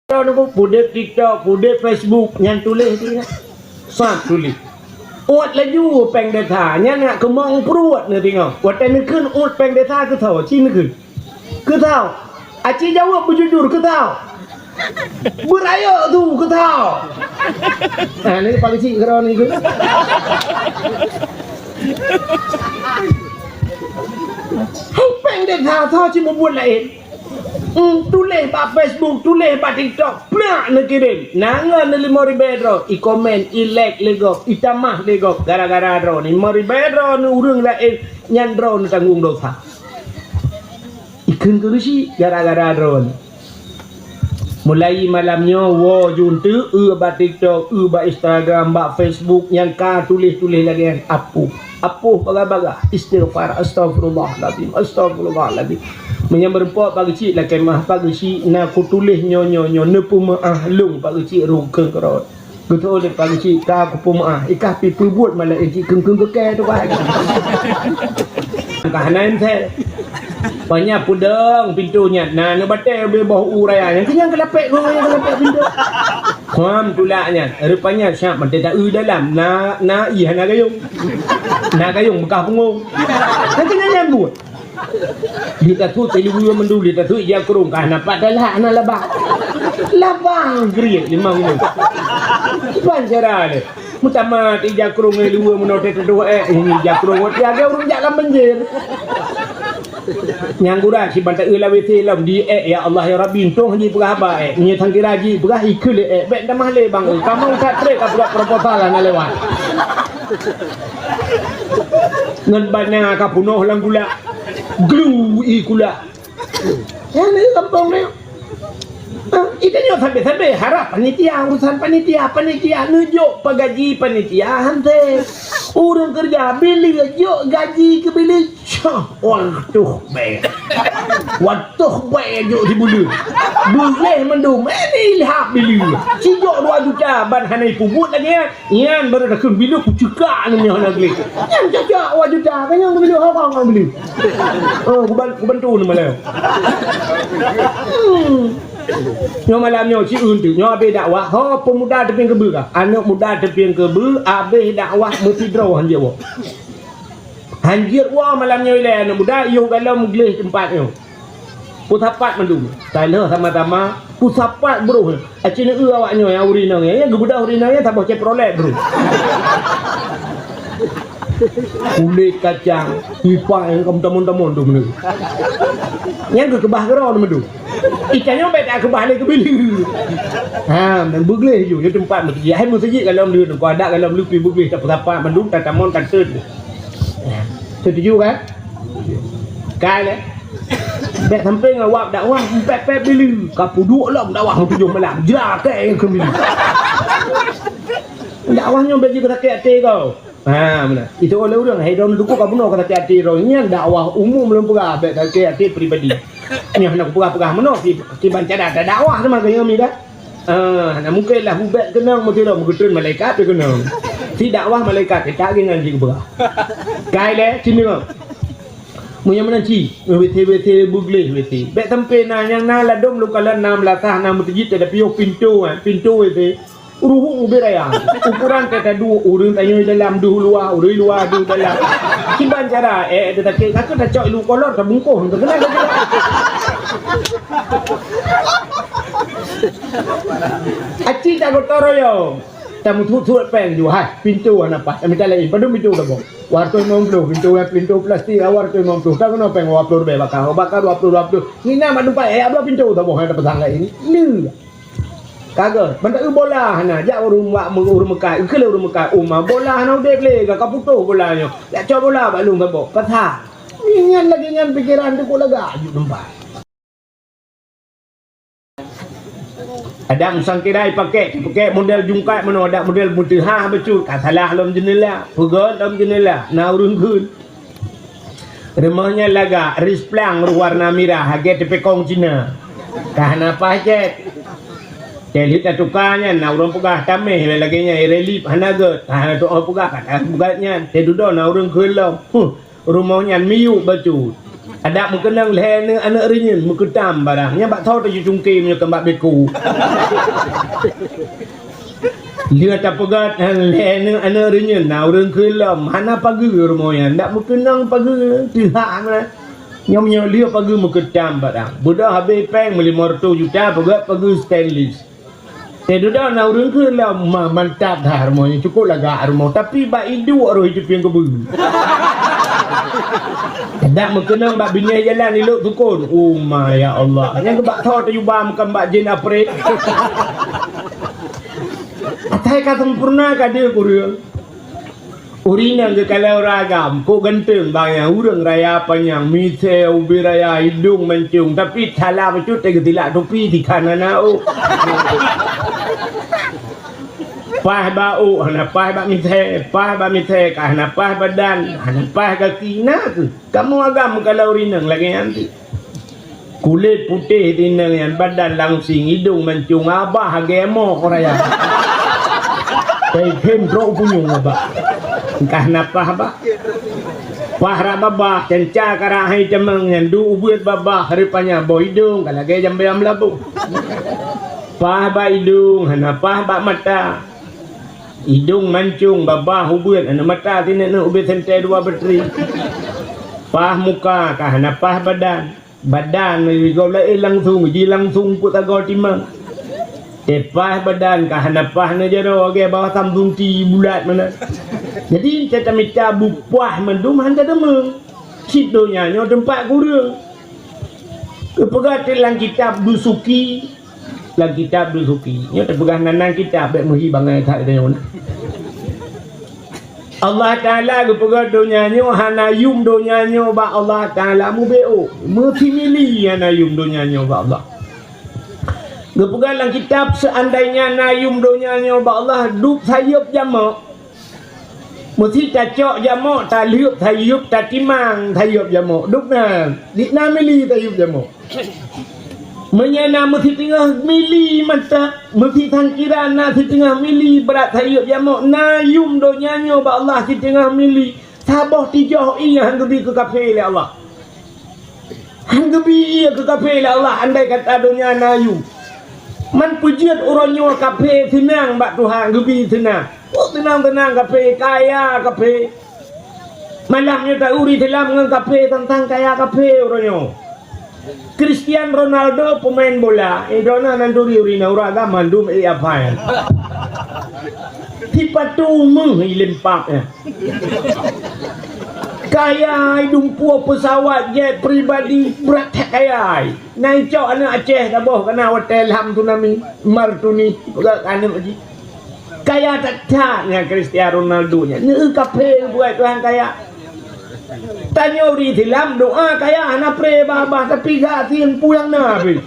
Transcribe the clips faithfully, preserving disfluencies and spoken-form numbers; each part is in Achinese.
Droeneuh pudeb TikTok, pudeb Facebook, nyan tuléh tu nyan. Sat tuléh. Uet laju péng desa, nyan ngat keumong pruet neuh teungoh. Watée neukheun uet péng desa keu soe, ci neukheun. Keu soe. Aci jaweueb beujujur keu soe. Beurayeuk tu keu soe. Nah, ni pakai cik keudroe ni. Hai péng desa soe ci mubuet laén. Hmm, tuléh bak Facebook, tuléh bak TikTok, plak neukirém. Na ngon lé limong ribée droe, i komen, i like lé gob, i tamah lé gob, gara-gara droeneuh. Limong ribée droeneuh ureuëng laén, nyan droeneuh tanggong dosa. Ikheun keu geuchik gara-gara droeneuh. Mulai malam nyoe woe jeuet eu bak TikTok, eu bak Instagram, bak Facebook nyang ka tuléh-tuléh lagée nyan, apoh. Apoh bagah-bagah, istighfar, astagfirullahalazim, astagfirullahalazim. Meunyoe meurumpok bak geuchik lakée meu'ah, bak geuchik na kutuléh nyoe, nyoe, nyoe, neupeumeu'ah lôn bak geuchik rukon keurot. Geutôh lé bak geuchik ka kupeumeu'ah, ikah pi peubuet malah cit kheun-kheun keu kée tu bah. Ka hana insel. Panya peudong pintoe nyan, na neubatée ubé boh u raya nyan, keu nyang keulapék gong nyang keulapék pintoe. Kham tulak nyan, rupanya siap mantong ta-eu dalam, na, na ié hana gayong. Na gayong beukah punggong. Kan keu nyan nyang buet. Di tasut teuliweue mandum, di tasut ija krong, ka hana pat talak, hana labang. Labang geriet limong nyoe. Kiban cara lé. Meutamah ija krong ngon liweue meunoe teuh-teuh ék, ini ija krong ngon tiga ureuëng jak lam banjir. Nyang gura si bantai eu lawét lom di ék, ya Allah ya Rabbi, untông haji peugah haba ék. Nyoe thang kira ji peugah ikeu lé ék, bék tamah lé bang. Kamoe that trek ka peugah proposal hana lewat. Ngon bana ka punoh lam gula. Glu i gula. Ya, ni gampông ni. Ah, itu nyoe sampai-sampai harap panitia, urusan panitia, panitia neujok pagaji panitia hanté. Ureuëng kerja bilik jok gaji keu bilik. Cah, watoh bèe. Watoh bèe jok di bulu. Buleh mandum. Eh, ni ilham bilik. Sijok dua juta ban hana ipubuet lagi ya. Nyan baru dah kheun bilu kucekak ni nyoh na geli. Nyan cocok awak juta kan nyang bilu hawang orang beli. Oh, kuban kubantu ni malam. Hmm. Nyoh malam nyoh si untuk nyoh habis dakwah. Ho pemuda tepieng kebu ka. Anak muda tepieng kebu habis dakwah mesti droe hanjeuet wah. Hanjeuet wah malam nyoh ilai anak muda yoh galom gleh tempat nyoh. Peusapat mandum. Taloh sama-sama peusapat broh. Aci neu awak nyoe nyang ureueng inong nyan, geubeudôh ureueng inong nyan saboh Chevrolet broh. Kulét kacang, ipak nyang ka meutamon-tamon tu meuneu. Nyang geukeubah keudroe meuneu. Ikan nyoe bèk takeubah lé keubileue. Ha, dan beugleh ju, nyoe teumpat meuseujid. Hai meuseujid galom leuh, nungku adat galom leuh pi beugleh, tapeusapat mandum, tatamon, tateun. Setuju kan? Kai lé. Bèk sampai ngon wab dakwah, pép-pép bileue. Ka peuduek lom dakwah meutujoh malam. Jra kèe keu bileue. Dakwah nyoe bèk jikeu sakét até kau. Ha, meunan. Itu oleh ureueng, hai droeneuh dukuk ka bunoe ka sakét até droe. Nyan dakwah umum lôn peugah, bèk sakét até pribadi. Nyoe hana kupeugah-peugah meunoe, ki-, kiban cara dakwah teuma keu nyoe mi kan. Ah, na mungken lah ubak keunong meusidroe meugeutreun malaikat teuh keunong. Si dakwah malaikat, eh, tak gingan jih geupeugah. Kai lé, sini ngon. Meunyoe meunan ci, W C, W C beugleh W C. Bèk sampai na nyang na ladôm lôn kalon na meulasah na meuseujid, tapi yoh pintoe, eh, pintoe W C. Ruhueng ubé raya. Ukuran kata dua ureueng tanyoe dalam deuh luwa, ureueng luwa deuh dalam. Kiban cara, eh, eh, teutakét, kakeuh tacok ilu kolor, tabungkôh, teukeunal. Aci tak gotong royong. Tamuthut-thut péng ju, hai, pintoe hana paih. Tamita laén, padum pintoe tabong. Dua ratus lima puluh, pintoe, pintoe plastik, dua ratus lima puluh. Takeunong péng dua puluh ribèe baka, baka dua puluh, dua puluh. Hina mak tempat, eh, dua pintoe tabong, hana pasang laén. Lé. Kagèe, mantong bola hana, jak ureueng mak, ureueng meukat, keu lé ureueng meukat, uma bola hana udép lé, ka putôh bola nyoe. Jak cok bola bak lôn saboh, pasang. Nyan lagèe nyan pikeran teuh kok lagak aju teumpat. Adak musang kirai pakèk, pakèk model jungkat meunoe, adak model meuteuhah bacut, ka salah lom jeunela, peugöt lom jeunela, na ureueng kheun. Rumoh nyan lagak, risplang warna mirah, lagèe teupekong Cina. Ka hana paih cét. Teulheueh tatuka nyan, na ureueng peugah tamèh lagèe nyan, irelip hana gèt, ka hana tu'oh peugah, ka hana peugah nyan. Teududoe na ureueng kheun lom. Huh, rumoh nyan miyueb bacut. Adak meukeunong lhèe neuk aneuk reunyeun meukeutam barang. Nyan bak tho teucungke meunyoe keu bak beko. Lheueh tapeugah lhèe neuk aneuk reunyeun na ureueng keu lom, hana pageue rumoh nyan. Dak meukeunong pageue, teuhah meunan. Nyoe meunyoe lheueh pageue meukeutam barang. Beudôh habéh péng meulimong reutôh juta peugah pageue stainless. Teududoe na ureueng keu lom, ma-, mantap that rumoh nyan, cukôp lagak rumoh, tapi bak iduek roh itu pieng keubeue. Dak meukeunong bak binéh jalan ilok tukon. Oh ma, ya Allah. Nyang keu bak tho teujuba meukan bak jin apret. Atai ka sempurna ka deuh kureueng. Ureueng inong geukalon ureueng agam, kok ganteng bang nyan, ureueng raya panyang, misé ubit raya, idong mancung, tapi salah bacut teuh geutilak tupi di kanan ôk. Paih bak ôk, hana paih bak misé, paih bak misé, ka hana paih badan, hana paih gaki, na kheueh. Kamoe agam meukalon ureueng inong lagèe nyan cit. Kulét putéh tineng nyan, badan langsing, idong mancung, abah lagèe moh raya. Teukhém trok punyueng abah. Ka hana paih bah. Paih rab babah, canca karab hai tamong nyan, duek ubeuet babah, rupanya boh idong ka lagèe jambèe meulaboh. Paih bak idong, hana paih bak mata. Idong mancung, babah ubeuet, aneuk mata sineuk-neuk ubit sentée dua batri. Paih muka ka hana paih badan. Badan gob laén langsung, ji langsung peuet sagoe timang. Teupaih badan ka hana paih neujaroe lagée bawah Samsung T bulat meunan. Jadi, teutamita bupaih mandum hana deungoe. Cit donya nyoe teumpat kureueng. Geupeugah teuh lam kitab Dusuki, lam kitab Dusuki. Nyoe teupeugah nan-nan kitab, bék meuhi bangai that geutanyoe na. Allah Taala geupeugah donya nyoe hana yum donya nyoe bak Allah Taala mubeuôk. Meusimili hana yum donya nyoe bak Allah. Geupeugah lam kitab, seandainya na yum donya nyoe bak Allah, duek sayeuep jamok. Meusi tacok jamok, talheuep sayeuep, tatimang sayeuep jamok. Duek na, di na mili sayeuep jamok. Meunyoe na meusiteungoh mili mantap, meusisangkira na siteungoh mili brat sayeuep jamok, na yum donya nyoe bak Allah siteungoh mili, saboh tijoh ié han geubi keu kafé lé Allah. Han geubi ié keu kafé lé Allah, andai kata donya na yum. Man peujeuet uroe nyoe kafé seunang bak Tuhan, geubi seunang. Peue seunang-seunang kafé, kaya kafé. Malam nyoe tauri silam ngon kafé, tantang kaya kafé uroe nyoe. Cristiano Ronaldo pemain bola, eh, droeneuh nan turi ureueng inong, ureueng agam mandum, eh, apa nyan. Sipatu meuh i limpak nyan. Kaya ai, dumpeue peusawat jet pribadi, brat that kaya ai. Na icok aneuk Aceh saboh kana watée lam tsunami, Martuni, peugah keu aneuk jih. Kaya that-that nyan Cristiano Ronaldo nyan. Neu kafé buet Tuhan kaya. Tanyoe ureueng Islam doa kaya hana pré babah, tapi gasien pulang na habéh.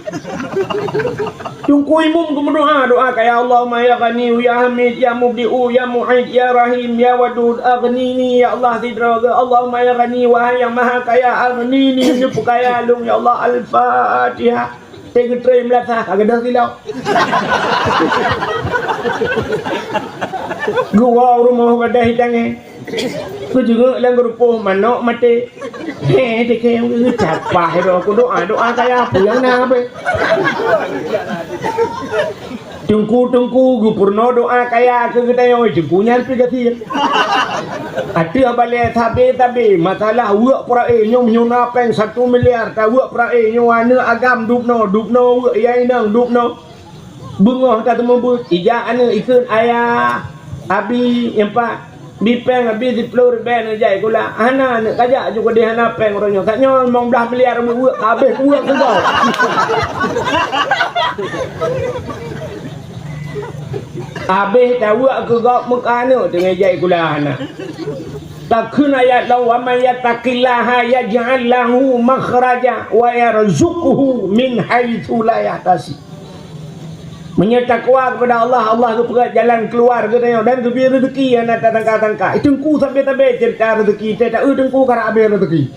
Teungku Imum geumeudoa, doa kaya, "Allahumma ya Ghani, ya Hamid, ya Mubdi'u, ya Mu'id, ya Rahim, ya Wadud, aghnini, ya Allah, sidroe geuh. Allahumma ya Ghani, wahai nyang maha kaya, aghnini, neupeukaya lôn, ya Allah." Al-Fatihah. Teugeutreun meulasah, ka gadôh silop. Geuwoe u rumoh gadôh i tangén. Geujeungok lam geurupoh manok maté. Hé, teuke, geucapah droe ku doa, doa kaya peue nyang na beh. Teungku-teungku geupeurunoe doa kaya keu geutanyoe, teungku nyan pih gasien. Ateueh balée sabe-sabe, masalah weuek peurae nyoe, meunyoe na péng satu miliar, taweuek peurae nyoe, aneuk agam dubnoe, dubnoe weuek, ya inong dubnoe. Beungoh tateumeubeuet, ijak aneuk ikheun, "Ayah, abi, nyang pat, bi péng abi siploh ribée neujak sikula." Hana aneuk kajak ju keudeh hana péng uroe nyoe. Tanyoe limong blaih miliar weuek-weuek, habéh weuek keu gob. Habéh taweuek keu gob meuka aneuk teungoh jai sikula hana. Takheun ayat lom, "Wa may yattaqillaha yaj'al lahu makhraja wa yarzuqhu min haitsu la yahtasib." Meunyoe takwa kepada Allah, Allah geupeugah jalan keuluwa geutanyoe dan geubri reuzeki nyang na tatangka-tangka. Teungku sabe-sabe ceurita reuzeki, teuta eu teungku karab habéh reuzeki.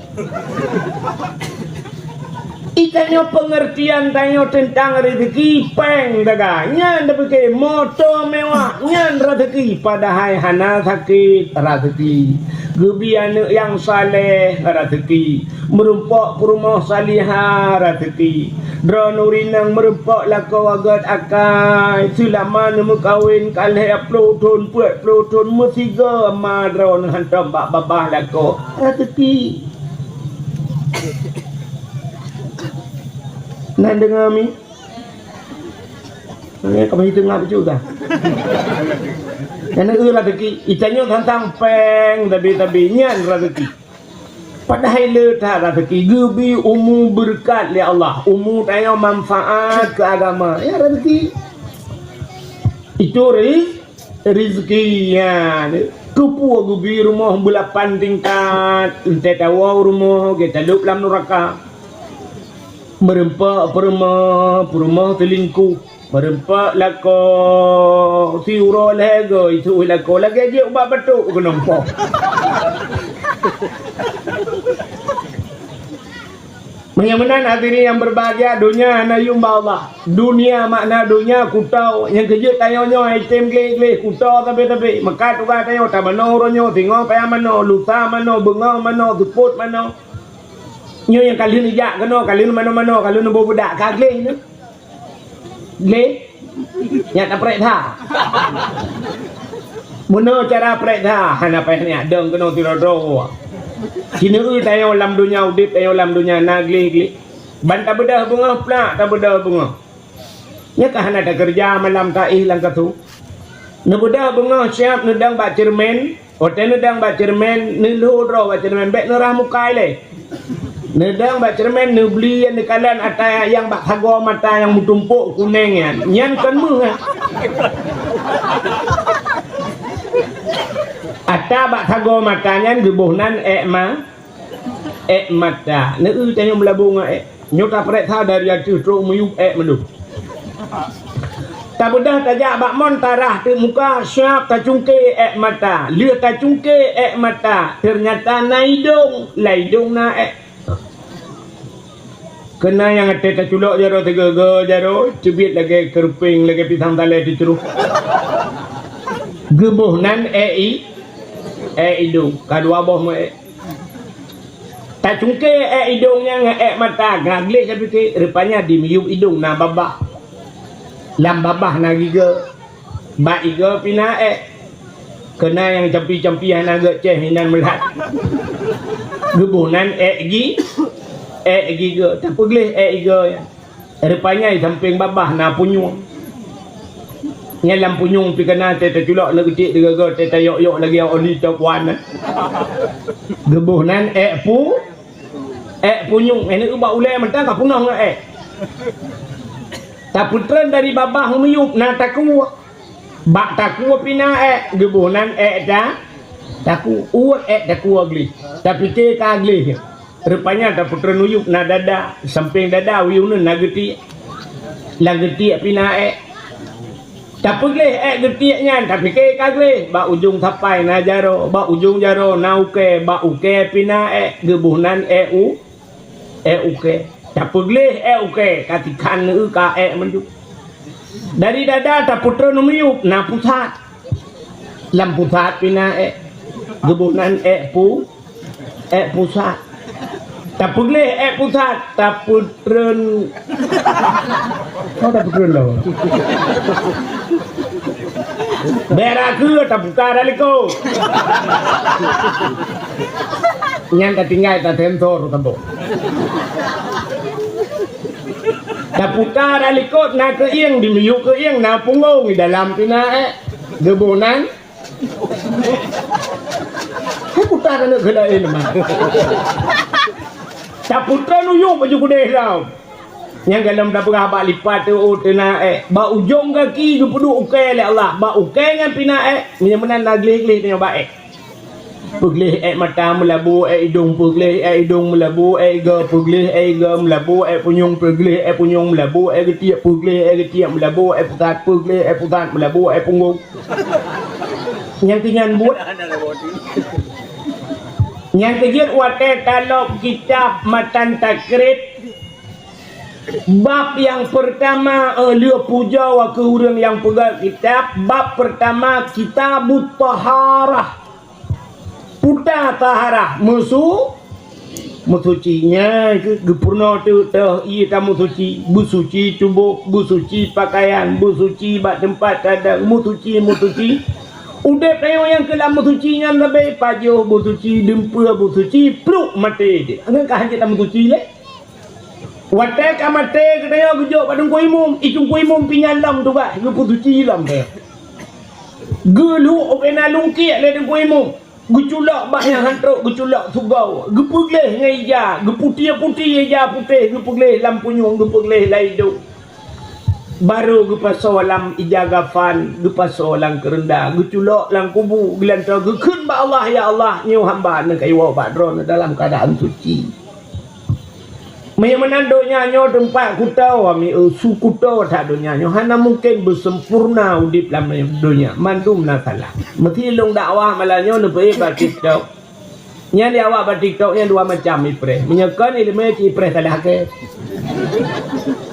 Itanyoe peungeurtian tanyoe teuntang rezeki, péng daga, nyan tapike moto mewah, nyan rezeki, padahai hana sakét rezeki. Geubi aneuëk nyang saleh rezeki, meurumpok peurumoh salihah rezeki. Droeneuh ureuëng inong meurumpok lakoe gét akai, seulama neumeukawen ka lhée ploh thon, peuet ploh thon, meusigoe ma droeneuh hantom bak babah lakoe rezeki. Na deungoe mi? Eh, kamu itu ngap juga. Karena eulah rezeki, itanyoe tantang péng tabi-tabi nyan rezeki. Padahai le that rezeki geubi umu beureukat lé Allah, umu tanyoe manfaat keu agama, ya rezeki. Itu riz-, rezeki, ya. Keupeue geubi rumoh beulapan tingkat, entée tawoe rumoh, geutalop lam nuraka. Meurumpok peurumoh, peurumoh teulingkuh. Meurumpok lakoe, siuroe lhée goe, isuh lakoe, lagée jeuet ubak batuk keunoe po. Meunyoe meunan hadirin yang berbahagia, donya hana yum bak Allah. Dunia makna donya kuto, nyang keujeuet tanyoe nyoe item gleh-gleh, kuto tabe-tabe. Meukat tugaih tanyoe, tamanoe uroe nyoe, singoh payah manoe, lusa manoe, beungoh manoe, seupôt manoe. Nyoe nyang ka lheueh neujak keunoe, ka lheueh manoe-manoe, ka lheueh neuboh beudak, ka gleh nyoe. Gleh? Nyak taprek that. Meunoe cara prek that, hana payah nyak dong keunoe sidroe-droe. Sineue tanyoe lam donya udeb, tanyoe lam donya na gleh-gleh. Ban tabeudôh beungoh plak, tabeudôh beungoh. Nyak ka hana takeureuja malam taéh lam katu. Neubeudôh beungoh siab neudong bak ceureumen, Watée neudong bak ceureumen, neulhô droe bak ceureumen, bék neurah mukai lé. Neudong bak ceureumen, neubli nyang neukalon ata nyang bak sagoe mata nyang meutumpôk kunéng nyan. Nyan kon méuh, eh. Ata bak sagoe mata nyan geuboh nan ék ma-, ék mata. Neu-eu tanyoe meulabô ngon ék. Nyoe taprek that dari ateueh trok miyueb ék mandum. Tabeudôh tajak bak mon tarah teuk muka, siab tacungke ék mata. Lheueh tacungke ék mata, teunyata na idong, lam idong na ék. Keunan nyang até taculok jaroe teuga-ga jaroe, teubiet lagée keureupeng, lagée pisang talée teucruh. Geuboh nan ék i-, ék idong, ka dua boh meu ék. Tacungke ék idong nyan ngon ék mata, ka gleh tapike, rupanya di miyueb idong na babah. Lam babah na giga. Bak iga pih na ék. Keunan nyang campi-campi hana gét céh inan meulat. Geuboh nan ék gi-, ék giga. Tapeugleh ék iga nyan. Rupanya di sampéng babah na punyueng. Nyan lam punyueng pih keunan teuh taculok neugeutiek teuga-ga teuh tayok-yok lagée oli top one. Geuboh nan ék pu-, ék punyueng. Ék neu bak ulée mantong ka peunoh ngon ék. Tapeutreun dari babah u miyueb na takue. Bak takue pih na ék, geuboh nan ék ta-, takue. Uweuet ék takue gleh. Tapike ka gleh. Rupanya tapeutreun u yueb na dada, sampéng dada u yueb na geutiek. Lam geutiek pih na ék. Tapeugleh ék geutiek nyan, tapike ka gleh. Bak ujong sapai na jaroe, bak ujong jaroe na ukée, bak ukée pih na ék, geuboh nan ék u-, ék ukée. Tapeugleh ék ukée, ka tikhan neu ka ék mandum. Dari dada tapeutreun u miyueb na pusat. Lam pusat pih na ék. Geuboh nan ék pu-, ék pusat. Tapeugleh ék pusat, tapeutreun. Oh, tapeutreun dah. Bék ragu, taputa dah likot. Nyan tatinggai tasensor saboh. Taputa dah likot na keuieng, di miyueb keuieng na punggong, di dalam pih na ék. Geuboh nan. Hai puta keuneuk keu laén mah. Taputa nuyuek baju kudeh lom. Nyang galom tapeugah bak lipat teuôt teuna ék. Bak ujong gaki geupeuduek ukée lé Allah. Bak ukée nyan pih na ék. Meunyoe meunan na gleh-gleh tanyoe bak ék. Peugleh ék mata meulabu ék idong, peugleh ék idong meulabu ék iga, peugleh ék iga meulabu ék punyueng, peugleh ék punyueng meulabu ék geutiek, peugleh ék geutiek meulabu ék pusat, peugleh ék pusat meulabu ék punggong. Nyang keu nyan buet. Nyang keu jeuet watée talop kitab matan takrib, Bab nyang peurtama, eh, lheueh pujoe keu ureuëng nyang peugah kitab, bab peurtama Kitabut Taharah. Puta taharah, meusu-, meusuci. Nyan keuh geupeurunoe teuk teuh ié tameusuci, beusuci tuboh, beusuci pakaian, beusuci bak teumpat tadong, meusuci, meusuci. Udeb tanyoe nyang keulam meusuci nyan leubeh pajoh beusuci, dumpeue beusuci, pluek maté jih. Nyan ka hana tameusuci lé. Watée ka maté geutanyoe geujok bak teungku imum, i teungku imum pih nyan lom tugaih geupeusuci lom teuh. Geulhok ubena lungkiek lé teungku imum, geuculok bak nyang han trok geuculok sugoe, geupeugleh ngon ija, geuputie-putie ija putéh, geupeugleh lam punyueng, geupeugleh lam idong. Barô geupasoe lam ija gafan, geupasoe lam keureunda, geuculok lam kubu, geulantoe geukheun bak Allah, "Ya Allah, nyoe hamba neuh ka iwoe bak Droeneuh dalam keuadaan suci." Meunyoe meunan donya nyoe teumpat kuto, ami, eh, su kuto that donya nyoe, hana mungken beusempurna udeb lam donya, mandum na salah. Meusi lôn dakwah malam nyoe neupeuék bak TikTok. Nyan di awak bak TikTok nyan dua macam ipreh. Meunyoe kon ileumé cit ipreh salah keu.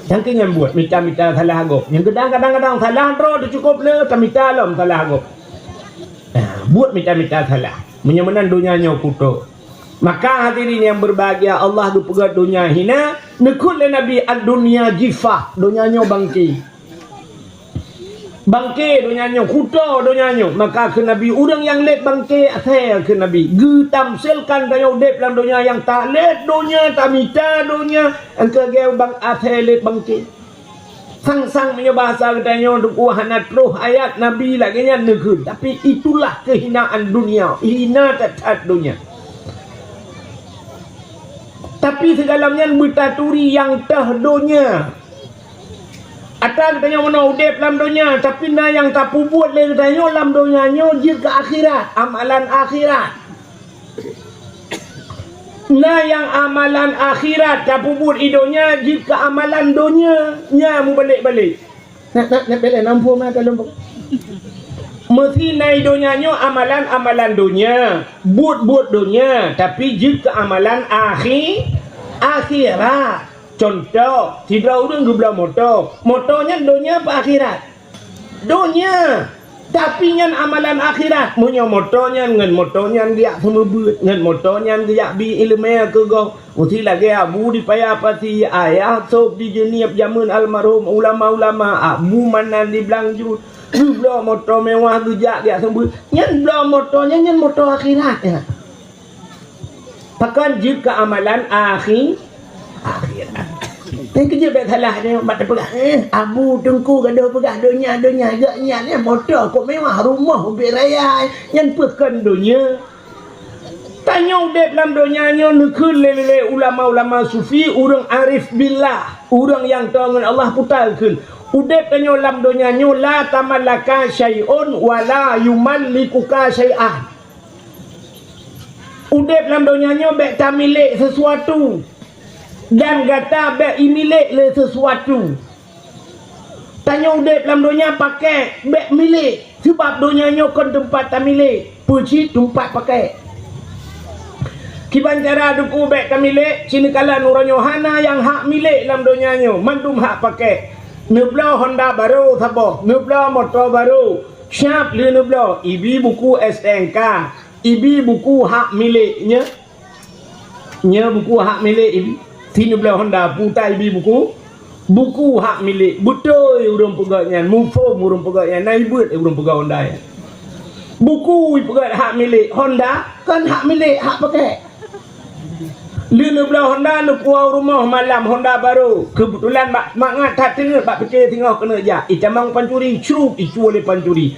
Nyang keu nyan buet mita-mita salah gob. Nyang kadang-kadang salah droe teucukop le tamita lom salah gob. Nah, buet mita-mita salah. Meunyoe meunan donya nyoe kuto. Maka hadirin yang berbahagia, Allah geupeugah donya hina, neukheun lé Nabi, "Ad-dunya jifah," donya nyoe bangke. Bangke donya nyoe, kuto donya nyoe. Maka kheun Nabi, ureuëng nyang lét bangke asée kheun Nabi. Geutamsilkan tanyoe udeb lam donya nyang talét donya, tamita donya, engkeu geu bang asée lét bangke. Sang-sang meunyoe bahasa geutanyoe deuh hana troh ayat Nabi lagée nyan neukheun, tapi itulah kehinaan dunia, hina that-that donya. Tapi sigohlom nyan beutaturi nyang teuh donya. Ata geutanyoe meunoe udeb lam donya, tapi na nyang tapeubuet lé geutanyoe lam donya nyoe jeuet keu akhirat, amalan akhirat. Na nyang amalan akhirat tapeubuet i donya jeuet keu amalan donya, nya mubalek-balek. Nak, nak, nak belek nampung na kalon. Meusi na i donya nyoe amalan-amalan donya, buet-buet donya, tapi jeuet keu amalan akhi-, akhirat. Contoh, sidroe ureuëng geubloe moto. Moto nyan donya apa akhirat? Donya. Tapi nyan amalan akhirat. Meunyoe moto nyan ngon moto nyan geujak seumeubeuet, ngon moto nyan geujak bi iéleumé keu gob. Meusi lagée Abu di Paya Pasi, Ayah Sop di Jeunieb jameun almarhum ulama-ulama, Abu Manan di Blang Jut. Geubloe moto mewah geujak geujak seumeubeuet. Nyan bloe moto nyan, nyan moto akhirat nyan. Pakon jeuet keu amalan akhi-, akhirat. Nyan keuh jeuet bék salah nyoe, bak tapeugah, eh, Abu Teungku gadoh peugah donya, donya, geuh nyan, eh, moto kok mewah, rumoh ubit raya, nyan peue kon donya. Tanyoe udeb lam donya nyoe neukheun lé, lé, lé ulama-ulama sufi, ureuëng arif billah, ureuëng nyang toe ngon Allah puta kheun. Udeb tanyoe lam donya nyoe la tamallaka syai'un wa la yumallikuka syai'an. Udeb lam donya nyoe bék tamilék sesuatu, dan gata bék imilék lé sesuatu. Tanyoe udeb lam donya pakék, bék milék, seubab donya nyoe kon teumpat tamilék, peue cit teumpat pakék. Kiban cara deuh bék tamilék, sineukala uroe nyoe hana nyang hak milék lam donya nyoe, mandum hak pakék. Neubloe honda barô saboh, neubloe moto barô, siab lheueh neubloe, ibi buku S T N K, ibi buku hak milék nyoe. Nyoe buku hak milék ibi. Sineubloe honda, puta ibi buku. Buku hak milék. Beutôi ureuëng peugah nyan. Muphom ureuëng peugah nyan. Na ibeuet ureuëng peugah honda nyan. Buku ipeugah hak milék. Honda kon hak milék, hak pakék. Lheueh neubloe honda, neupuwoe rumoh malam honda barô. Keubeutulan bak mangat that teungeut bak pike singoh keuneuk jak. Itamong pancuri, crup, icue lé pancuri.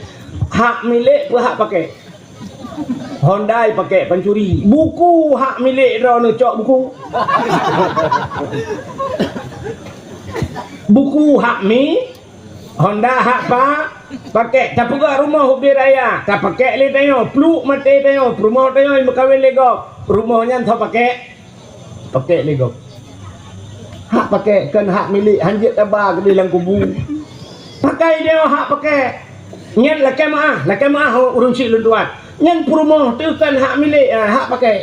Hak milék peue hak pakék? Honda ipakék pancuri. Buku hak milék droeneuh, cok buku. Buku hak mi, honda hak pa, pakék. Tapeugah rumoh ubit raya, tapakék lé tanyoe, pluek maté tanyoe, peurumoh tanyoe imeukawen lé gob. Rumoh nyan soe pakék? Pakék lé gob. Hak pakék kon hak milék, hanjeuet taba keudeh lam kubu. Pakai deungon hak pakék. Nyan lakée meuáh, lakée meuáh ureuëng syiek lôn tuan. Nyan peurumoh teuh kon hak milék, ah, hak pakék.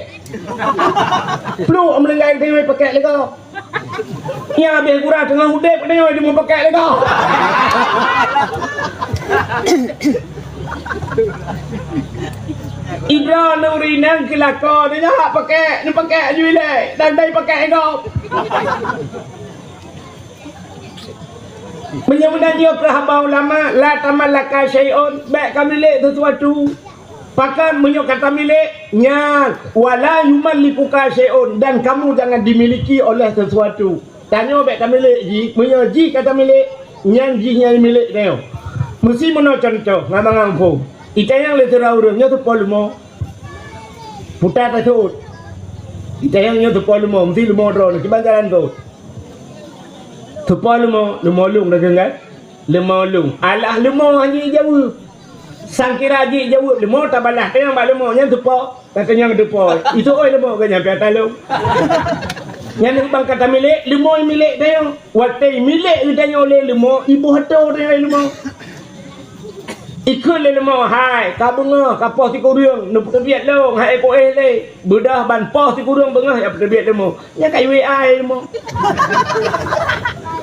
Pluek meuninggai teuh pakék lé gob. Nyan habéh gura teungoh udeb, geutanyoe jimeupakèk lé gob. Idroe nuri nyan keu lakoe, nyoe hak pakèk, neupakèk aju ilèe, dan dai pakèk lé gob. Meunyoe meunan nyoe keu haba ulama, la tamallaka syai'un, bèk kamilék sesuatu. Pakon meunyoe ka tamilék, nyan, wala yumallikuka syai'un, dan kamu jangan dimiliki oleh sesuatu. Tanyoe bèk tamilék jih, meunyoe jih ka tamilék, nyan jih nyang milék tanyoe. Meusi meunoe cuntoh, ngon mangang phon. Itanyong lé sidroe ureueng, nyoe teupo leumo. Puta taseuôt. Itanyong nyoe teupo leumo, meusi leumo droeneuh, kiban jalan rot. Teupo leumo, leumo lôn dah deungon. Leumo lôn. Alah leumo hana jijaweueb. Sangkira jijaweueb leumo, tabalah tanyong bak leumo, nyan teupo. Ka tanyong teupo. Itu oi leumo geuh nyan piata lôn. Nyan ban ka tamilék, leumo milék tanyong. Watèe milék geutanyoe lé leumo, iboh atô tanyoe lé leumo. Ikheun lé leumo, "Hai, ka beungoh, ka poh sikureueng, neupeuteubiet lôn, hai éh kuéh lé." Beudôh ban poh sikureueng beungoh jak peuteubiet leumo. Nyan ka i-WA leumo.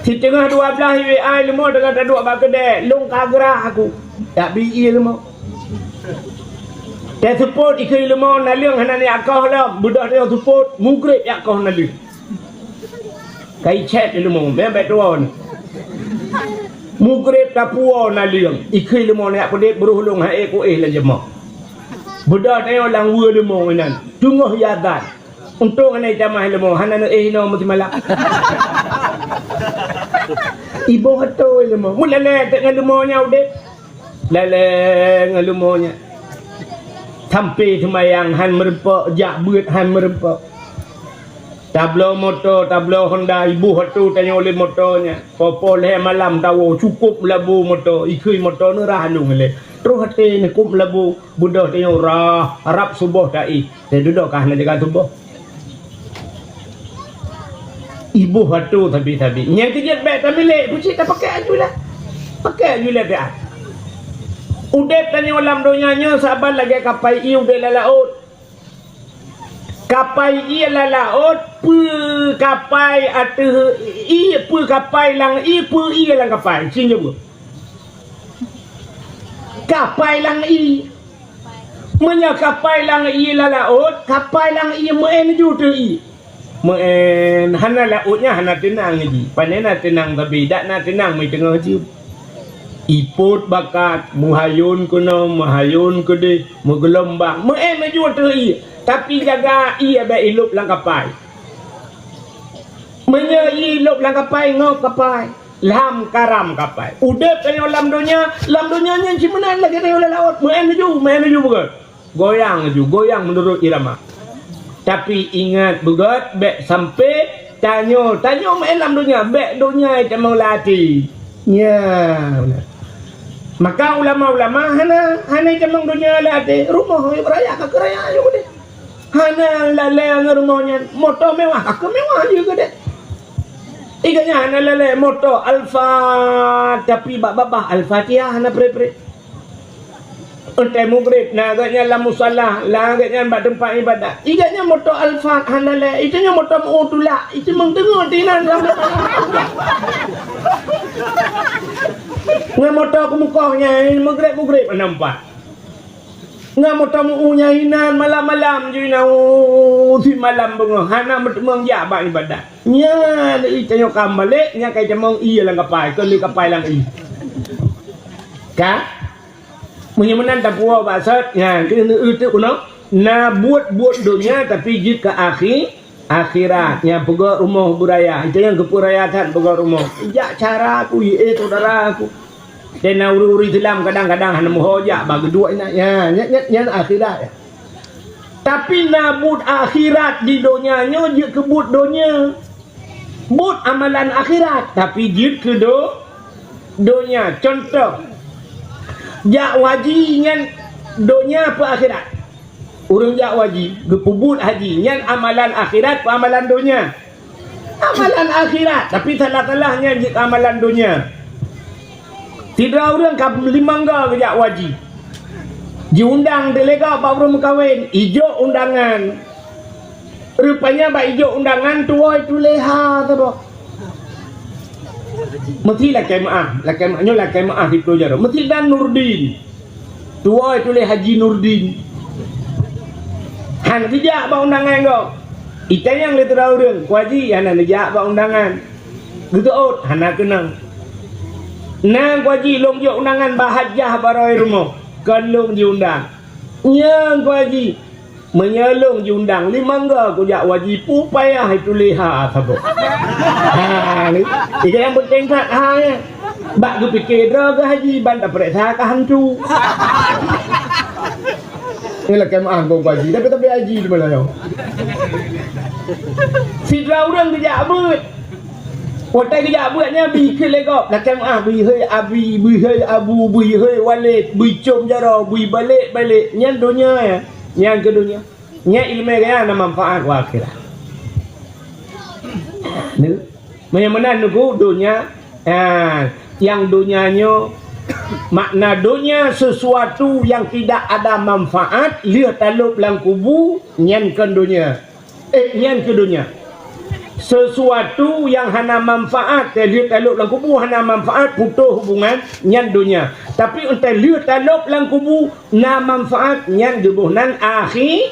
Siteungoh dua blaih i-WA leumo teungoh taduek bak keudè, lôn ka grah aku. Jak bi ie leumo. Teuseupôt ikheun leumo naleueng hana neujak koh lom, beudôh tanyoe seupôt, mugreb jak koh naleueng. Ka icèt lé leumo, meunan bèk tuwö. Mugreb tapuwoe naleueng, ikheun leumo neujak peudeh beuroh lôn hai éh kuéh lam jeumah. Beudôh tanyoe lam weue leumo inan, teungoh i azan. Untông hana itamah leumo, hana neuéh inoe meusimalam. Iboh atô leumo. Meulèlèe teuk ngon leumo nyan udeb. Lèlèe ngon leumo nyan. Sampoe seumayang han meureumpok, jak beuet han meureumpok. Tabloe moto, tabloe Honda, iboh atô tanyoe lé moto nyan. Poh-poh lhèe malam tawoe, cukôp meulabu moto, ikheun moto neurah lôn ilèe. Troh até neukôp meulabu, beudôh tanyoe rah, rab suboh taéh. Teududoe ka hana jaga tuboh. Iboh atô sabe-sabe. Nyang keujeuet bèk tamilék, peucit tapakèk aju lah. Pakèk aju lah siat. Udeb tanyoe lam donya nyoe saban lagèe kapai ié udeb lam laôt. Kapai ié lam laôt, peue kapai ateueh ié, peue kapai lam ié, peue ié lam kapai. Ci nyoe. Kapai lam ié. Meunyoe kapai lam ié lam laôt, kapai lam ié meu'en ju teuh ié. Meu'en, hana laôt nyan hana teunang jih. Pane na teunang sabe, dak na teunang meuteungoh jeuem. Ipôt bakat, meuhayôn keunoe, meuhayôn keudeh, meugeulombang. Meu'en ju teuh ié, tapi jaga ié bèk ilôb lam kapai. Meunyoe ilôb lam kapai, ngôb kapai. Lam karam kapai. Udeb tanyoe lam donya, lam donya nyan cit meunan lagèe tanyoe lam laôt. Meu'en laju, meu'en laju beugèt. Goyang laju, goyang meunurot irama. Tapi ingat beugèt, bèk sampoe tanyoe, tanyoe meu'en lam donya, bèk donya itamong lam até. Nyan. Maka ulama-ulama hana, hana itamong donya lam até. Rumoh raya ka keu raya ju keudeh. Hana lalèe ngon rumoh nyan, moto mewah, ka keu mewah ju keudeh. Iga nyan hana lalèe moto Alphard, tapi bak babah Al-Fatihah hana preh-preh. Eunteuk mugreb, na geuh nyan lam musala, na geuh nyan bak teumpat ibadat. Iga nyan moto Alphard hana lalèe, itu nyan moto meu tulak, itu meuteungoh tinan lam. Ngon moto keumukoh nyan, mugreb-mugreb hana meupat. Ngon moto meu nyang inan malam-malam ju inan, uh, simalam beungoh hana meuteumong jak bak ibadat. Nyan, i tanyoe ka balek, nyan ka itamong ié lam kapai, keu lé kapai lam ié. Ka? Meunyoe meunan tapuwoe bak sot, nyan, keuneuk eu teuk keunoe, na buet-buet donya tapi jeuet keu akhi-, Akhirat, nyang peugöt rumoh beuraya, itu nyang geupeuraya that peugöt rumoh. Jak cara aku, eh, syedara aku. Dan na ureuëng-ureuëng Islam kadang-kadang hana meuho jak bak geuduek inan. Ya, nyan, nyan, nyan akhirat. Tapi na buet akhirat di donya nyoe jeuet keu buet donya. Buet amalan akhirat, tapi jeuet keu do-, donya. Contoh, jak haji nyan donya apa akhirat? Ureuëng jak haji, geupeubuet haji, nyan amalan akhirat peu amalan donya? Amalan akhirat, tapi salah-salah nyan jeuet amalan donya. Sidroe ureuëng ka limong go geujak haji. Jiundang teuh lé gob bak ureuëng meukawen, ijok undangan. Rupanya bak ijok undangan tuwoe tuléh ha saboh. Meusti lakée meuáh, lakée meuáh, nyoe lakée meuáh siplôh jaroe. Meusti dan Nurdin. Tuwoe tuléh Haji Nurdin. Han geujak bak undangan gob. Itanyong lé sidroe ureuëng, "Ku Haji, hana neujak bak undangan?" Geuteuôt, "Hana keunong." "Na Ku Haji, lôn jok undangan bak hajah barô rumoh, kon lôn jiundang." "Nyan Ku Haji, meunyoe lôn jiundang, limong go kujak Haji, peue payah tuléh ha saboh." Ha, ni. Tiga nyang peunteng that ha nyan. Bak geupike droe geuh Haji, ban tapeuriksa ka hantu. Ni lakée meuáh gob Haji, tapi, tapi Haji di mana nyoe? Sidroe ureuëng geujak beuet. Watée geujak beuet nyan bri kheun lé gob, lakée meuáh, bri hei Abi, bri hei Abu, bri hei Walid, bri com jaroe, bri balek-balek. Nyan donya nyan. Nyan keu donya. Nyan iéleumé gaya na manfaat u akhirat. Ni, meunyoe meunan neuku donya, ha, nyang donya nyoe, makna donya sesuatu yang tidak ada manfaat, lheueh talôb lam kubu, nyan kon donya. Eh, nyan keu donya. Sesuatu nyang hana manfaat, teuh lheueh talôb lam kubu hana manfaat, putôh hubungan, nyan donya. Tapi teuh lheueh talôb lam kubu na manfaat, nyan geuboh nan akhi-,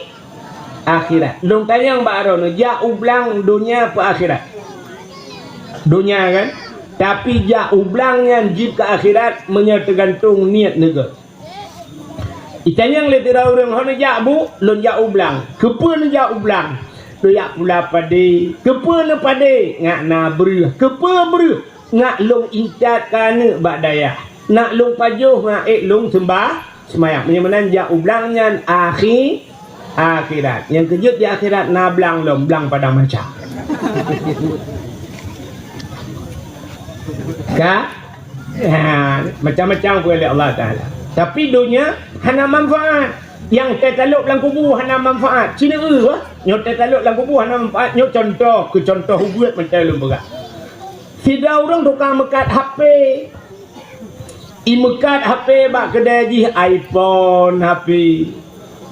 akhirat. Lôn tanyong bak droeneuh, jak u blang donya peu akhirat? Donya kan? Tapi jak u blang nyan jeuet keu akhirat meunyoe teugantung niet neuh. Itanyong lé sidroe ureuëng, "Ho neujak, Bu?" "Lôn jak u blang." "Keupeue neujak u blang?" "Lôn jak pula padé." "Keupeue neupadé?" "Ngat na breueh." "Keupeue breueh?" "Ngat lôn intat keu aneuëk bak dayah. Ngat lôn pajoh ngat ék lôn seumbah-, seumayang." Meunyoe meunan jak u blang nyan akhi-, akhirat. Nyang keu jeuet di akhirat na blang lom, blang padang mahsyar. Ka? Ha, macam-macam pun oleh Allah Taala. Tapi donya hana manfaat. Nyang teutalôb lam kubu hana manfaat. Cina eu bah. Nyoe teutalôb lam kubu hana manfaat. Nyoe contoh, keu contoh ubeut macam lôn peugah. Sidroe ureuëng tukang meukat H P. Imeukat H P bak keudè jih iPhone, H P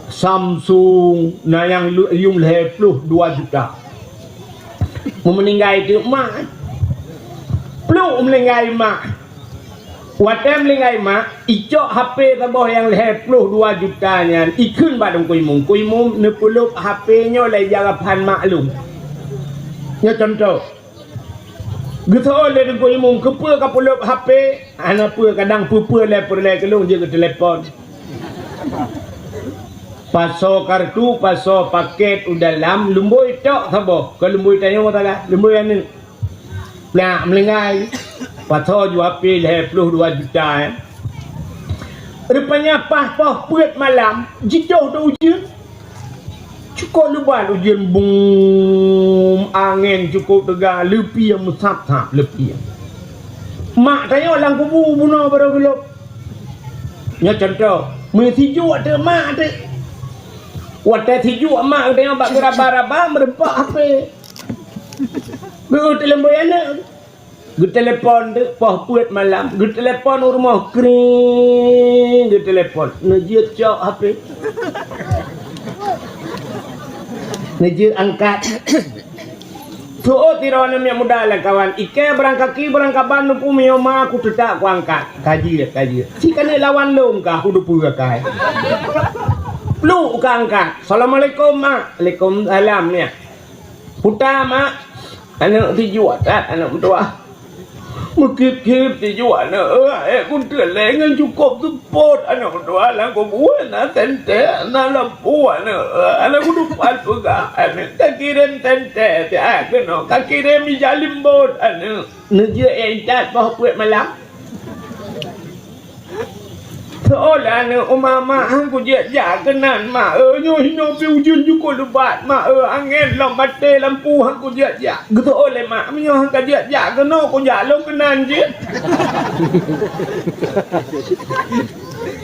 Samsung, na nyang lu-, yuem lhèe ploh dua juta. Meumeuninggai teuk mak. Pluk meuninggai mak. Watèe meuninggai mak, icok H P saboh nyang lhèe ploh dua juta nyan, ikheun bak Teungku Imum. "Teungku Imum, neupeulop H P nyoe lé jarapan mak lôn." Nyoe contoh. Geuseuôt lé Teungku Imum, "Keupeue kapeulop H P?" "Hana peue, kadang peue-peue lé peureulèe keu lôn jeuet keu telepon." Pasoe kartu, pasoe pakèt u dalam, lumbôi tok saboh. Kon lumbôi tanyoe salah, lumbôi aneuk. Plak meulinggai. Pasoe ju H P lhèe ploh dua juta, eh. Rupanya paih poh peuet malam, jijoh teuh ujeuen. Cukôp leubat ujeuen, bum, angén cukôp teuga, leupie meusab-sab leupie. Mak tanyoe lam kubu bunoe barô geulop. Nyoe contoh, meusijuek teuk mak teuk. Watèe sijuek mak tanyoe bak geuraba-raba, meureumpok H P. Geuteuleumbôi aneuk. Geutelepon teuk poh peuet malam, geutelepon u rumoh, kring, geutelepon. Neujeuet cok H P. Neujeuet angkat. Seuôt sidroe aneuk miet muda lé kawan, ikèe barang kaki, barang kaban, neupeumiôh ma, kuteutap kuangkat. Ka jeuet, ka jeuet. Si ka neulawan lôn ka, kudeue akai. Pluk ka angkat. "Assalamualaikum, Mak." "Waalaikumsalam, ya." "Peue ta, Mak?" "Aneuk sijuek that, aneuk meutuah." "Meukip-kip sijuek aneuk, eh, eh, kunteulée ngon cukôp seupôt aneuk meutuah, lam kubu na sentée, na lampu aneuk, eh, aneuk kudupat peugah aneuk, kakirém sentée siat keunoe, kakirém ija limbôt aneuk." Neujeuet intat poh peuet malam. Seuôt lé aneuk, "Uma, Mak, han kujeuet jak keunan, Mak, eu, nyoe hinoe pih ujeuen cukôp leubat, Mak, eu, angén lom maté lampu, han kujeuet jak." Geuseuôt lé mak, "Meunyoe han kajeuet jak keunoe, kujak lôn keunan jeuet."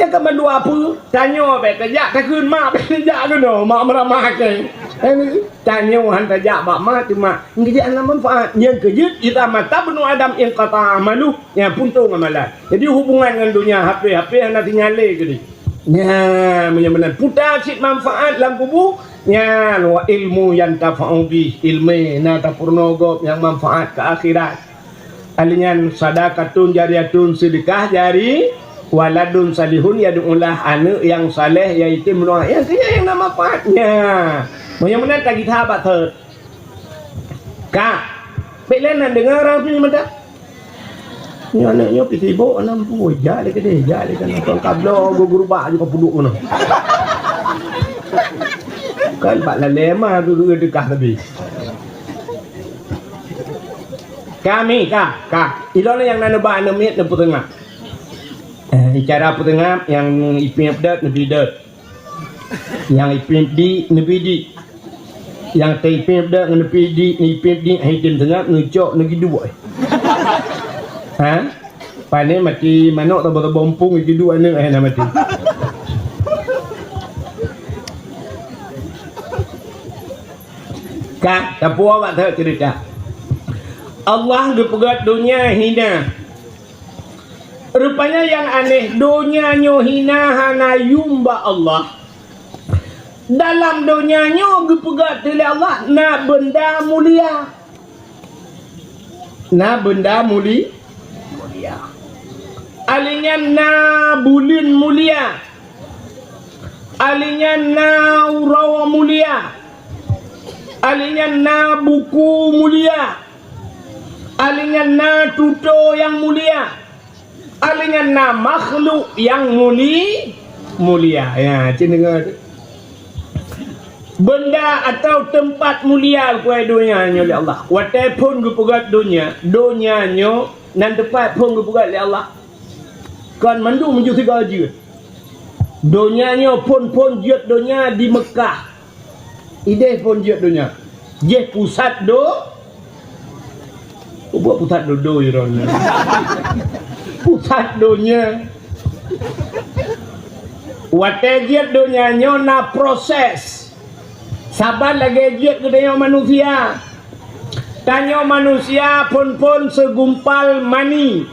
Nyang ka mandua peue? Tanyoe bèk tajak, takheun mak bèk tajak keunoe, mak meuramah kèe. Tanyoe han tajak bak mak, teuma nyan keuh jeuet hana manfaat. Nyang keuh jeuet, idza mata ibnu Adam inqata'a amaluh, nyan puntông amalan. Jadi hubungan ngon donya, H P, H P hana sinyal lé keudéh. Nyan, meunyoe meunan puta cit manfaat lam kubu, nyan wa ilmu yantafa'u bih, ileumèe na tapeurunoe gob nyang manfaat keu akhirat. Alinyan sadaqatun jariyatun, sedekah jari, waladun salihun yad'ulah, aneuk nyang saleh, nyang item doa, nyang keu nyan nyang na manfaatnya. Meunyoe meunan tagita bak thot. Ka. Bèk lé nan deungoe ureueng pih mantap. Nyoe aneuk nyoe pih sibok, nam pue, jak lé keudeh, jak lé keunoe. Kon ka bloe gurubak ju ka peuduek keunoe. Kan bak lalé ma geu-, geu-, deukah tadi. Kami, ka, ka. Ilôn nyang na neuba aneuk miet neupeuteungab. Eh, cara peuteungab nyang ipiep dot, neubi dot. Nyang ipiep di, neubi di. Nyang teuipiep dot ngon neubi di, neuipiep di, hai tem teungab, neucok, neugiduek. Ha? Pane mati manok, tobo-tobo muphom, giduek aneuk, eh, na mati. Ka, tapuwoe bak that ceurita. Allah geupeugöt donya hina. Rupanya nyang aneh, donya nyoe hina hana yum bak Allah. Dalam donya nyoe geupeugöt lé Allah na beunda mulia. Na beunda muli-, mulia. Alinyan na buleuen mulia. Alinyan na uroe mulia. Alinyan na buku mulia. Alinyan na tutoe nyang mulia. Alinyan na makhluk nyang muli-, mulia. Ya, cit deungoe. Beunda atawa teumpat mulia keu donya nyoe lé Allah. Watèe phon geupeugöt donya, donya nyoe nan teumpat phon geupeugöt lé Allah. Kon mandum meujeuet sigoe jeuet. Donya nyoe phon-phon jeuet donya di Meukah. Idéh phon jeuet donya. Jih pusat do-, Peue buet pusat dodo droeneuh? Pusat donya. Watèe jeuet donya nyoe na proses. Saban lagèe jeuet geutanyoe manusia. Tanyoe manusia phon-phon segumpal mani.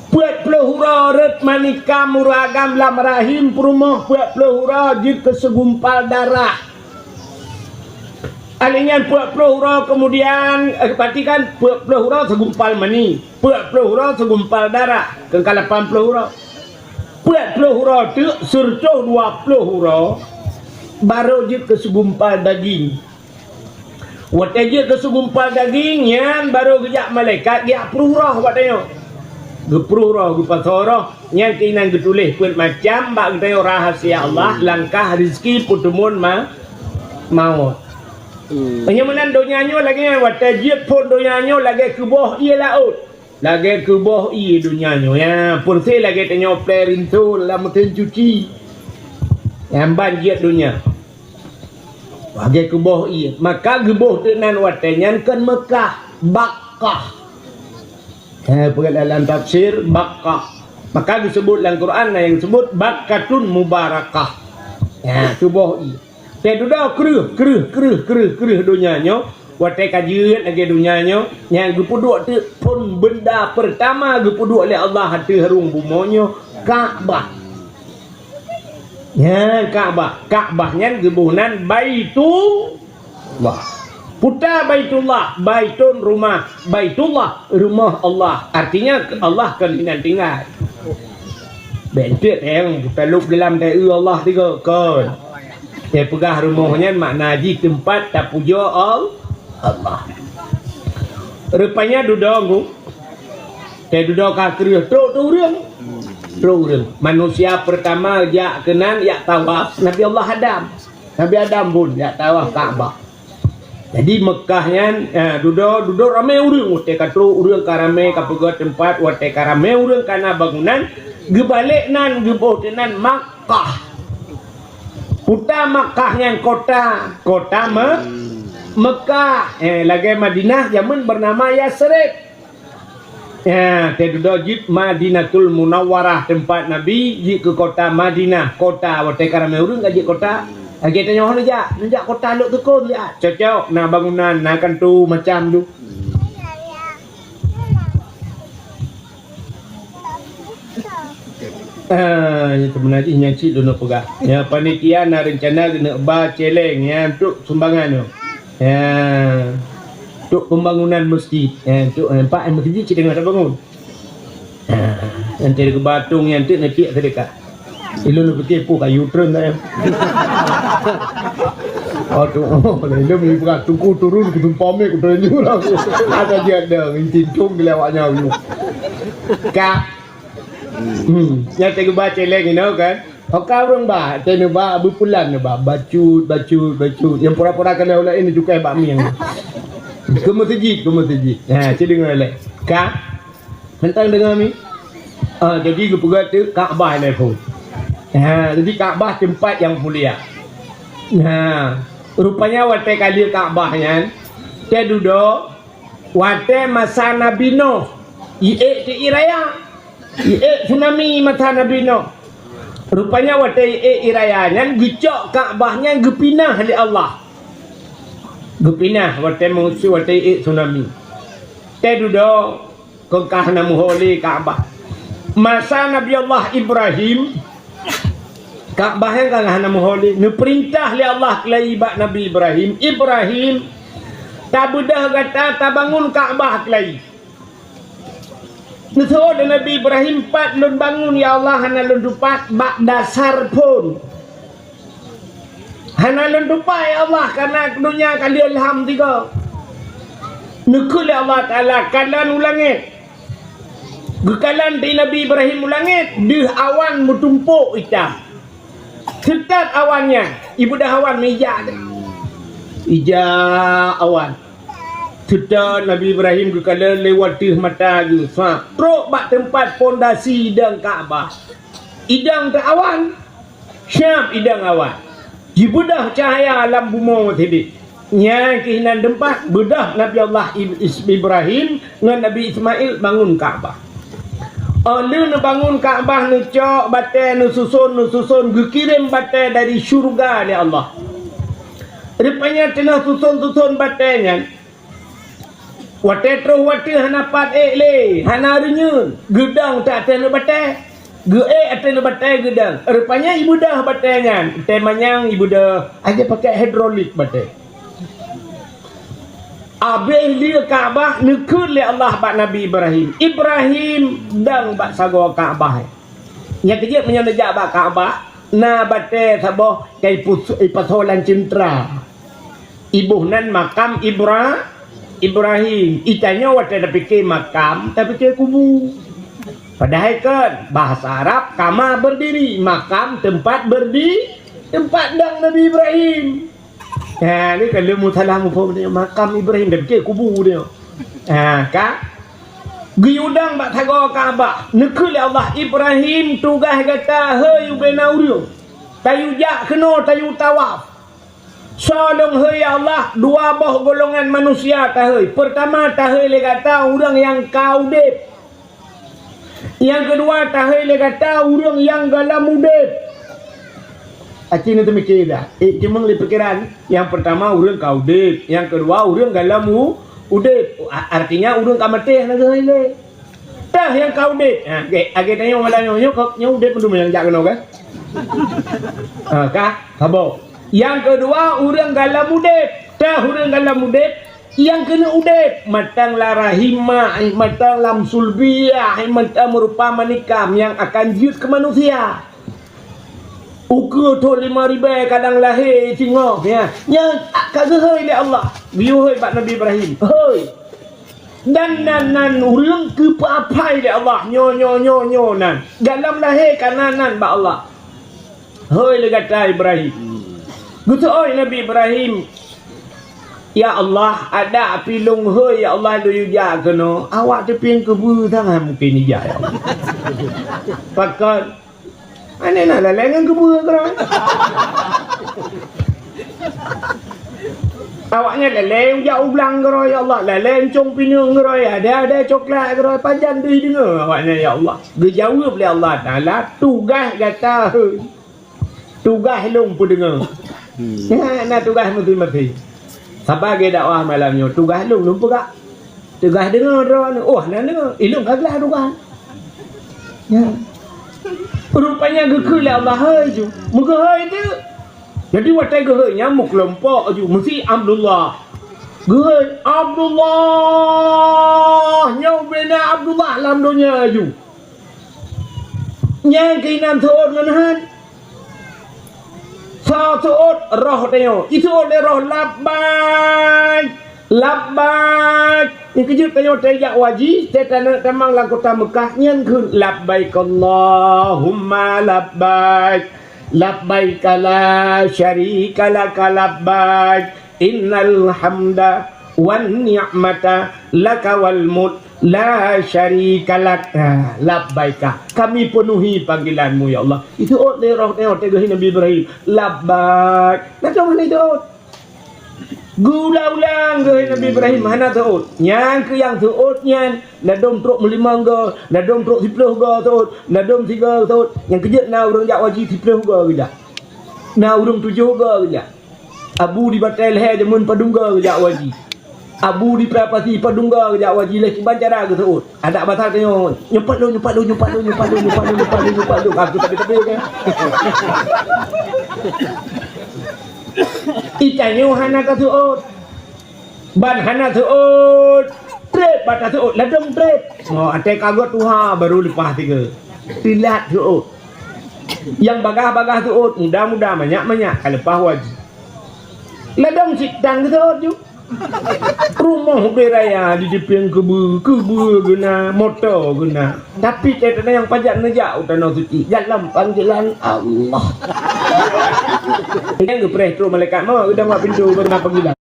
Peuet ploh uroe rhot mani kam ureueng agam lam rahim peurumoh, peuet ploh uroe jeuet keu segumpal darah. Alinyan peuet ploh uroe keumudian, eh, perhatikan, peuet ploh uroe segumpal mani, peuet ploh uroe segumpal darah, keu ka lapan ploh uroe. Peuet ploh uroe teuk, sireutoh dua ploh uroe, barô jeuet keu segumpal daging. Watèe jeuet keu segumpal daging, nyan barô geujak malaikat geujak pruh roh bak tanyoe. Geupruh roh, geupasoe roh, nyan keunan geutuléh peuet macam bak geutanyoe rahasia Allah, langkah, rezeki, peuteumeun ma-, mawöt. Hmm. Meunyoe meunan donya nyoe lagèe nyan, watèe jeuet phon donya nyoe lagèe keuboh ié laôt. Lagèe keuboh ié donya nyoe. Ya, peureuseh lagèe tanyoe plè rinso lam meusén cuci. Nyan ban jeuet donya. Lagèe keuboh ié. Maka geuboh teuk nan watèe nyan kon Meukah, Bakkah. Eh, peugah dalam tafsir Bakkah. Maka geuseubut lam Quran na nyang seubut Bakkatun Mubarakah. Ya, keuboh ié. Teududoe kreueh, kreueh, kreueh, kreueh, kreueh donya nyoe. Watèe ka jeuet lagèe donya nyoe, nyang geupeuduek teuk phon beunda peurtama geupeuduek lé Allah ateueh rhueng bumoe nyoe, Ka'bah. Nyan Ka'bah. Ka'bah nyan geuboh nan Baitullah. Puta Baitullah, Baitun rumah, Baitullah rumoh Allah. Artinya Allah kon inan tinggai. Bèk enteuk nyang talop dalam taeu Allah tiga kon. Teupeugah rumoh nyan makna jih teumpat tapujoe Al-, Allah. Rupanya dudoe ngu. Teududoe ka kreueh trok tu ureueng. Trok ureueng. Manusia peurtama jak keunan jak tawaf Nabi Allah Adam. Nabi Adam phon jak tawaf Ka'bah. Jadi Meukah nyan, eh, dudoe, dudoe ramé ureueng, watèe ka trok ureueng ka ramé, ka peugöt teumpat, watèe ka ramé ureueng ka na bangunan, geubalek nan geuboh teuh nan Makkah. Puta Makkah nyan kota, kota Me-, Meukah, eh, lagèe Madinah jameun beunama Yasrib. Ya, teududoe jeuet Madinatul Munawwarah, teumpat Nabi jeuet keu kota Madinah, kota watèe ka ramé ureueng ka jeuet kota. Lagèe tanyoe neujak, neujak kota Lhoksukon jak. Cocok, na bangunan, na kanto macam tu. Ah, nyan seubeuna jih nyan cit lôn peugah. Ya, panitia na reuncana keuneuk ba celeng, ya, untuk sumbangan tu. Ya. Untuk pembangunan masjid, eh, untuk, eh, empat, eh, masjid cit teungoh tabangun. Ha, nyang teuka batong nyan teuk neupiek seudeukah. Ilôn neupike peue kayu treun dah. Aduh, ilôn ni bukan tuku turun, kutumpah mik, kuteunjur lah. Ada dia ada, intin tung gila awak nyawa. Ka. Hmm, nyang teuka baca lagi, no, kan? Oka ureueng ba, teuka ba, beupulan ba, bacut, bacut, bacut. Nyang pura-pura keunoe laén cukai bak mieng. Keu meuseujid, keu meuseujid. Ha, cit deungoe lé. Ka? Mantong deungoe mi? Ah, jadi geupeugah teuk Ka'bah nyan phon. Ha, jadi Ka'bah teumpat nyang mulia. Ha, rupanya watée ka lheueh Ka'bah nyan, teududoe watée masa Nabi Nuh, iék teuiék raya. Iék tsunami masa Nabi Nuh. Rupanya watée iék raya nyan geucok Ka'bah nyan geupinah lé Allah. Geupinah watée musoh watée iék tsunami. Teududoe Kon ka hana meuho lé Ka'bah. Masa Nabi Allah Ibrahim, Ka'bah nyan ka hana meuho lé. Neupeurintah lé Allah keulayi bak Nabi Ibrahim, "Ibrahim, tabeudoh gata tabangun Ka'bah keulayi." Neuseuôt lé Nabi Ibrahim, "Pat lôn bangun, ya Allah, hana lôn tupat bak dasar phon." Hana lôn tupat, ya Allah, kareuna donya ka lheueh lham tiga. Neukheun lé Allah Taala, "Kalon u langét." Geukalon di Nabi Ibrahim u langét, deuh awan meutumpôk itam. Seutôt awan nyan, ibeudôh awan meuija. Ija awan. Seutôt Nabi Ibrahim geukalon lewat deuh mata geuh, sa trok bak teumpat pondasi idong Ka'bah. Idong teuh awan. Siab idong awan, jibeudôh cahya lam bumoe sidéh. Nyan keuh nan teumpat beudôh Nabi Allah Ib-, Is-, Ibrahim ngon Nabi Ismail bangun Ka'bah. Óh lheueh neubangun Ka'bah, neucok batée, neususon, neususon, geukirém batée dari syeuruga lé Allah. Rupanya teungoh suson-suson batée nyan, watée troh watée hana pat ék lé, hana reunyeun, geudong that ateueh batée. Geuék ateueh batée geudong. Rupanya ibeudôh batée nyan, tée manyang ibeudôh, aja pakai hidrolik batée. Abéh lheueh Ka'bah neukheun lé Allah bak Nabi Ibrahim. Ibrahim dong bak sagoe Ka'bah. Nyang keujeuet meunyoe neujak bak Ka'bah, na batée saboh ka ipus-, ipasoe lam ceuntra. Iboh nan makam Ibra-, Ibrahim. Itanyoe watée tapike makam, tapike kubu. Padahai kan bahasa Arab kama berdiri, makam tempat berdi-, tempat dong Nabi Ibrahim. Ha, ni kan leumu salah muphom ni, makam Ibrahim tapike kubu dia. Ha, ka? Geuyue dong bak sagoe Ka'bah, neukheun lé Allah, "Ibrahim, tugaih gata, hei ubena ureuëng, tayue jak keunoe, tayue tawaf." Soe lôn hei, ya Allah, dua boh golongan manusia tahei. Peurtama tahei lé gata ureuëng nyang ka udeb. Nyang keudua tahei lé gata ureuëng nyang gohlom udeb. Aci neuteumike dah. Eh, cuma lé pikiran. Nyang peurtama ureuëng ka udeb. Nyang keudua ureuëng gohlom u-, udeb. A-, artinya ureuëng ka maté hana geuhei lé. Tah nyang ka udeb. Ha, oke. Lagée tanyoe malam nyoe, nyoe ka, nyoe udeb mandum nyang jak keunoe kan? Ha, ka? Saboh. Nyang keudua, ureuëng gohlom udeb. Tah ureuëng gohlom udeb, nyang keuneuk udeb. Mantong lam rahim mak, mantong lam sulbiah, mantong meurupa manikam nyang akan jeuet keu manusia. Ukeue thon lima ribée kadang lahé singoh, ya. Nyan ka geuhei lé Allah. Geuyue hei bak Nabi Ibrahim. Hei. Dan nan, nan ureuëng keu peuaphai lé Allah. Nyoe, nyoe, nyoe, nyoe nan. Gohlom lahé ka nan, nan bak Allah. Hei lé gata Ibrahim. Geuseuôt Nabi Ibrahim. Ya Allah, adak pih lôn hei, ya Allah, lôn yue jak keunoe. Awak teupieng keubeue tangai mungken ijak, ya Allah. Pakon? Aneh na lalée ngon keubeue keudroe. Awaknyan lalée jak u blang keudroe, ya Allah, lalée ncong pineung keudroe, ada-ada coklat keudroe, pajan deuh deungoe awaknyan, ya Allah. Geujaweueb lé Allah Taala, tugaih gata hei. Tugaih lôn peudeungoe. Hmm. Nyan na tugaih masing-masing. Saban lagée dakwah malam nyoe, tugaih lôn, lôn peugah. Tugaih deungoe droeneuh. Oh, na deungoe. Ilôn ka glah tugaih. Nyan. Rupanya geukheun lé Allah hei ju. Meugeuhei teuk. Jadi watée geuhei nyan meukeulumpok ju. Meusi Abdullah. Geuhôi, "Abdullah!" Nyoe ubena Abdullah lam donya aju. Nyang keunan seuôt ngon han. Sa seuôt roh tanyoe. Iseuôt lé roh, "Labbaik! Labbaik!" Nyang keujeuet tanyoe tajak haji, teutanyoe tamong lam kota Meukah, nyan kheun, "Labbaik Allahumma labbaik. Labbaik la syarika laka labbaik." Innal hamda wan ni'mata laka wal mulk la syarika lak. Ah, labbaika. Kami penuhi panggilanmu, ya Allah. Iseuôt lé roh nyoe teugeuh Nabi Ibrahim. Labbaik. Nah, cuma itu. Geulang-ulang geuh Nabi Ibrahim hana seuôt. Nyang keu nyang seuôt nyan, ladôm trok meulimong go, ladôm trok siplôh go seuôt, ladôm sigo seuôt. Nyang keujeuet na ureuëng jak haji siplôh go geujak. Na ureuëng tujoh go geujak. Abu di Batée Leher jameun padum go geujak haji. Abu di Prapati padum go geujak haji, lé kiban cara geuseuôt. Adak basa tanyoe, "Nyumpat lôn, nyumpat lôn, nyumpat lôn, nyumpat lôn, nyumpat lôn, nyumpat lôn, nyumpat lôn." Aku tapi-tapi kan. Itanyoe hana ka seuôt. Ban hana seuôt. Treb bak taseuôt, ladôm treb. Mo, até kagot tuha baru leupah tiga. Teulat seuôt. Nyang bagah-bagah seuôt, muda-muda, manyak-manyak ka leupah haji. Ladôm cit dang geuseuôt ju. Rumoh ubé raya di Dipieng keubeu, keubeu geuna, moto geuna. Tapi teuntang nyang pajak neujak u Tanoh Suci, dalam panggilan Allah. Nyang geupreh trok malaikat mo, udang bak pintoe baru na panggilan.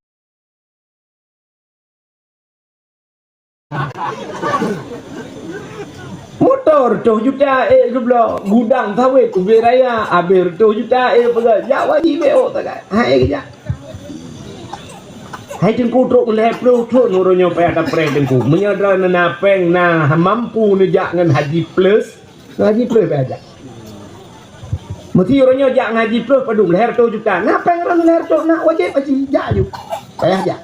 Moto reutôh juta ék geubloe, gudang sawét ubé raya abéh reutôh juta ék peugah, jak haji bék ôk tagai. Hai geujak. Hai teungku trok meulhèe ploh thon uroe nyoe payah tapreh teungku. Meunyoe droeneuh na péng na mampu neujak ngon haji plus, ngon haji plus payah jak. Meusi uroe nyoe jak ngon haji plus padum lhèe reutôh juta. Na péng rhah lhèe reutôh na wajéb haji, jak aju. Payah jak.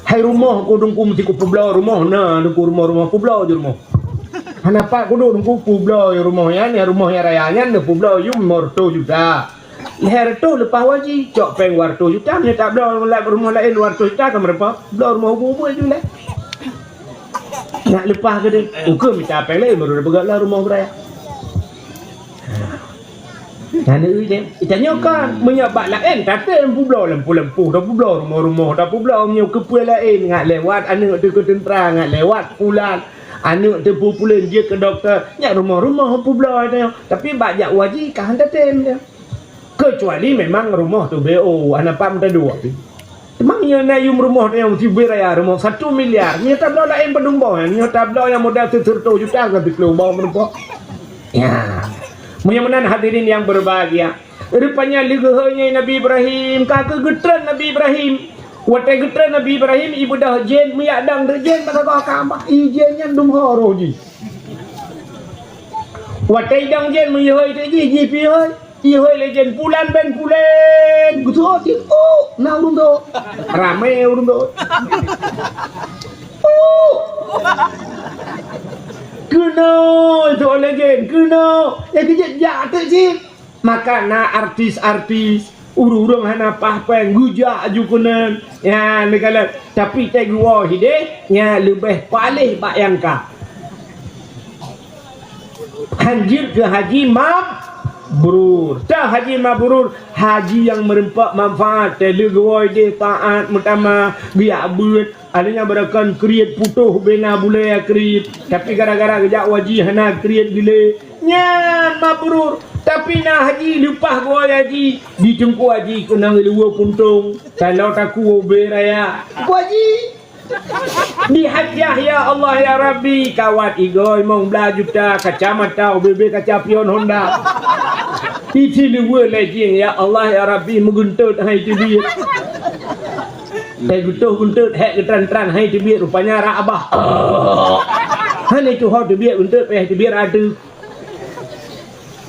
Hai rumoh ku teungku meusi kupeubloe rumoh na teungku rumoh-rumoh peubloe ju rumoh. Hana pat kuduek teungku peubloe ju rumoh nyan, ya rumoh nyang raya nyan neupeubloe ju lima reutôh juta. Lhèe reutôh leupah haji, cok péng dua reutôh juta meunyoe tabloe lam rumoh laén dua reutôh juta ka meureumpok, bloe rumoh ubit-ubit ju lé. Nak leupah keudeh, ukeue mita péng laén baru peugah lah rumoh beuraya. Nah, neueu deh. Itanyoe kan, meunyoe bak laén, tatem peubloe lampu-lampu, tapeubloe rumoh-rumoh, tapeubloe meunyoe keupeue laén, ngat lewat aneuk teuh keu teuntra, ngat lewat pulan, aneuk teuh peupulen jeuet keu dokto, nyak rumoh-rumoh peubloe itanyoe. Tapi bak jak haji, ka han tatem deh. Keucuali memang rumoh teuh B O, hana pat meutaduek pih. Teuma meunyoe na yum rumoh nyang sibeuet raya rumoh satu miliar, meunyoe tabloe laén padum boh, meunyoe tabloe nyang modal sireutôh juta ka siplôh boh meureumpok. Ya. Meunyoe meunan hadirin yang berbahagia, rupanya lé geuhôi nyan Nabi Ibrahim, ka keuh geutreun Nabi Ibrahim. Watée geutreun Nabi Ibrahim, ibeudôh jén, meuyak dong deuk jén bak sagoe Ka'bah. I jén nyan dum ho roh jih. Watée idong jén meuyeuhôi teuk jih, jih pih hôi. Ihôi lé jén pulan ben pulen. Geutuho cit, "Oh, na ureuëng tu." Ramé ureuëng tu. "Oh." Keunoe, tuho lé jén, keunoe. Eh, keujeuet jak teuk cit. Maka na artis-artis, ureuëng-ureuëng hana paih péng, geujak aju keunan. Ya, neukalon. Tapi tée geuwoe hideh, nya leubeh paléh bak nyang ka. Hanjeuet keu haji mabrur. Teuh haji mabrur, haji nyang meureumpok manfaat, teuh lé geuwoe deh taát meutamah, geujak beuet, ada nyang beurakan kriet putôh bena bulée kriet, tapi gara-gara geujak haji hana kriet geulée. Nyan mabrur, tapi na haji leupah geuwoe haji, di teungku haji keunong luweue puntông, taloe takue ubé raya. Teungku haji, Di hajjah, ya Allah, ya Rabbi, kawat igoe limong blaih juta, kacamata ubé-bé kaca pion Honda. Isi luweue lé jih, ya Allah, ya Rabbi, meugeuntot hai teubiet. Teuh geutoh geuntot, hék geutran-tran hai teubiet, rupanya rak abah. Hana tuho teubiet geuntot, payah teubiet ateueh.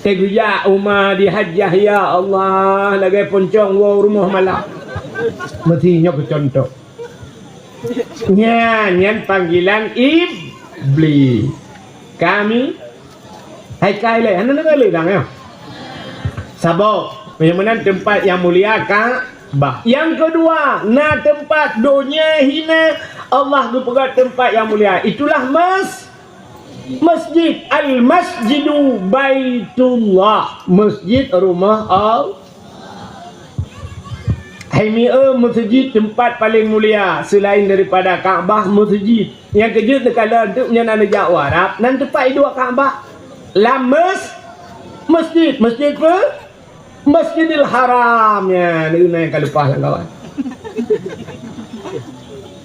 Teuh geujak uma di hajjah, ya Allah, lagée poncong woe rumoh malam. Meusi nyoe keucontoh. Nyan, nyan panggilan Iblis. Kami hai kai lé, hana deungoe lé dang nyoe. Saboh, meunyoe meunan teumpat nyang mulia ka, Bah. Nyang keudua, na teumpat donya hina, Allah geupeugah teumpat nyang mulia. Itulah mas-, masjid. Al-Masjidu Baitullah. Masjid rumah Allah. Hai mi, eh, masjid teumpat paling mulia selain daripada Ka'bah, masjid. Nyang keujeuet neukalon teuk nyan na neujak u Arab, nan teumpat iduek Ka'bah. Lam mas-, masjid. Masjid peue? Masjidil Haram. Nyan, neuna nyang ka leupah lam kawan.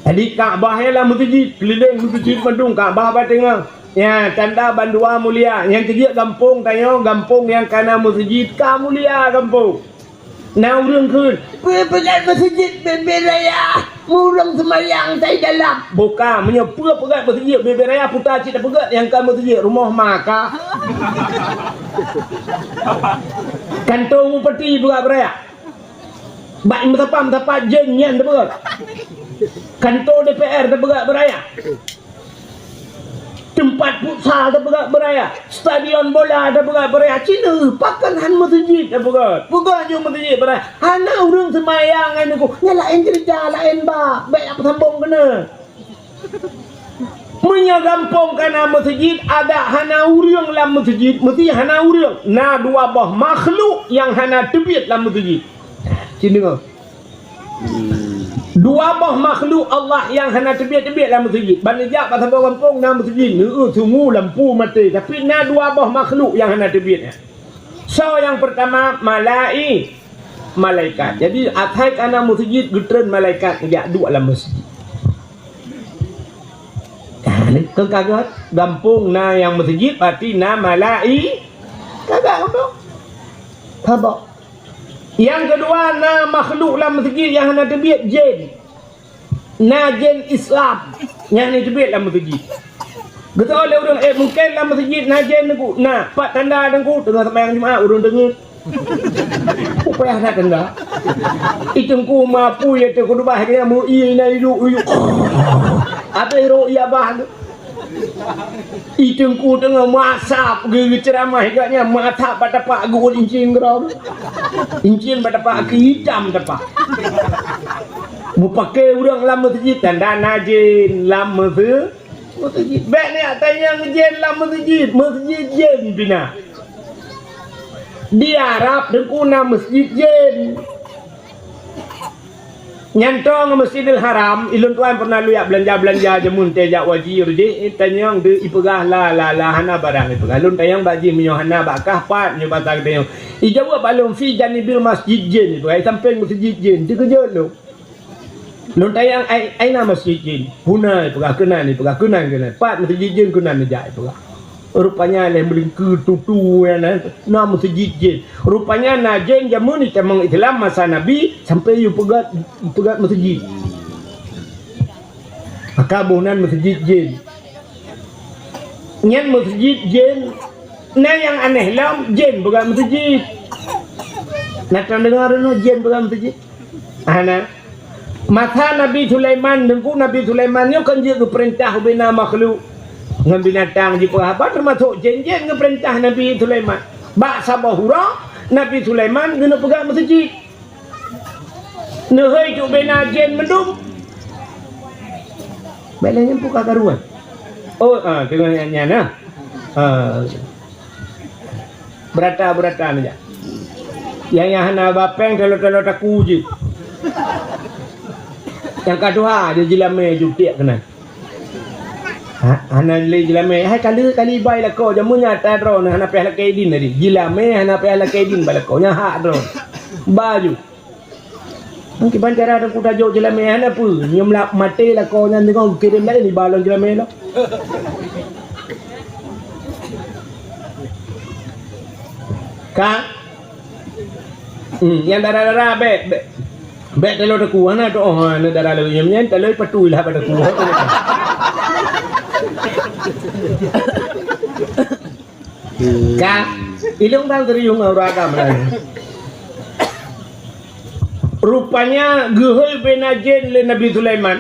Jadi, Ka'bah nyan lam masjid, keulileng masjid mandum Ka'bah bak teungoh. Nyan, tanda bandua mulia. Nyang keujeuet gampông tanyoe, gampông nyang ka na masjid, ka mulia gampông. Na ureueng kheun, "Peue peugah masjid Bebe Raya, ureueng seumayang tai dalam." Buka, meunyoe peue peugah masjid Bebe Raya, puta cit tapeugah nyang ka masjid rumoh maka. Kantô bupati peugah beuraya. Bak meusapat-meusapat jén nyan tapeugah. Kantô D P R tapeugah beuraya. Teumpat futsal tapeugah beuraya, stadion bola tapeugah beuraya. Cina pakon han masjid tapeugah. Peugah ju masjid beuraya. Hana ureueng seumayang ngon nyan, nyan laén ceurita, laén bab. Bèk tapeusambông keunoe. Meunyoe gampông ka na masjid, adak hana ureueng lam masjid, meusti hana ureueng. Na dua boh makhluk nyang hana teubiet lam masjid. Cit deungoe. Dua boh makhluk Allah nyang hana teubiet-teubiet lam masjid. Ban neujak bak saboh gampông na masjid, neueu sungu lampu maté, tapi na dua boh makhluk nyang hana teubiet nyan. Soe nyang peurtama? Malai-, malaikat. Jadi, asai ka na masjid, geutreun malaikat neujak duek lam masjid. Nah, ni keu ka gét, gampông na nyang masjid, berarti na malai-, ka gét gampông. Saboh. Nyang keudua, na makhluk lam masjid nyang hana teubiet, jén. Na jén Islam nyang hana teubiet lam masjid. Geutanyong lé ureueng, "Eh, mungken lam masjid na jén, Teungku?" "Na." "Pat tanda, Teungku?" "Teungoh seumayang Jumat, ureueng deungeut." Peue payah na tanda. I Teungku meupui ateueh khutbah, gaya meu-ie inan iyuek-iyuek. Abéh rhot ie abah tu. I Teungku teungoh meuasap geu-, geuceuramah, gobnyan meuasap bak tapak geuôt incin keudroe. Incin bak tapak keu itam tapak. Meupaké ureueng lam meuseujid, tanda na jén lam meuse-, meuseujid. Bèk neujak tanyong jén lam meuseujid, meuseujid jén pih na. Di Arab teungku na meuseujid jén. Nyan toe ngon Masjidil Haram, ulôn tuan pernah lôn jak beulanja-beulanja jameun teuh jak u haji, ureueng jih, eh, tanyong deuh ipeugah la, la, la, hana barang ipeugah. Lôn tanyong bak jih meunyoe hana bak kah pat, meunyoe basa geutanyong. Ijaweueb bak lôn, "Fi janibil masjid jin," ipeugah, "Di sampéng meuseujid jin." Teukeujot lôn. Lôn tanyong, "Ai-, aina masjid jin?" "Huna," ipeugah, "Keunan," ipeugah, "Keunan, keunan. Pat meuseujid jin keunan neujak," ipeugah. Rupanya lé meulingkeu tutu nyan, eh, na meuseujid jén. Rupanya na jén jameun itamong Islam masa Nabi sampoe yue peugöt, peugöt meuseujid. Maka boh nan meuseujid jén. Nyan meuseujid jén. Na nyang aneh lom, jén peugöt meuseujid. Na tadeungoe droeneuh jén peugöt meuseujid? Hana. Masa Nabi Sulaiman, Teungku, Nabi Sulaiman nyoe kan jeuet geupeurintah ubena makhluk ngon binatang jipeugah haba, teumasok jén-jén geupeurintah Nabi Sulaiman. Bak saboh uroe, Nabi Sulaiman geuneuk peugah meuseujid. Neuhôi keu ubena jén mandum. Bèk lé nyan peugah karuan. Oh, ah, teungoh nyan, nyan, ah. Ah. Beurata-beurata neujak. Nyang, nyang hana ba péng talo-talo taku jih. Nyang ka tuha jih jilamé jutiek keunan. Ha, hana lé jilamé. Hai kali-kali bai lakoe jameun nyan ata droeneuh hana payah lakée idin tadi. Jilamé hana payah lakée idin bai lakoe. Nyan hak droeneuh. Ba ju. Kiban cara Teungku tajok jilamé hana peue. Nyoe meulak maté lakoe nyan teungoh geukirém laén iba lom jilamé lom. Ka? Hmm, nyang dara-dara bèk, bèk. Bèk talo taku, hana tu, oh, hana dara lagèe nyan, nyan talo patu lah pada ku. Ka, ilong bang serius ngon urang agam laén. Rupanya geuhôi ubena jén lé Nabi Sulaiman.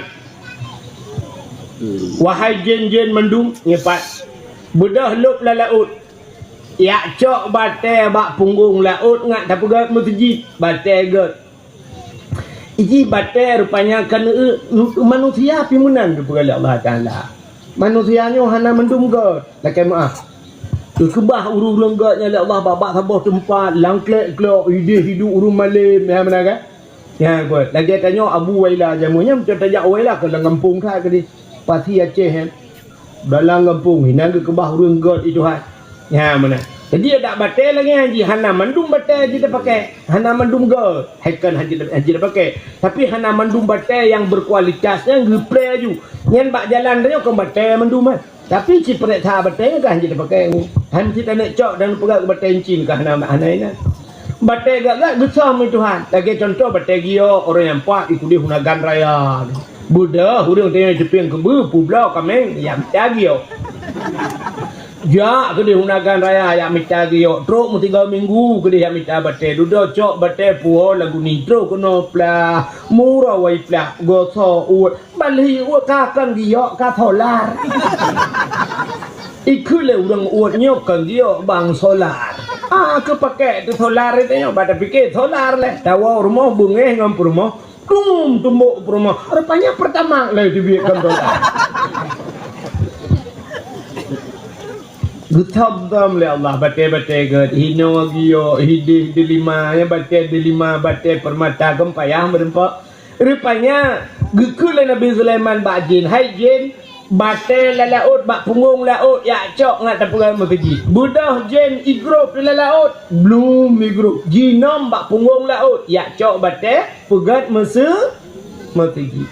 Wahai jén-jén mandum, nyoe pat. Beudôh lôb lam laôt. Jak cok batèe bak punggong laôt ngat tapeugöt meuseujid, batèe göt. Jih batée rupanya keuneuk manusia pih meunan geupeugah lé Allah Taala. Manusia nyoe hana mandum göt, lakée meuáh. Geukeubah ureuëng-ureuëng göt nyan lé Allah bak-bak saboh teumpat, lam klek-klok, ideh hidup ureuëng malém, ya meunan kan? Ya, buet. Lagée tanyoe Abu Waila jameun nyan, meunyoe tajak Waila keu lam gampông that keudeh. Pasi Aceh nyan. Dalam gampông, inan geukeubah ureuëng göt itu hai. Ya, meunan. Jadi, adak batée lagée nyan jih, hana mandum batée jih tapakai. Hana mandum göt. Hai kan hana jih tapakai. Tapi, hana mandum batée nyang berkualitas nyan geuplé aju. Nyan bak jalan tanyoe kon batée mandum, eh. Tapi, ciprek that batée nyan kan hana jih tapakai. Hai meusti taneuk cok dan peugah keu batée incin ka hana, hana inan. Batée gak-gak geusom lé Tuhan. Lagée cuntoh batée giok, ureuëng nyang pat i keudeh u Nagan Raya. Beudôh ureuëng teunyong teupieng keubeue, peubloe kaméng, jak mita giok. Jak keudeh u Nagan Raya, jak mita giok. Trok meusigoe minggu keudeh jak mita batée. Dudoe cok batée puwoe lagu ni, trok keunoe plah, murah wai plah, gosoe uet. Ban lheueh uet ka kon giok, ka solar. Ikheun lé ureuëng uet nyoe kon giok, bang solar. Ah, keu pakai teuh solar itu nyoe, bak tapike solar lé. Tawoe rumoh beungéh ngon peurumoh, dum tumbok peurumoh. Rupanya Pertamax lé teubiet kon solar. Geuthom-thom lé Allah batée-batée gét, hinoe giok, hideh delima, ya batée delima, batée peurmata, kon payah meureumpok. Rupanya, geukheun lé Nabi Sulaiman bak jén, "Hai jén, batée lam laôt bak punggong laôt jak cok ngat tapeugét meuseujid." Beudôh jén igrôp lam laôt, blum igrôp, jinom bak punggong laôt jak cok batée peugét meuse-, meuseujid.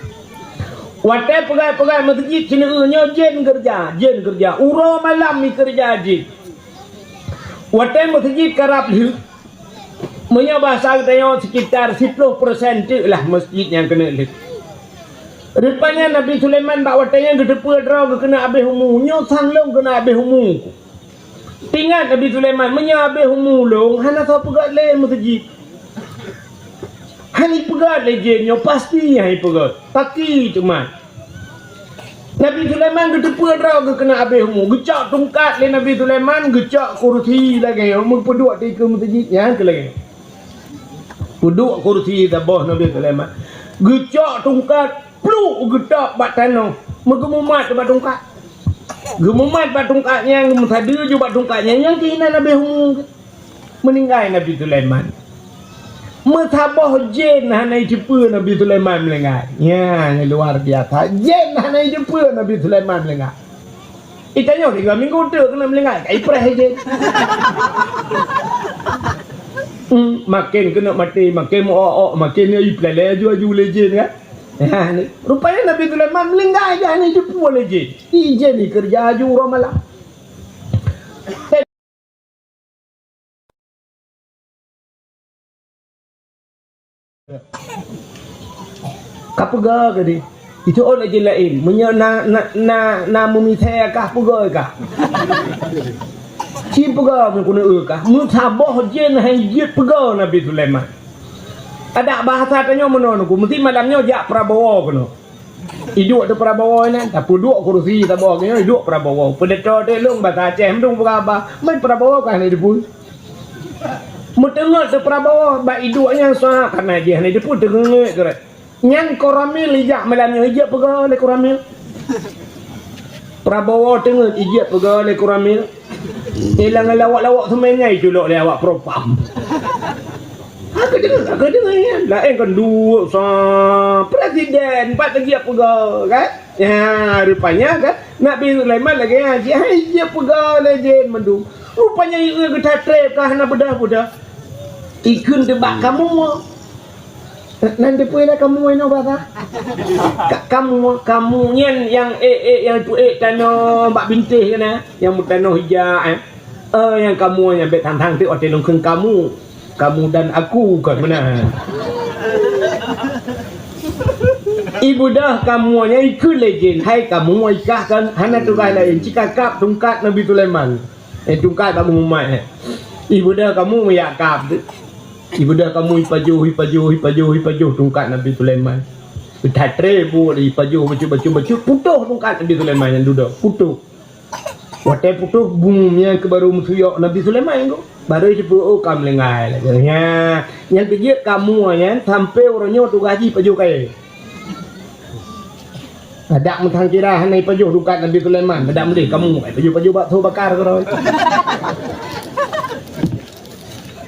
Watée peugét-peugét meuseujid, sineuk nyoe jén keureuja, jén keureuja. Uroe malam jikeureuja jén. Watée meuseujid karab lheueh, meunyoe bahasa geutanyoe, sekitar siplôh persen teuk lah meuseujid nyang keuneuk lheueh. Rupanya Nabi Sulaiman bak watée nyan geuteupeue droe geuh keuneuk abéh umu, nyoe sang lôn keuneuk abéh umu. Teuingat Nabi Sulaiman, meunyoe abéh umu lôn, hana soe peugét lé meuseujid. Hana jipeugét lé jén nyoe, pasti hana jipeugét. Paki teuma. Nabi Sulaiman geuteupeue droe geuh keuneuk abéh umu. Geucok tungkat lé Nabi Sulaiman, geucok kursi lagée nyoe, meupeuduek dikeue meuseujid nyan keu lagée nyoe. Peuduek kursi saboh Nabi Sulaiman. Geucok tungkat, pluk geutôb bak tanoh, meugeumumat bak tungkat. Geumumat bak tungkat nyan, geumeusadeue ju bak tungkat nyan, nyan keuh inan abéh umu. Meuninggai Nabi Sulaiman. Meusaboh jén hana jiteupeue Nabi Sulaiman meuninggai. Nyan luar biasa. Jén hana jiteupeue Nabi Sulaiman meuninggai. Itanyoe tiga minggu teuk keuneuk meuninggai, ka ipreh jén. Hmm, maken keuneuk maté, maken meu-ok-ok, maken ipeuleleh aju-aju lé jén kan. Nah, ni. Rupanya Nabi Sulaiman meuninggai, hana jiteupeue lé jén. Di jén ni keureuja aju uroe malam. Ka peugah keudeh. Itu ôn lagée laén. Meunyoe na, na, na, na meumisée kah, peugah kah. Ci peugah meukeuneu kah. Meusaboh jén hai jeuet peugah Nabi Sulaiman. Adak bahasa tanyoe meunoe nuku, meusti malam nyoe jak Prabowo keunoe. Iduek teuh Prabowo nyan, tapeuduek kursi saboh nyoe iduek Prabowo. Peudeutô teuh lôn basa Aceh meudueng peugah haba, mai Prabowo ka hana jiteupeue. Meuteungeut teuh Prabowo bak iduek nyan sa kana jih hana jiteupeue teungeut keuret. Nyan Koramil ijak malam nyoe ijak peugah lé Koramil. Prabowo teungeut ijak peugah lé Koramil. Ilang lawak-lawak seumai nyan iculok lé awak propam. Aku deungoe, aku deungoe nyan. Laén kan duek sa presiden, empat lagi apa ga, kan? Ya, rupanya kan Nabi Sulaiman lagée nyan, hai jeuet peugah lé jén mandum. Rupanya ié geutatreb ka hana beudah-beudah. Ikheun teuh bak kamoe. Nan teupeue lé kamoe inoe basa? Ka-, kamoe, kamoe nyan nyang ék-ék nyang peuék tanoh bak bintéh kana, nyang meutanoh ija, eh. Eh, nyang kamoe nyan bék thang-thang teuk watée lôn kheun kamoe. Kamoe dan aku kon meunan. Ibeudôh kamoe nyan ikheun lé jén, hai kamoe ikah kon hana tugaih laén, ci kakab tungkat Nabi Sulaiman. Eh, tungkat bak geumumat, eh. Ibeudôh kamoe meuyak kab teuk. Ibeudôh kamoe ipajoh, ipajoh, ipajoh, ipajoh tungkat Nabi Sulaiman. That treb buet ipajoh bacut, bacut, bacut, putôh tungkat Nabi Sulaiman nyang dudoe, putôh. Watèe putôh bung nyan keuh baru meusuyok Nabi Sulaiman nyan keuh. Baru jipeu, oh, ka meuninggai lagèe nyan. Nyan pih jeuet kamoe nyan sampoe uroe nyoe tugaih jih pajoh kayèe. Adak meuthang kira hana ipajoh tungkat Nabi Sulaiman, adak meudeh kamoe pajoh-pajoh bakso bakar keudroe.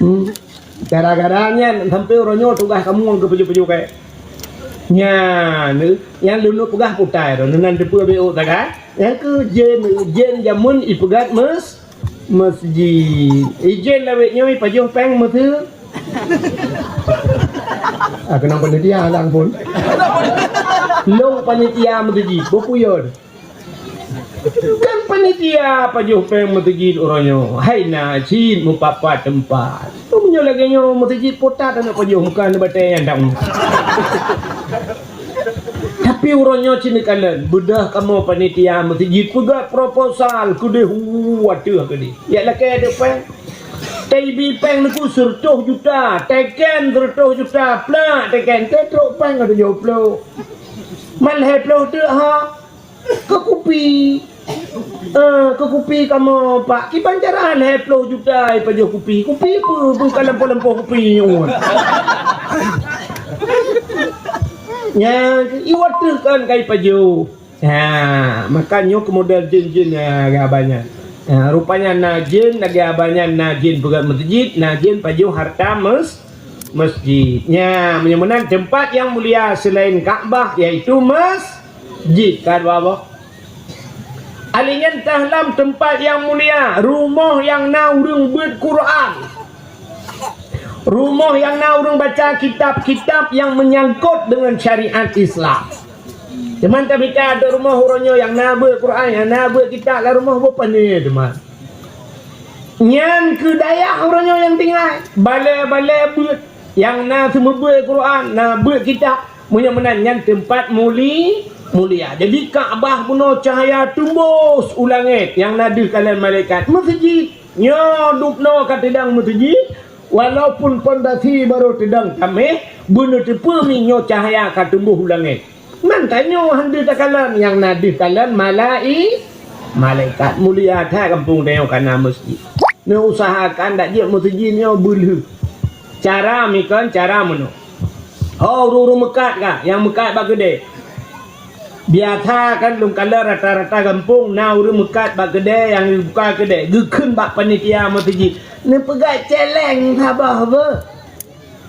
Hmm. Gara-gara nyan sampoe uroe nyoe tugaih kamoe keuh pajoh-pajoh kayèe. Nyan, nyang lôn peugah putai droeneuh nan teupeue B O sagai. Nyang keuh jén, jén jameun ipeugöt meus-, meusjid. Ijén lawét nyoe ipajoh péng meuseu-, ah, keunong panitia lang phôn. Lôn panitia meusjid, beupuyon. Kan panitia pajoh péng meuseujid uroe nyoe. Hai na cit meupat-pat teumpat. Meunyoe lagèe nyoe meuseujid putat aneuk pajoh muka aneuk batèe nyang dang. Tapi uroe nyoe cit neukalon, beudôh kamoe panitia meuseujid peugah proposal keudeh hu ateueh keudeh. Ya lakèe adoe péng. Taibi péng neuku seureutôh juta, teken seureutôh juta, plak teken, teutrok péng ka tujoh ploh. Man lhèe ploh teuk ha. Keu kupi. Eh, keu kupi kamoe, Pak. Kiban cara lhèe ploh juta ipajoh kupi. Kupi peue, peue ka lampôh-lampôh kupi nyoe. Nyan, iwat teuh kan ka ipajoh. Ha, maka nyoe keu model jén-jén, ha, lagèe abah nyan. Ha, rupanya na jén, lagèe abah nyan, na jén peugöt meuseujid, na jén pajoh hareuta meus-, meusjid. Nya, meunyoe meunan teumpat nyang mulia selain Ka'bah, yaitu meus-, jih ka dua boh. Alèh nyan teuh lam teumpat nyang mulia, rumoh nyang na ureueng beuet Quran. Rumoh nyang na ureueng baca kitab-kitab nyang meunyangkot deungon syariat Islam. Teuma tamita lam rumoh uroe nyoe nyang na beuet Quran, nyang na beuet kitab lam rumoh beupané teuma. Nyan keu dayah uroe nyoe nyang tinggai, balèe-balèe beuet nyang na seumeubeuet Quran, na beuet kitab. Meunyoe meunan nyan teumpat muli-, mulia. Jadi Ka'bah bunoe cahya teumbôs u langèt nyang na deuh kalon malaikat. Meuseujid nyoe dubnoe ka teudong meuseujid, walaupun pondasi barô teudong taméh, beuneuteupeu mi nyoe cahya ka teumbôs u langèt. Nan tanyoe han deuh takalon, nyang na deuh kalon malai-, malaikat. Mulia that gampông tanyoe ka na meuseujid. Neuusahakan dak jeuet meuseujid nyoe beulheueh. Cara mi kon, cara meunoe. Ho ureueng-ureueng meukat ka, nyang meukat bak keudè. Biasa kan lôn kalon rata-rata gampông na ureueng meukat bak keudè nyang buka keudè, geukheun bak panitia meuseujid. Neupeugah cèlèng saboh beuh.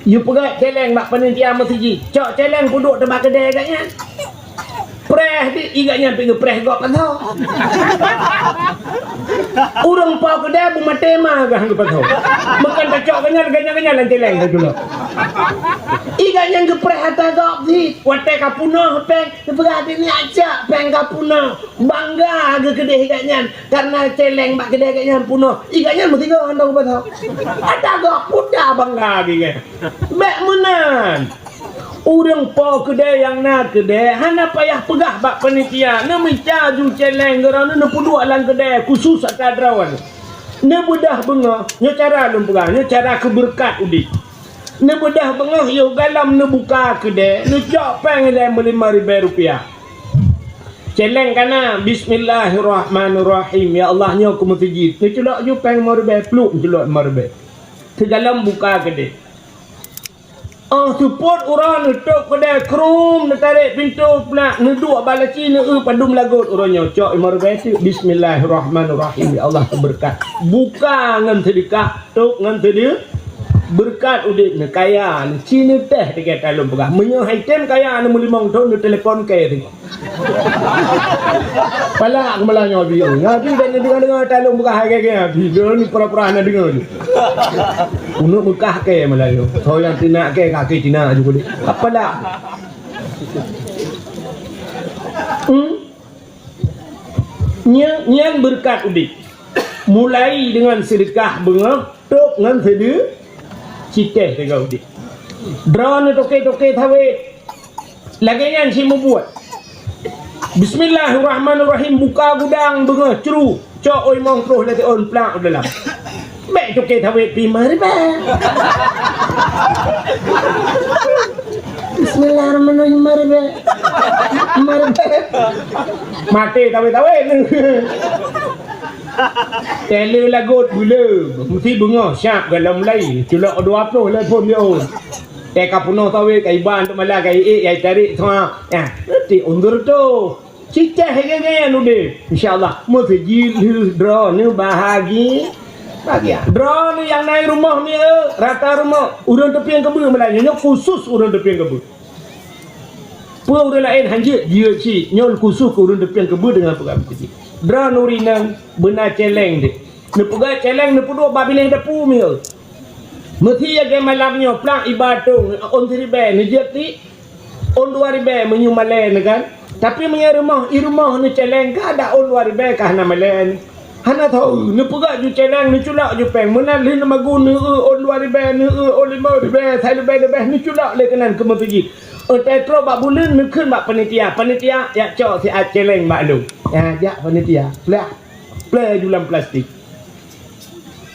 Yue peugah cèlèng bak panitia meuseujid, cok cèlèng peuduek teuma keudè gobnyan. Preh di, i gobnyan pih geupreh gob pasoe. Ureueng po keudè beumaté ma gah geupasoe. Meukan tacok gobnyan, gobnyan, gobnyan lam cèlèng teuh dulu. I gobnyan geupreh ata gob cit, watèe ka peunoh péng, geupeugah, "Nyoe cok péng ka peunoh." Bangga geukeudeh i gobnyan. Karena cèlèng bak keudè gobnyan peunoh, i gobnyan meusigoe hana geupasoe. Ata gob puta bangga geuh. Bèk meunan. Ureueng po keudè nyang na keudè hana payah peugah bak panitia, neumita ju cèlèng droeneuh neupeuduek lam keudè khusus ata droeneuh. Neubeudôh beungoh, nyoe cara lôn peugah, nyoe cara keu beureukat udép. Neubeudôh beungoh yoh galom neubuka keudè, neucok péng ilèe meulimong ribèe rupiah. Cèlèng ka na, "Bismillahirrahmanirrahim. Ya Allah, nyoe keu meuseujid." Neuculok ju péng limong ribèe, pluek neuculok limong ribèe. Teugalom buka keudè. Óh seupôt uroe neutôp keudè, krum, neutarek pintoe, plak, neuduek bak laci, neueu padum lagot uroe nyoe. Cok limong ribèe teuk, "Bismillahirrahmanirrahim. Ya Allah, keu beureukat." Buka ngon seudeukah. Tôb ngon teudeuh, beureukat udép nyoe kaya nyoe, ci neutéh teuka lôn peugah. Meunyoe hai tem kaya nyoe meulimong thôn, neutelepon kèe teungoh. Palak keumalak nyoe biyeu. Nyoe biyeu dan neudeungoe-deungoe talôn peugah hai kèe-kèe biyeu. Nyoe pura-pura hana deungoe nyoe. Uneuk meukah kèe malah nyoe. Soe nyang teunak kèe, kaki Cina ju kudéh. Palak. Hmm? Nyan, nyan beureukat udép. Mulai deungon seudeukah beungoh, tôb ngon seudeu-, ci téh teuka udép. Droeneuh toke-toke sawét. Lagèe nyan cit meubuet. Bismillahirrahmanirrahim, buka gudang beungoh cru, cok oi mong troh lagèe ôn plak u dalam. Bèk toke sawét pih limong ribèe. Bismillahirrahmanirrahim, limong ribèe. Limong ribèe. Maté sawét-sawét. Tele lagot bule, meusti beungoh siap galom lai, culok dua ploh lhèe phon di ôn. Teka punoh sawét, ka iban untuk malam, ka iék, ka itarek semua. Ya, nanti undur tu. Cicah gaya-gaya nude. Insya Allah, meuseujid lheueh droeneuh bahagi-, bahagia. Droeneuh nyang na i rumoh ni, eh, rata rumoh. Ureueng teupieng keubeue malam nyoe, nyoe khusus ureueng teupieng keubeue. Peue ureueng laén han jeuet, jeuet cit. Nyoe khusus keu ureueng teupieng keubeue deungon peugah meuseujid. Droeneuh rinang, beuna céléng deh. Neupeugah céléng, neupeuduek bak binéh dapu mi, eh. Meusi lagèe malam nyoe, plang iba tông, ôn siribèe, neujeuet ti, ôn dua ribèe meunyoe malèe nyoe kan. Tapi meunyoe rumoh, i rumoh neucéléng ka, ada ôn dua ribèe ka hana malèe nyoe. Hana tho, neupeugah ju céléng, neuculak ju péng. Meunan lheueh neumagun, neueu ôn dua ribèe, neueu ôn limong ribèe, siribèe leubeh neuculak lé keunan keu meuseujid. Watèe trok bak buleuen, neukheun bak panitia. Panitia, jak cok siat céléng bak lôn. Ya, jak panitia. Plah. Plè ju lam plastik.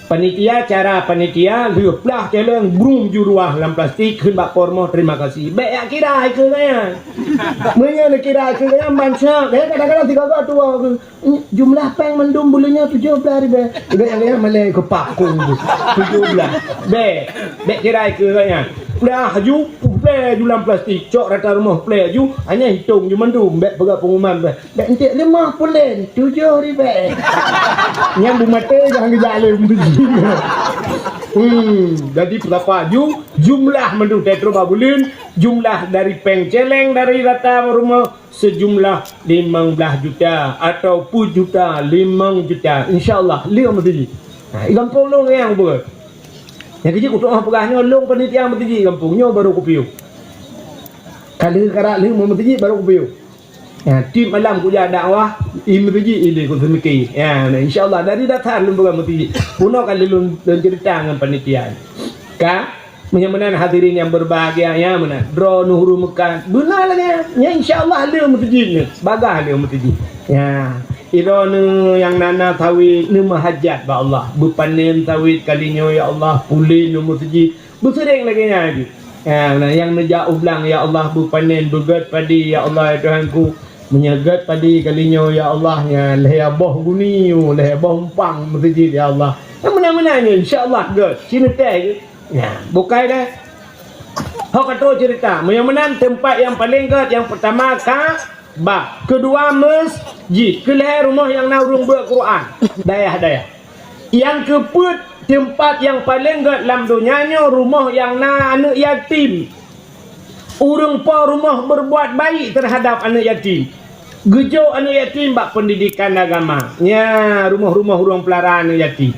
Panitia, cara panitia, lheueh plah céléng, brum ju ruah lam plastik, kheun bak po rumoh, "Terima kasih." Bèk jak kira keu gaya. Meunyoe neukira keu gaya, bansa, gaya kadang-kadang sigoe-goe tuwoe keu, "Jumlah péng mandum buleuen nyoe tujoh blah ribèe." Gaya-gaya malèe keu pakong tu. Tujoh blah. Bèk. Bèk kira keu gaya. Plah ju, plè ju lam plastik, cok rata rumoh, plè ju, hana hitong ju mandum, bèk peugah pengumuman, bèk. Bèk entek lima pulen, tujoh ribèe. Nyan beumaté jangan geujak lé beuji. Hmm, jadi peurapa ju-, jumlah mandum teutron bak buleuen, jumlah dari péng céléng dari rata rumoh seujumlah limong blah juta atau peuet juta, limong juta. Insya Allah, lheueh meuseujid. Ha, i gampông lôn nyang beureukat. Nyang keujeuet kutu'oh peugah nyoe, lôn panitia meuseujid gampông nyoe baru kupiôh. Ka lheueh karak lheueh meuseujid baru kupiôh. Ya, tiep malam kujak dakwah, i meuseujid ilée kuseumiké. Ya, nah, insya Allah dari dasar lôn peugah meuseujid. Bunoe ka lheueh lôn, lôn ceurita ngon panitia. Ka, meunyoe meunan hadirin nyang berbahagia, ya meunan. Droeneuh ureueng meukat, beuna lagèe nyan. Ya, insya Allah lheueh meuseujid nyoe. Bagaih lheueh meuseujid. Ya, droeneuh nyang na-na sawét, neumeuhajat bak Allah. Beupanen sawét kali nyoe, ya Allah, pulen lôn meuseujid. Beuseuréng lagèe nyan jih. Ya, nah, nyang neujak u blang, ya Allah, beupanen, beugèt padi, ya Allah, ya Tuhanku. Meunyoe gèt padi kali nyoe, ya Allah, ya lhèe boh guni, lhèe boh umpang meuseujid, ya Allah. Nyang meunan-meunan nyoe, insya Allah gèt. Sineutèe gèt. Ya, bukai deh. Ho ka trôh ceurita. Meunyoe meunan teumpat nyang paleng gèt, nyang peurtama Ka'bah, keudua meuseujid, keulhèe rumoh nyang na ureueng beuet Quran, dayah-dayah. Nyang keupeuet teumpat nyang paleng gèt lam donya nyoe rumoh nyang na aneuk yatim. Ureueng po rumoh berbuat baik terhadap aneuk yatim. Geujok aneuk yatim bak pendidikan agama. Nya, rumoh-rumoh ureueng peulara aneuk yatim.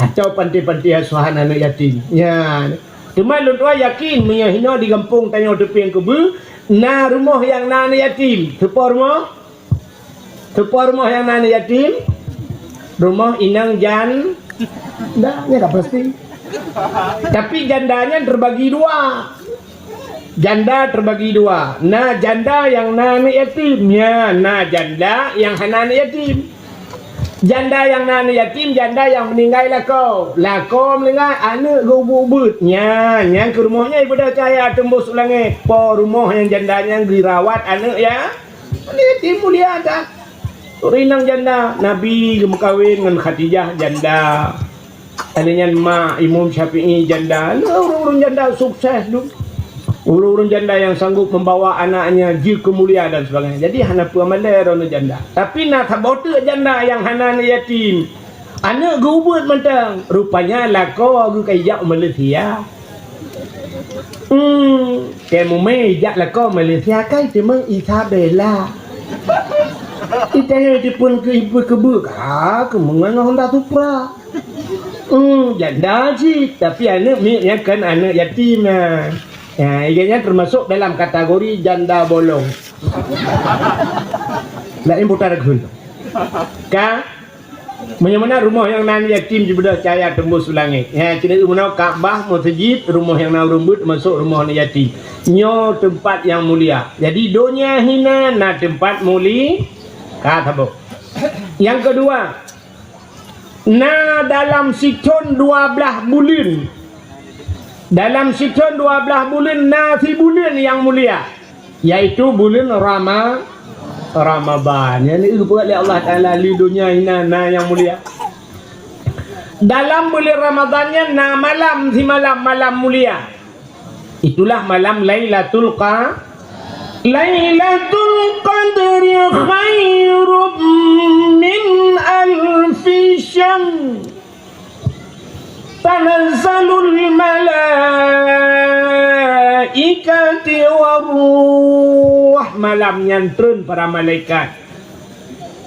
Atau panti-panti asuhan aneuk yatim. Nya. Teuma lôn tuan yakin meunyoe hinoe di gampông tanyoe Teupieng Keubeue, na rumoh nyang na aneuk yatim. Teupo rumoh? Teupo rumoh nyang na aneuk yatim? Rumoh inong janda, nyan ka pasti. Tapi janda nyan terbagi dua. Janda terbagi dua. Na janda nyang na aneuk yatim, nya na janda nyang hana aneuk yatim. Janda nyang na aneuk yatim, janda nyang meuninggai lakoe. Lakoe meuninggai, aneuk geuh ubeuet-ubeuet. Nya, nyan keuh rumoh nyan ibadah cahya teumbôh su langét. Po rumoh nyang janda nyan geurawat aneuk ya. Aneuk yatim mulia that. Ureueng inong janda, Nabi geumeukawen ngon Khadijah janda. Lheueh nyan mak Imam Syafi'i janda. Nah, ureueng-ureueng janda sukses tu. Ureueng-ureueng janda nyang sanggup membawa anaknya jeuet keu mulia dan sebagainya. Jadi hana peue malèe droeneuh janda. Tapi na saboh teuk janda nyang hana aneuk yatim. Aneuk geuh ubeuet mantong. Rupanya lakoe geuh ka ijak u Malaysia. Hmm, keu mumè ijak lakoe Malaysia kan cuma Isabella. Itanyong jipun keu ibu keubeue ka keumeungan Honda Supra. Hmm, janda cit, tapi aneuk miet nyan kan aneuk yatim na. Ya, ié nyan termasuk dalam kategori janda bolong. Laén putar kheun. Ka Meunyoe meunan rumoh nyang na aneuk yatim jibeudôh cahya teumbôh su langét. Nyan, keuneuk meunoe Ka'bah, meuseujid, rumoh nyang na ureueng beuet, teumasok rumoh aneuk yatim. Nyoe teumpat nyang mulia. Jadi donya hina na teumpat muli-, ka saboh. Nyang keudua, na dalam sithon dua blaih buleuen. Dalam sithon dua blaih buleuen na sibuleuen nyang mulia, yaitu buleuen Rama-, Ramadhan. Nyan eu peuet lé Allah Taala, di donya inan na nyang mulia. Dalam buleuen Ramadhan nyan na malam simalam, malam mulia. Itulah malam Lailatul Qa-, Lailatul Qadri khairum min alfi syahr. Tanazzalul malaikati war ruh. Malam nyan treun para malaikat.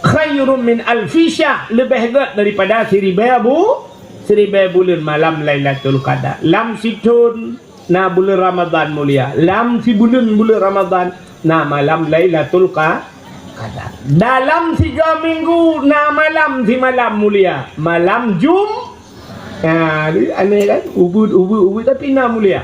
Khairum min alfi syahr, leubeh gét daripada siribée bu-, siribée buleuen malam Lailatul Qadar. Lam sithon na buleuen Ramadhan mulia. Lam sibuleuen buleuen Ramadhan na malam Lailatul Qa-, Qadar. Dalam siga minggu na malam simalam mulia. Malam Jum-, ha, aneh kan? Ubeut, ubeut, ubeut, tapi na mulia.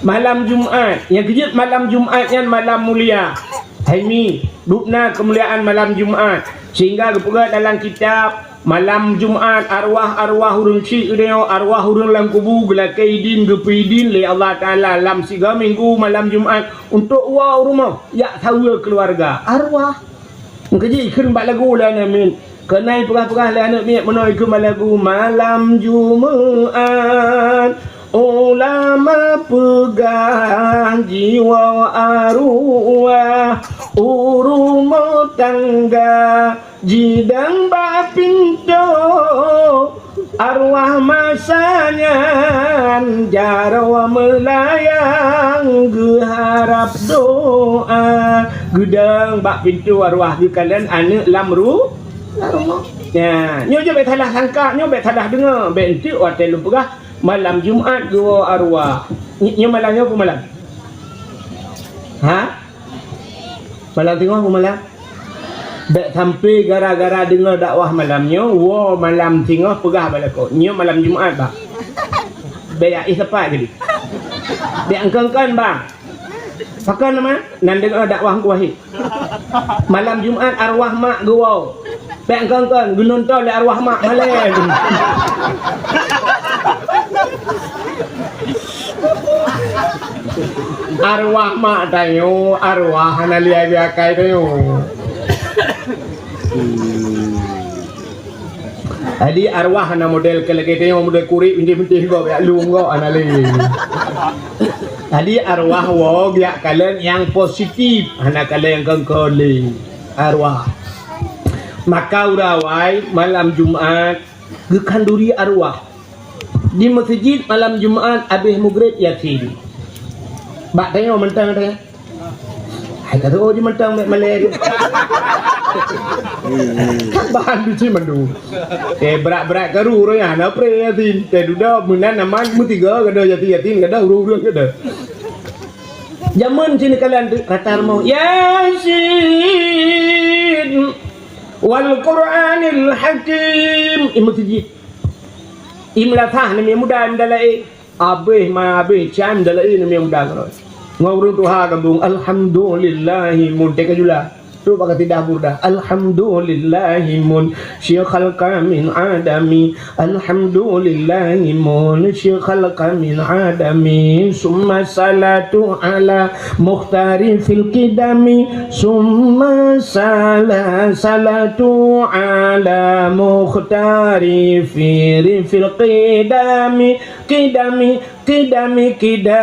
Malam Jumat, nyang keujeuet malam Jumat nyan malam mulia. Hai mi, dubna keumuliaan malam Jumat. Sehingga geupeugah dalam kitab, malam Jumat arwah-arwah ureuëng syik geutanyoe, arwah ureuëng lam kubu geulakée idin, geupeu idin lé Allah Taala lam siga minggu malam Jumat untuk woe u rumoh, jak saweue keuluwarga. Arwah. Meukeujih kheun bak lagu lé aneuk miet. Keunan peugah-peugah lé aneuk miet meunoe keu malagu malam Jumat. Ulama peugah jiwoe arwah u rumoh tangga jidong bak pintoe. Arwah masa nyan jaroe meulayang geuharab doa. Geudong bak pintoe arwah geukalon aneuk lam ru-, lam rumoh. Nyan, nyoe jeuet bék salah sangka, nyoe bék salah deungoe, bék enteuk watée lôn peugah malam Jumat geuwoe arwah. Nyoe malam nyoe peue malam? Ha? Malam singoh peue malam? Bék sampai gara-gara deungoe dakwah malam nyoe, woe malam singoh peugah bak lakoe, "Nyoe malam Jumat, Bang." Bék jak éh sapat jadi. Bék eungkon-eungkon, Bang. Pakon nama? Nan deungoe dakwah Teungku Wahid. Malam Jumat arwah mak geuwoe. Bék eungkon-eungkon, geunonton lé arwah mak malée. Arwah mak tanyoe, arwah hana lé akai tanyoe. Jadi arwah hana model keu lagée tanyoe, model kurik bintéh-bintéh gob, jak lung gob, hana lé. Jadi arwah woe jak kalon nyang positif, hana kalon nyang kongkon lé. Arwah. Maka uroe awai malam Jumat geukhanduri arwah. Di meuseujid malam Jumat abéh mugreb Yasin. Bak tanyoe mantong teuh. Hai ka teuh jimantong bék malée. Bahan duci mandum. Eh, brat-brat karu roh nyan, na pre Yasin. Teuh dudoe meunan aman meutiga gada Yasin, Yasin gada ureuëng-ureuëng gada. Jameun sini kalian tu rata rumoh. Yasin wal Qur'anil Hakim. Di meuseujid. Di meulasah neumi muda, muda laén. Abéh ma abéh cam dalai neumi muda keurôi. Ngon ureuëng tuha gabong, "Alhamdulillahi mun." Teuka jula. Trok bak kasidah burdah. "Alhamdulillahi mun syikh khalqa min adami. Alhamdulillahi mun syikh khalqa min adami. Summa salatu ala mukhtari fil qidami. Summa sala-, salatu ala mukhtari fi-, fil qidami." Qidami, qidami, qidami.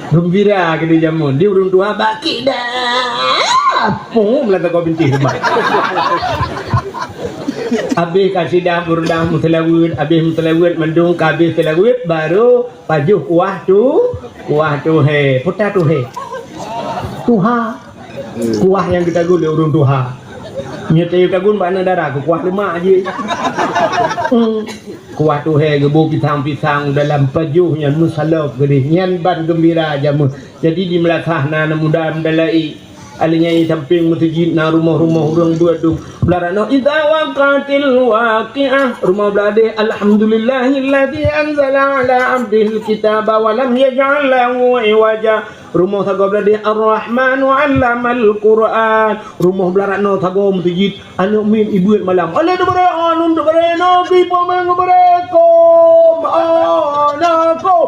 Geumbira keu di jameun. Di ureuëng tuha bak qidam. Pum lah teuka bintéh teuma. Abéh kasidah burdah meuseulaweuet, abéh meuseulaweuet mandum ka abéh seulaweuet, baru pajoh kuah tu, kuah tuhé. Peue ta tuhé? Tuha. Kuah nyang geutagun lé ureuëng tuha. Nyoe tayue tagun bak aneuk dara keu kuah leumak jih. Hmm. Kuah tuhé geuboh pisang-pisang dalam pajoh nyan meusalop geudeh. Nyan ban geumbira jameun. Jadi di meulasah na aneuk muda meudalai. Alèh nyan sampéng meuseujid na rumoh-rumoh ureuëng beuet dum. Blah rot nyoe, "Idza waqa'atil waqi'ah." Rumoh blah deh, "Alhamdulillahilladzi anzala ala abdihil kitaba wa lam yaj'al lahu iwaja." Rumoh sagoe blah deh, "Ar-Rahmanu 'allamal Qur'an." Rumoh blah rot nyoe sagoe meuseujid, aneuk miet ibeuet malam. Aneuk teubarek, aneuk teubarek, nabi paman ngeubeurekom, anakom.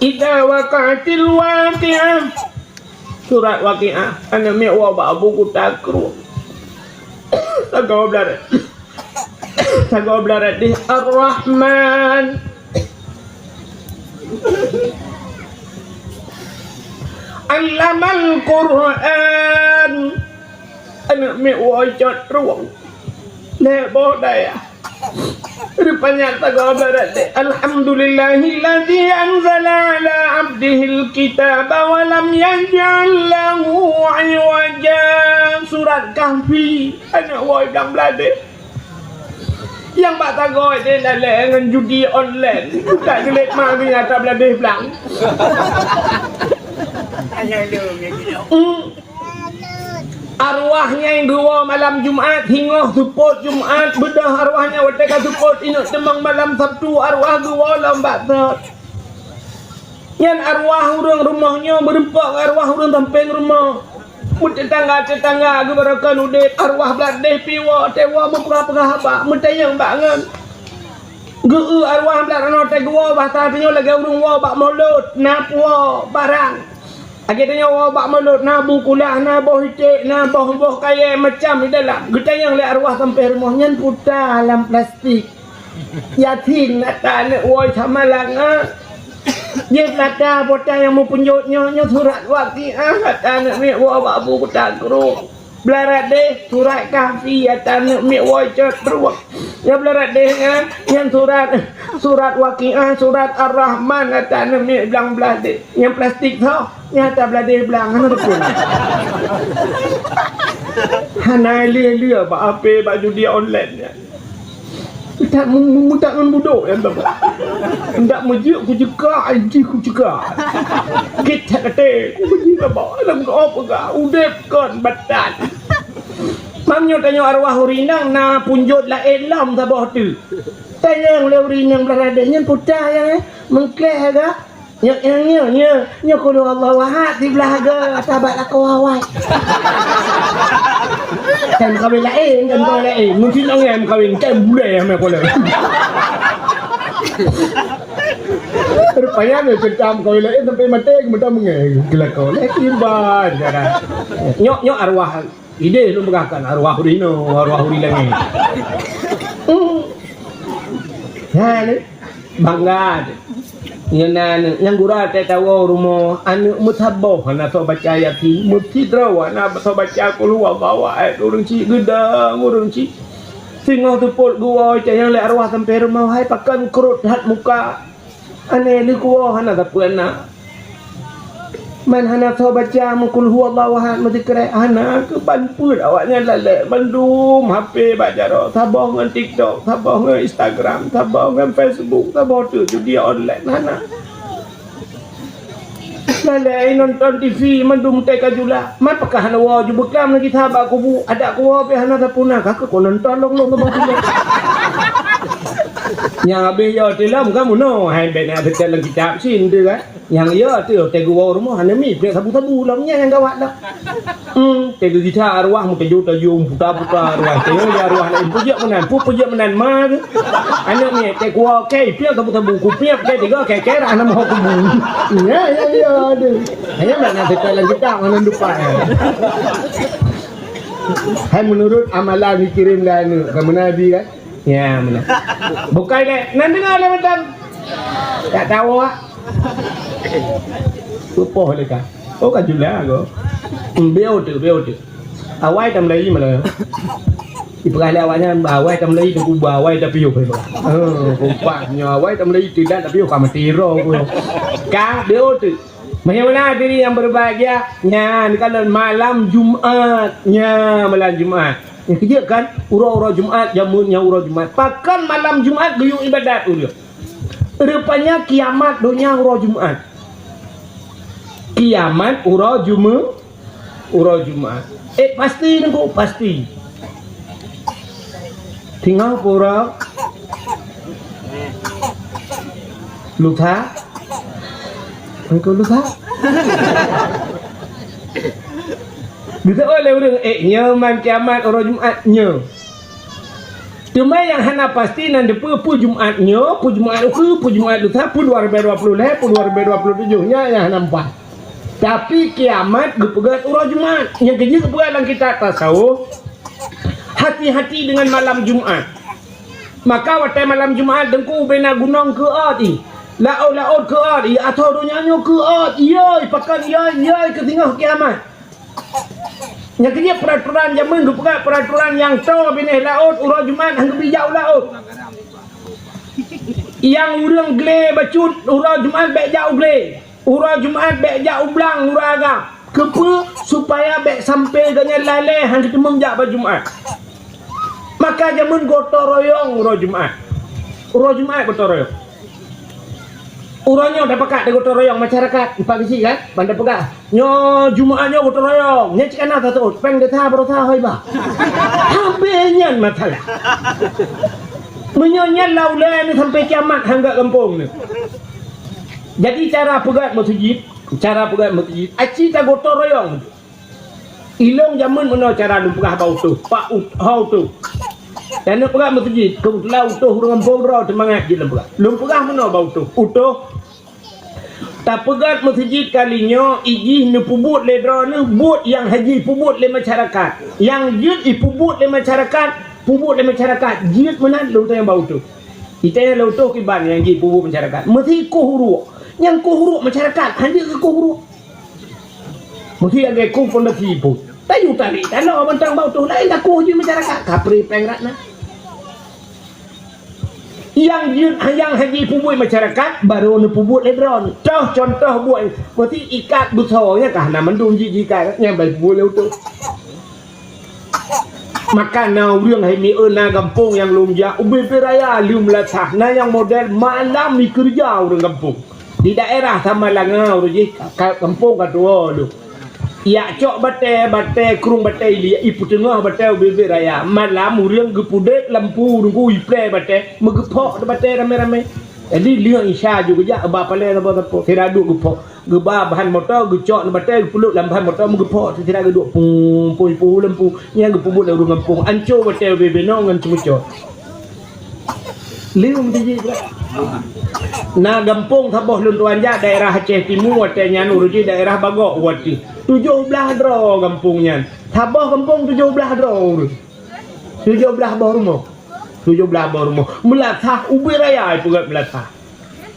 Idza waqa'atil waqi'ah. Surat Waqiah, aneuk miet woe bak Abu Kuta Krueng. Sagoe blarat. Sagoe blarat deh Ar-Rahman. Allamal Qur'an. Aneuk miet woe cot rueng. Lhèe boh dayah. Rupanya sagoe blarat deh. Alhamdulillahilladzi anzala ala abdihil kitaba wa lam yaj'al lahu iwaja. Surat Kahfi. Aneuk woe blang blarat deh. Nyang bak sagoe deh lalée ngon judi online. Tak geulet ma geunya ata blarat deh blang. Hmm. Arwah nyang geuwoe malam Jumat, singoh seupôt Jumat, beudôh arwah nyan watée ka seupôt inong teumang malam Sabtu, arwah geuwoe lom bak sot. Nyan arwah ureuëng rumoh nyoe meureumpok ngon arwah ureuëng sampéng rumoh. Meuteutangga-teutangga geubaroekon udeb, arwah blarat deh pih woe, watée woe meupeugah-peugah haba, meutanyong bak ngon. Geu-eu arwah blarat nyoe watée geuwoe, basa tanyoe lagée ureuëng woe bak mulod, na puwoe barang. Lagée tanyoe woe bak mulod, na bu kulah, na boh iték, na boh-boh kayée macam di dalam. Geutanyong lé arwah sampéng rumoh, nyan peue ata lam plastik. Yasin ata aneuk woe sama langa. Jih peue ata peue ata nyang meupeunjot nyoe, nyoe surat Waqiah ata aneuk miet woe bak Abu Kuta Krueng. Blarat deh surat Kahfi ata aneuk miet woe cot rueng. Nyang blarat deh nyan, nyan surat, surat Waqiah, surat Ar-Rahman ata aneuk miet blang blaih deh. Nyang plastik tho. Nyata bladé blang hana beutôi. Hana lé-lé bak H P, bak judi online nyan. Meutak mu-, mu-, meutak ngon budok nyan teuma. Ndak meujeuet kucekak, jih kucekak. Kit that até, kubeujih teuma. Lam kau peugah, udép kon batat. Mam nyoe tanyoe arwah ureueng inong na punjot laén lom saboh teuk. Tanyong lé ureueng inong blah radeh nyan puta ya, eh? Mengkleh ga. Nyoe, nyoe, nyoe, nyoe, nyoe kulu Allahu Ahad siblah ga, sabat lakoe awai. Kan kawin laén, kan kawin laén. Mungkin orang yang kawin, kan bulai yang main bola. Rupanya ni cerita kawin laén sampai mati, kemudian mengai. Gelakau. Lain kiban, kan. Nyoe, nyoe arwah. Idéh lôn peugahkan arwah ureueng inong, arwah ureueng langét. Hmm. Ha, ni. Bangga teuh. Nyan na aneuk, nyang gura teuh tawoe rumoh, aneuk meusaboh hana soe baca Yasin, meusidroe hana soe baca Qul Huwallahu Ahad, ureueng chik geudong, ureueng chik. Singoh teupot geuwoe, cak nyang lé arwah sampoe rumoh, hai pakon krot that muka. Aneuk leukuwoe hana sapeue na. Man hana soe baca meuqul huwallahu ahad, meusikrek hana, keuban peuet awaknyan lalek mandum H P bak jaroe, saboh ngon TikTok, saboh ngon Instagram, saboh ngon Facebook, saboh teuk judi online hana. Lalek nonton T V mandum teuka jula. Man pakon hana woe ju beuklam lagi sahabat kubu, adak kuwoe pih hana sapeue na, ka keuh ku nonton lôn-lôn saboh teuk. Nyang habéh yo tilom kamoe no, hai bèk na teuka lam kitab sin tu kan. Nyang ya tu, teuka woe rumoh hana mi, peuet sabu-sabu lom nyan nyang gawat dah. Hmm, teuka gisa arwah meuteujô tajôm puta-puta arwah. Teuka ya arwah lain peujeuet meunan, pu peujeuet meunan ma tu. Aneuk miet teuka woe kei, peuet sabu-sabu ku peuet kei tiga kei kei rah nama kubu. Ya, ya, ya, aduh. Hanya mana kita lagi tak mana lupa ya. Hai menurut amalan dikirim dari aneuk, kamu nabi kan? Ya, meunan. Bukai lé, nan deungoe lé meutan. Tak tahu ah. Lupa lé ka. Oh, ka jula go. Hmm, beo tu, beo tu. Awai tam lai malah. Ipeugah lé awaknyan, awai tam lai tu kuba, awai tapi yo. Oh, kompak nyo awai tam lai tu dah tapi yo ka mati ro ko. Ka beo tu. Bagaimana hadirin yang berbahagia? Nyan kalon malam Jumat. Nya malam Jumat. Nyang keujeuet kan? Uroe-uroe Jumat, jameun nyang uroe Jumat. Pakon malam Jumat geuyue ibadat ulôn? Rupanya kiamat donya uroe Jumat. Kiamat uroe Jume-, uroe Jumat. Eh, pasti nunggu, pasti. Tinggai pura. Lusa. Engkau lusa. Bisa oleh ureueng, eh, nyoe man kiamat uroe Jumat nyoe. Teuma nyang hana pasti nan dipeue, peue Jumat nyoe, peue Jumat ukeue, peue Jumat lusa, peue dua ribu dua puluh lhèe, peue dua ribu dua puluh tujoh, nyan nyang hana meupat. Tapi kiamat geupeugah uroe Jumat. Nyang keujeuet geupeugah lam kitab tasawuf, hati-hati dengan malam Jumat. Maka watèe malam Jumat teungku bena gunong keu ôt i, laôt-laôt keu ôt i, atau donya nyoe keu ôt, yoi, pakon yoi, yoi keu singoh kiamat. Nyang keujeuet peraturan jameun geupeugah peraturan nyang toe binéh laôt uroe Jumat han geubri jak u laôt. Nyang ureueng glé bacut uroe Jumat bèk jak u glé. Uroe Jumat bèk jak u blang uroe agam. Keupeue? Supaya bèk sampoe geuhnyan lalée han geuteumeung jak bak Jumat. Maka jameun gotong royong uroe Jumat. Uroe Jumat gotong royong. Uroe nyoe tapakat di gotong royong masyarakat, empat bisi kan? Ban tapeugah, nyoe Jumat nyoe gotong royong. Nyan cit kana tatot, péng desya baroesa hôi bah. Habéh nyan masalah. Meunyoe nyan lam ulée nyoe sampoe kiamat han gak gampông nyoe. Jadi cara peugöt meuseujid, cara peugöt meuseujid, aci tagotong royong. Ilong jameun meunoe cara lôn peugah bak utôh, bak ut-, ho utôh. Dan lôn peugah meuseujid, keubeutulan utôh ureueng gampông droe teumangat jih lôn peugah. Lôn peugah meunoe bak utôh, utôh. Tapeugöt meuseujid kali nyoe, ijih neupeubuet lé droeneuh buet nyang hana jipeubuet lé masyarakat. Nyang jeuet ipeubuet lé masyarakat, peubuet lé masyarakat. Jeuet meunan lôn tanyong bak utôh. Itanyong lé utôh kiban nyang jipeubuet masyarakat. Meusi koh uruek. Nyang koh uruek masyarakat, hana jeuet keu koh uruek. Meusi lagèe koh fondasi pun. Tayue tarék tanoh mantong bak utôh laén takoh jih masyarakat. Kapreh péng rat na. Nyang jeuet nyang hana jipeubuet masyarakat, barô neupeubuet lé droe. Toh contoh buet, meusti ikat beusoe nyan ka hana mandum ji-, jiikat, nyan bai peubuet lé utôh. Maka na ureuëng hai mieu na gampông nyang lôn jak ubé-bé raya lheueh meulasah, na nyang model malam ikeureuja ureuëng gampông. Di daerah Samalanga ureuëng jih ka gampông ka tuwoe lôn. Jak cok batée, batée krueng batée ilia, ipeuteungoh batée ubé-bé raya. Malam ureuëng geupeudeb lampu nunggu iplé batée, meugeupok batée ramé-ramé. Jadi lheueh Isya ju geujak ba palée sapo-sapo, sira duek geupok. Geuba bahan moto, geucok nibak batée, geupeulok lam bahan moto, meugeupok sira geuduek pung, pung, pung lampu. Nyan geupeubuet lé ureuëng gampông, anco batée ubé-bé nyoe ngon ceumeucot. Lheueh meuteujih. Na gampông saboh lôn tuan jak daerah Aceh Timu, watée nyan ureuëng jih daerah Bagok watée. Tujoh blaih droe gampông nyan. Saboh gampông tujoh blaih droe ureuëng. Tujoh blaih boh rumoh. Tujoh blaih boh rumoh. Meulasah ubé raya ipeugét meulasah.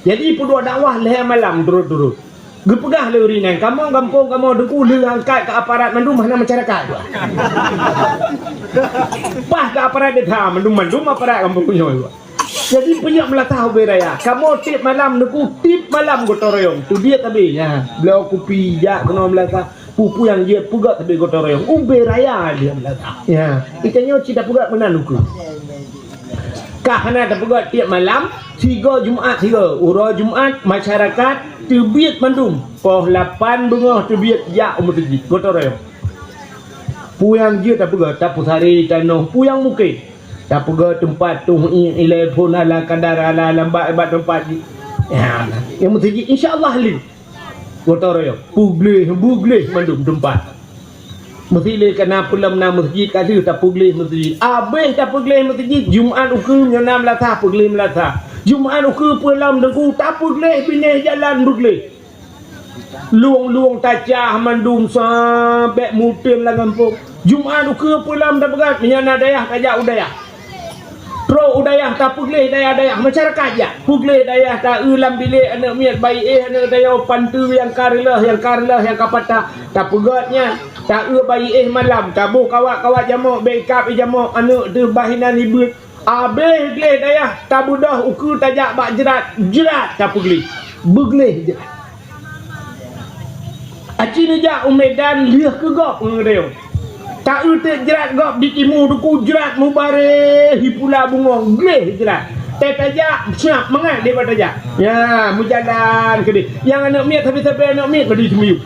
Jadi peuduek dakwah lhée malam turot-turot. Geupeugah lé ureuëng nyan, "Kamoe gampông kamoe Teungku lheueh angkat keu aparat mandum hana masyarakat." Paih keu aparat desa mandum-mandum aparat gampông nyoe. Jadi peunyoe meulasah ubé raya, kamoe tieb malam Teungku, tieb malam gotong royong. Teubiet abéh nyan, bloe kupi jak keunoe meulasah. Peue-peue nyang jeuet peugét sabe gotong royong. Ubé raya lheueh meulasah. Ya, geutanyoe cit tapeugét meunan ukeue. Ka hana tapeugét tieb malam, sigoe Jumat sigoe. Uroe Jumat masyarakat teubiet mandum. Poh lapan beungoh teubiet jak u meuseujid gotong royong. Peue nyang jeuet tapeugét, tapeusaré tanoh, peue nyang mungken. Tapeugét teumpat tueng ié ilée phon ala kadar ala lambat bak teumpat jih. Ya, nyang meuseujid insya Allah lé. Gotong royong. Peugleh, beugleh mandum teumpat. Meusi lé kana peulom na meuseujid ka deuh tapeugleh meuseujid. Abéh tapeugleh meuseujid, Jumat ukeue nyoe na meulasah, peugleh meulasah. Jumat ukeue peulom Teungku tapeugleh binéh jalan beugleh. Lueng-lueng tacah mandum sabé muteun lam gampông. Jumat ukeue peulom tapeugét, meunyoe na dayah tajak u dayah. Trok u dayah tapeugleh dayah-dayah masyarakat jak. Peugleh dayah ta-eu lam bilék aneuëk miet bayi éh aneuëk dayah panteue nyang ka reuloh nyang ka reuloh nyang ka patah. Tapeugét nyan, ta-eu bayi éh malam, taboh kawat-kawat jamok, bék ikab i jamok, aneuëk teuh bah inan ibeuet. Abéh gleh dayah, tabeudôh ukeue tajak bak jrat, jrat tapeugleh. Beugleh jrat. Aci neujak u Medan lheueh keu gob ngon geutanyoe. Ta-eu teuk jrat gob di timu Teungku, jrat mubareh hi pula bungong, gleh jrat. Tée tajak, siap mangat lé bak tajak. Ya, meujalan keudeh. Nyang aneuëk miet sabe-sabe aneuëk miet ka di teumiyueb.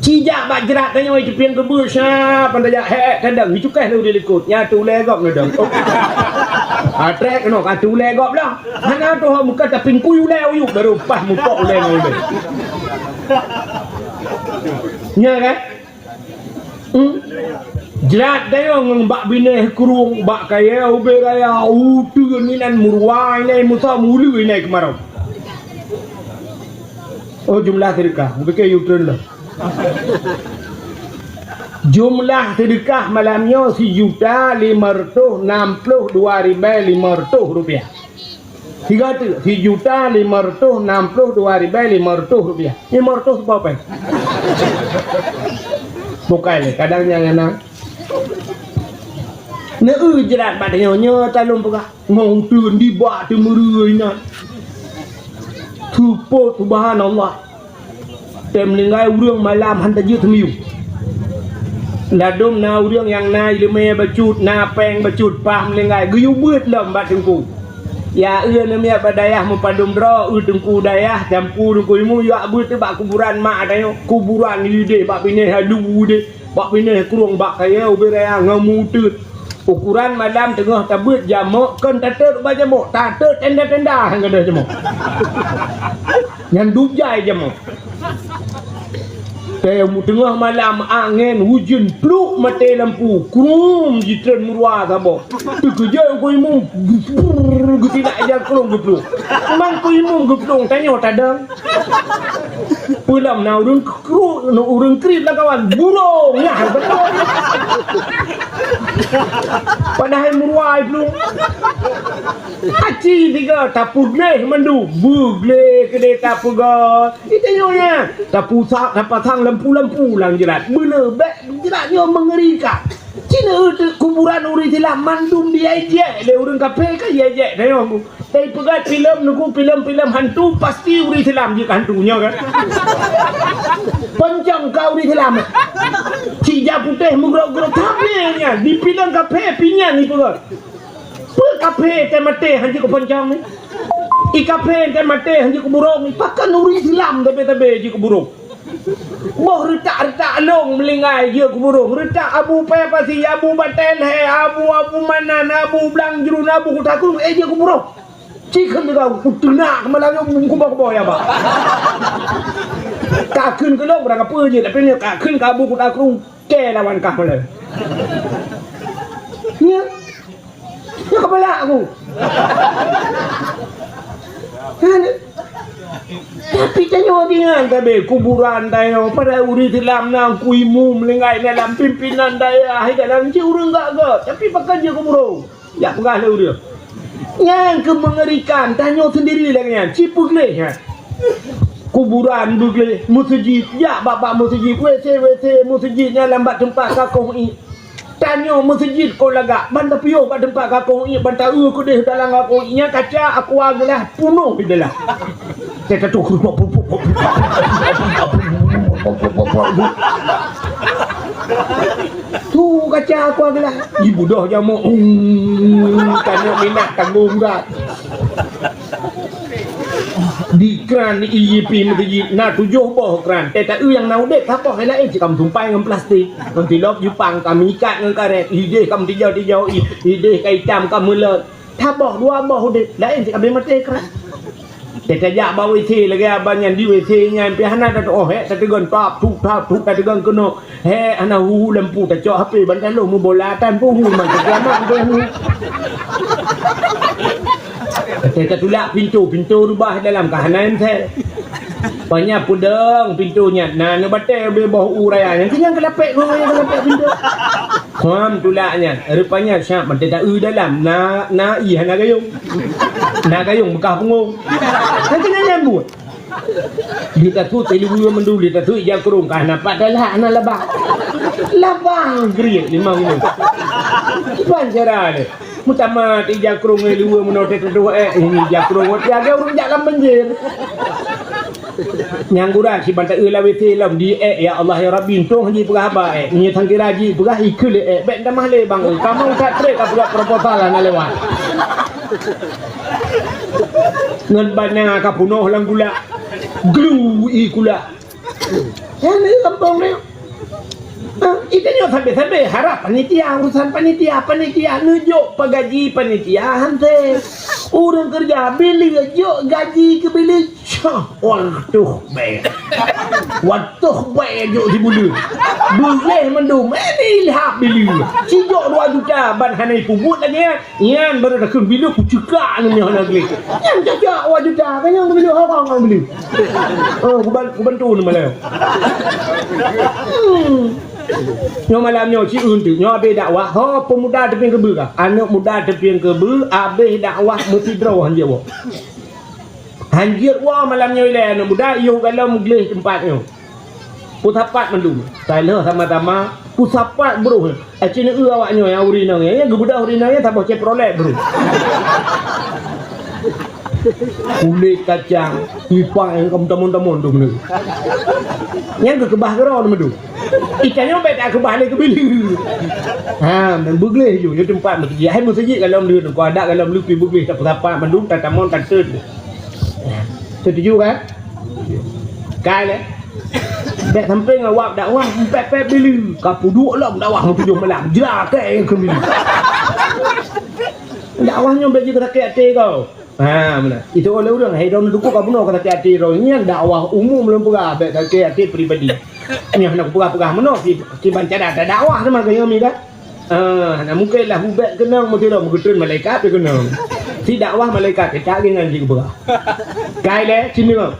Ci jak bak jrat tanyoe teupieng keubeue siap ban tajak, hek, hek, tadong, di cukéh lé di likot. Nya tu ulée gob neudong. Oh. Ah, trek keunoe, ah, tu ulée gob lah. Hana tu hok muka tapi kui ulée uyuek baru pah mupok ulée ngon ulée. Nya kan? Hmm? Jrat dayong ngon bak binéh krueng, bak kayée ubé raya, uteuen inan meuruwa inan musa mulu inan keumarau. Oh, jumlah sedekah. Ubé ke uteuen lah. Jumlah sedekah malam nyoe sijuta lima ratus enam puluh dua ribée lima ratus rupiah. Siga teuk, sijuta lima ratus enam puluh dua ribée lima ratus rupiah. Lima ratus seupôt péng. Bukai lé, kadang nyang hana. Neu-eu jrat bak tanyoe, nyoe talôn peugah. Ngon uteuen dibak teumeureu inan. Seupôt, subhanallah. Tém meuninggai ureuëng malam han tajeuet teumiyueb. Ladôm na ureuëng nyang na iéleumé bacut, na péng bacut, paih meuninggai, geuyue beuet lom bak teungku. Ya eu neumiet bak dayah meupadum droe, eu teungku dayah, jampu teungku imu, yuak beuet bak kuburan mak tanyoe, kuburan ideh bak binéh alu ideh. Bak binéh krueng bak kayée ubé raya ngon meuteut. Ukoran malam teungoh tabeuet jamok, kon tateut ubak jamok, tateut tenda-tenda han gadôh jamok. Nyan dub jai jamok. Teuh teungoh malam angén ujeuen pluk maté lampu, krum jitreun meuruwa saboh. Teukeujot ukeue imu, geutilak ija krueng geupluk. Mang ukeue imu geuplong tanyoe tadong. Peulom na ureuëng kru-, ureuëng kriet lam kawan, burong, nyah, beutôi. Padahai meuruai plueng. Aci tiga, tapeugleh mandum, beugleh keudeh tapeugot. Itanyoe nyan, tapusak, tapasang lampu-lampu lam jrat. Beuleuh bék jrat nyoe meungerikan. Cina kuburan ureuëng Islam mandum diejek lé ureuëng kafé ka diejek tayong. Tapi peugah filem nuku filem-filem hantu pasti ureuëng Islam jeuet hantu nyoe kan. Poncong ka ureuëng Islam. Cik jak putéh meugrok-grok tapi nyan di filem kafé pinyan ni peugah. Peue kafé teuh maté hanjeuet keu poncong ni. I kafé teuh maté hanjeuet keu burông ni. Pakon ureuëng Islam tabe-tabe jeuet keu burông. Boh reutak-reutak long meulinggai jeuet keu burông. Reutak abu paya pasi, abu batée lhée, abu, abu manan, abu blang jrun, abu kuta kurung, eh jeuet keu burông. Ci kheun leuga kuteunak keumalam nyoe bungkôh boh ya ba. Ka kheun keu lôn barang kapeue jeuet, tapi nyoe ka kheun keu abu kuta kurung, kée lawan kah malam. Nyoe. Nyoe keubalak aku. Kan? Tapi tanyoe deungon tabe kuburan tanyoe, padahai ureuëng Islam na ku imeum meulinggai dalam pimpinan dayah, dalam ci ureuëng gak-gak, tapi pakon jeuet keu burông. Jak peugah lé ureuëng. Nyang keu meungerikan tanyoe sendiri lagée nyan, ci peugleh nyan. Kuburan beugleh, meuseujid, jak bak-bak meuseujid, WC, WC meuseujid nyan lam bak teumpat kakoh ié. Tanyoe meuseujid kon lagak, ban tapiôh bak teumpat kakoh ié, ban taeu keudeh dalam kakoh ié nyan kaca aqua gelas punoh di dalam. Teuka tu. Tu kaca aqua gelas. Ibudoh jamok. Hmm, tanyoe minah tanggong gat. Di kran ié pi meuseujid na tujoh boh kran. Teuka nyang na udeb saboh laén cit ka meusumpai ngon plastik. Ngon tilop Jepang ka meuikat ngon karet. Ideh ka meutijau-tijau, i- ideh ka itam ka meulot. Saboh dua boh udeb, laén cit ka abéh maté kran. Teuka jak bak WC lagée abang nyan di WC nyan pih hana tatuoh, hek tateugon tap tup tap tup tateugon keunoe. Hek hana hu lampu tacok HP ban taloh meubola tan pun hu man teuka mak tu hu. Teuka tulak pintoe, pintoe rubah dalam ka hana M C. Panya peudong pintoe nyan na neubatée ubé boh u raya nyan keunyang keulapek gong nyang keulapek pintoe. Kham tulak nyan, rupanya siap mantong taeu dalam na na ié hana gayong. Na gayong beukah pungong. Kan keunyang nyambut. Di tatu teuliweue mandum di tatu ija krong kah nampak dalam hana labang. Labang geriet limong nyoe. Kiban cara lé. Meutamah ija krong ngon liweue meunoe teuh dua ék, ini ija krong ngon tiga ureuëng jak lam banjir. Nyang gura si bantaeu lawét lom di ék, ya Allah ya Rabbi, untông haji peugah haba ék. Nyoe tangkira ji peugah ikeu lé ék, bék tamah lé bang. Kamoe that trek ka peugah proposal hana lewat. Ngon bana ka punoh lam gula. Glu i gula. Nyan di gampông nyoe. Ah, ita nyoe sabe-sabe harap panitia, urusan panitia, panitia neujok pagaji panitia hanse. Ureuëng keureuja bileue jok gaji keu bileue. Cah, waduh bèe. Waduh bèe jok sibuleue. Beureh mandum, eh, ilham bileue. Sijok dua juta ban hana ipubuet lagèe nyan. Nyan baru takheun bila kucekak nyan hana gleh. Nyan cocok dua juta, kan nyan bila orang orang beli. Oh, kuban-, kubantu ni malam. Hmm. Nyoe malam nyoe ci eunteuk, nyoe abéh dakwah. Ho, pemuda teupieng keubeue kah? Aneuk muda teupieng keubeue, abéh dakwah meusidroe hanjeuet woe. Hanjeuet woe malam nyoe ilèe aneuk muda, yoh galom gleh teumpat nyoe. Peusapat mandum. Taloh sama-sama peusapat broh. Aci neu awak nyoe nyang ureueng inong nyan, geubeudôh ureueng inong nyan saboh Chevrolet broh. Kulét kacang, lipak nyang ka meutamong-tamong dum neu. Nyan geukeubah keudroe meudu. Ikan nyoe bèk takeubah lé keubileue. Ha, beugleh ju, nyoe teumpat meuseujid. Hai meuseujid galom leuh, ngon adat galom leuh pi beugleh, tapeusapat mandum, tatamong, tateun. Setuju kan? Kai lé. Bèk sampoe ngon wab dakwah, pèt-pèt bileue. Ka peuduek lom dakwah meutujoh malam. Jra kèe keu bileue. Dakwah nyoe bèk jikeu sakét até kau. Ha, meunan. Itu oleh ureueng, hai droeneuh dukuk ka bunoe ka sakét até droe. Nyan dakwah umum lôn peugah, bèk sakét até pribadi. Nyoe hana kupeugah-peugah meunoe, si, si bancara tadakwah teuma keu nyoe mi kan. Ah, hana mungken lah ubak keunong meusidroe meugeutreun malaikat pih keunong. Si dakwah malaikat keucak geuh ngon jih geupeugah. Kai lé, sinoe.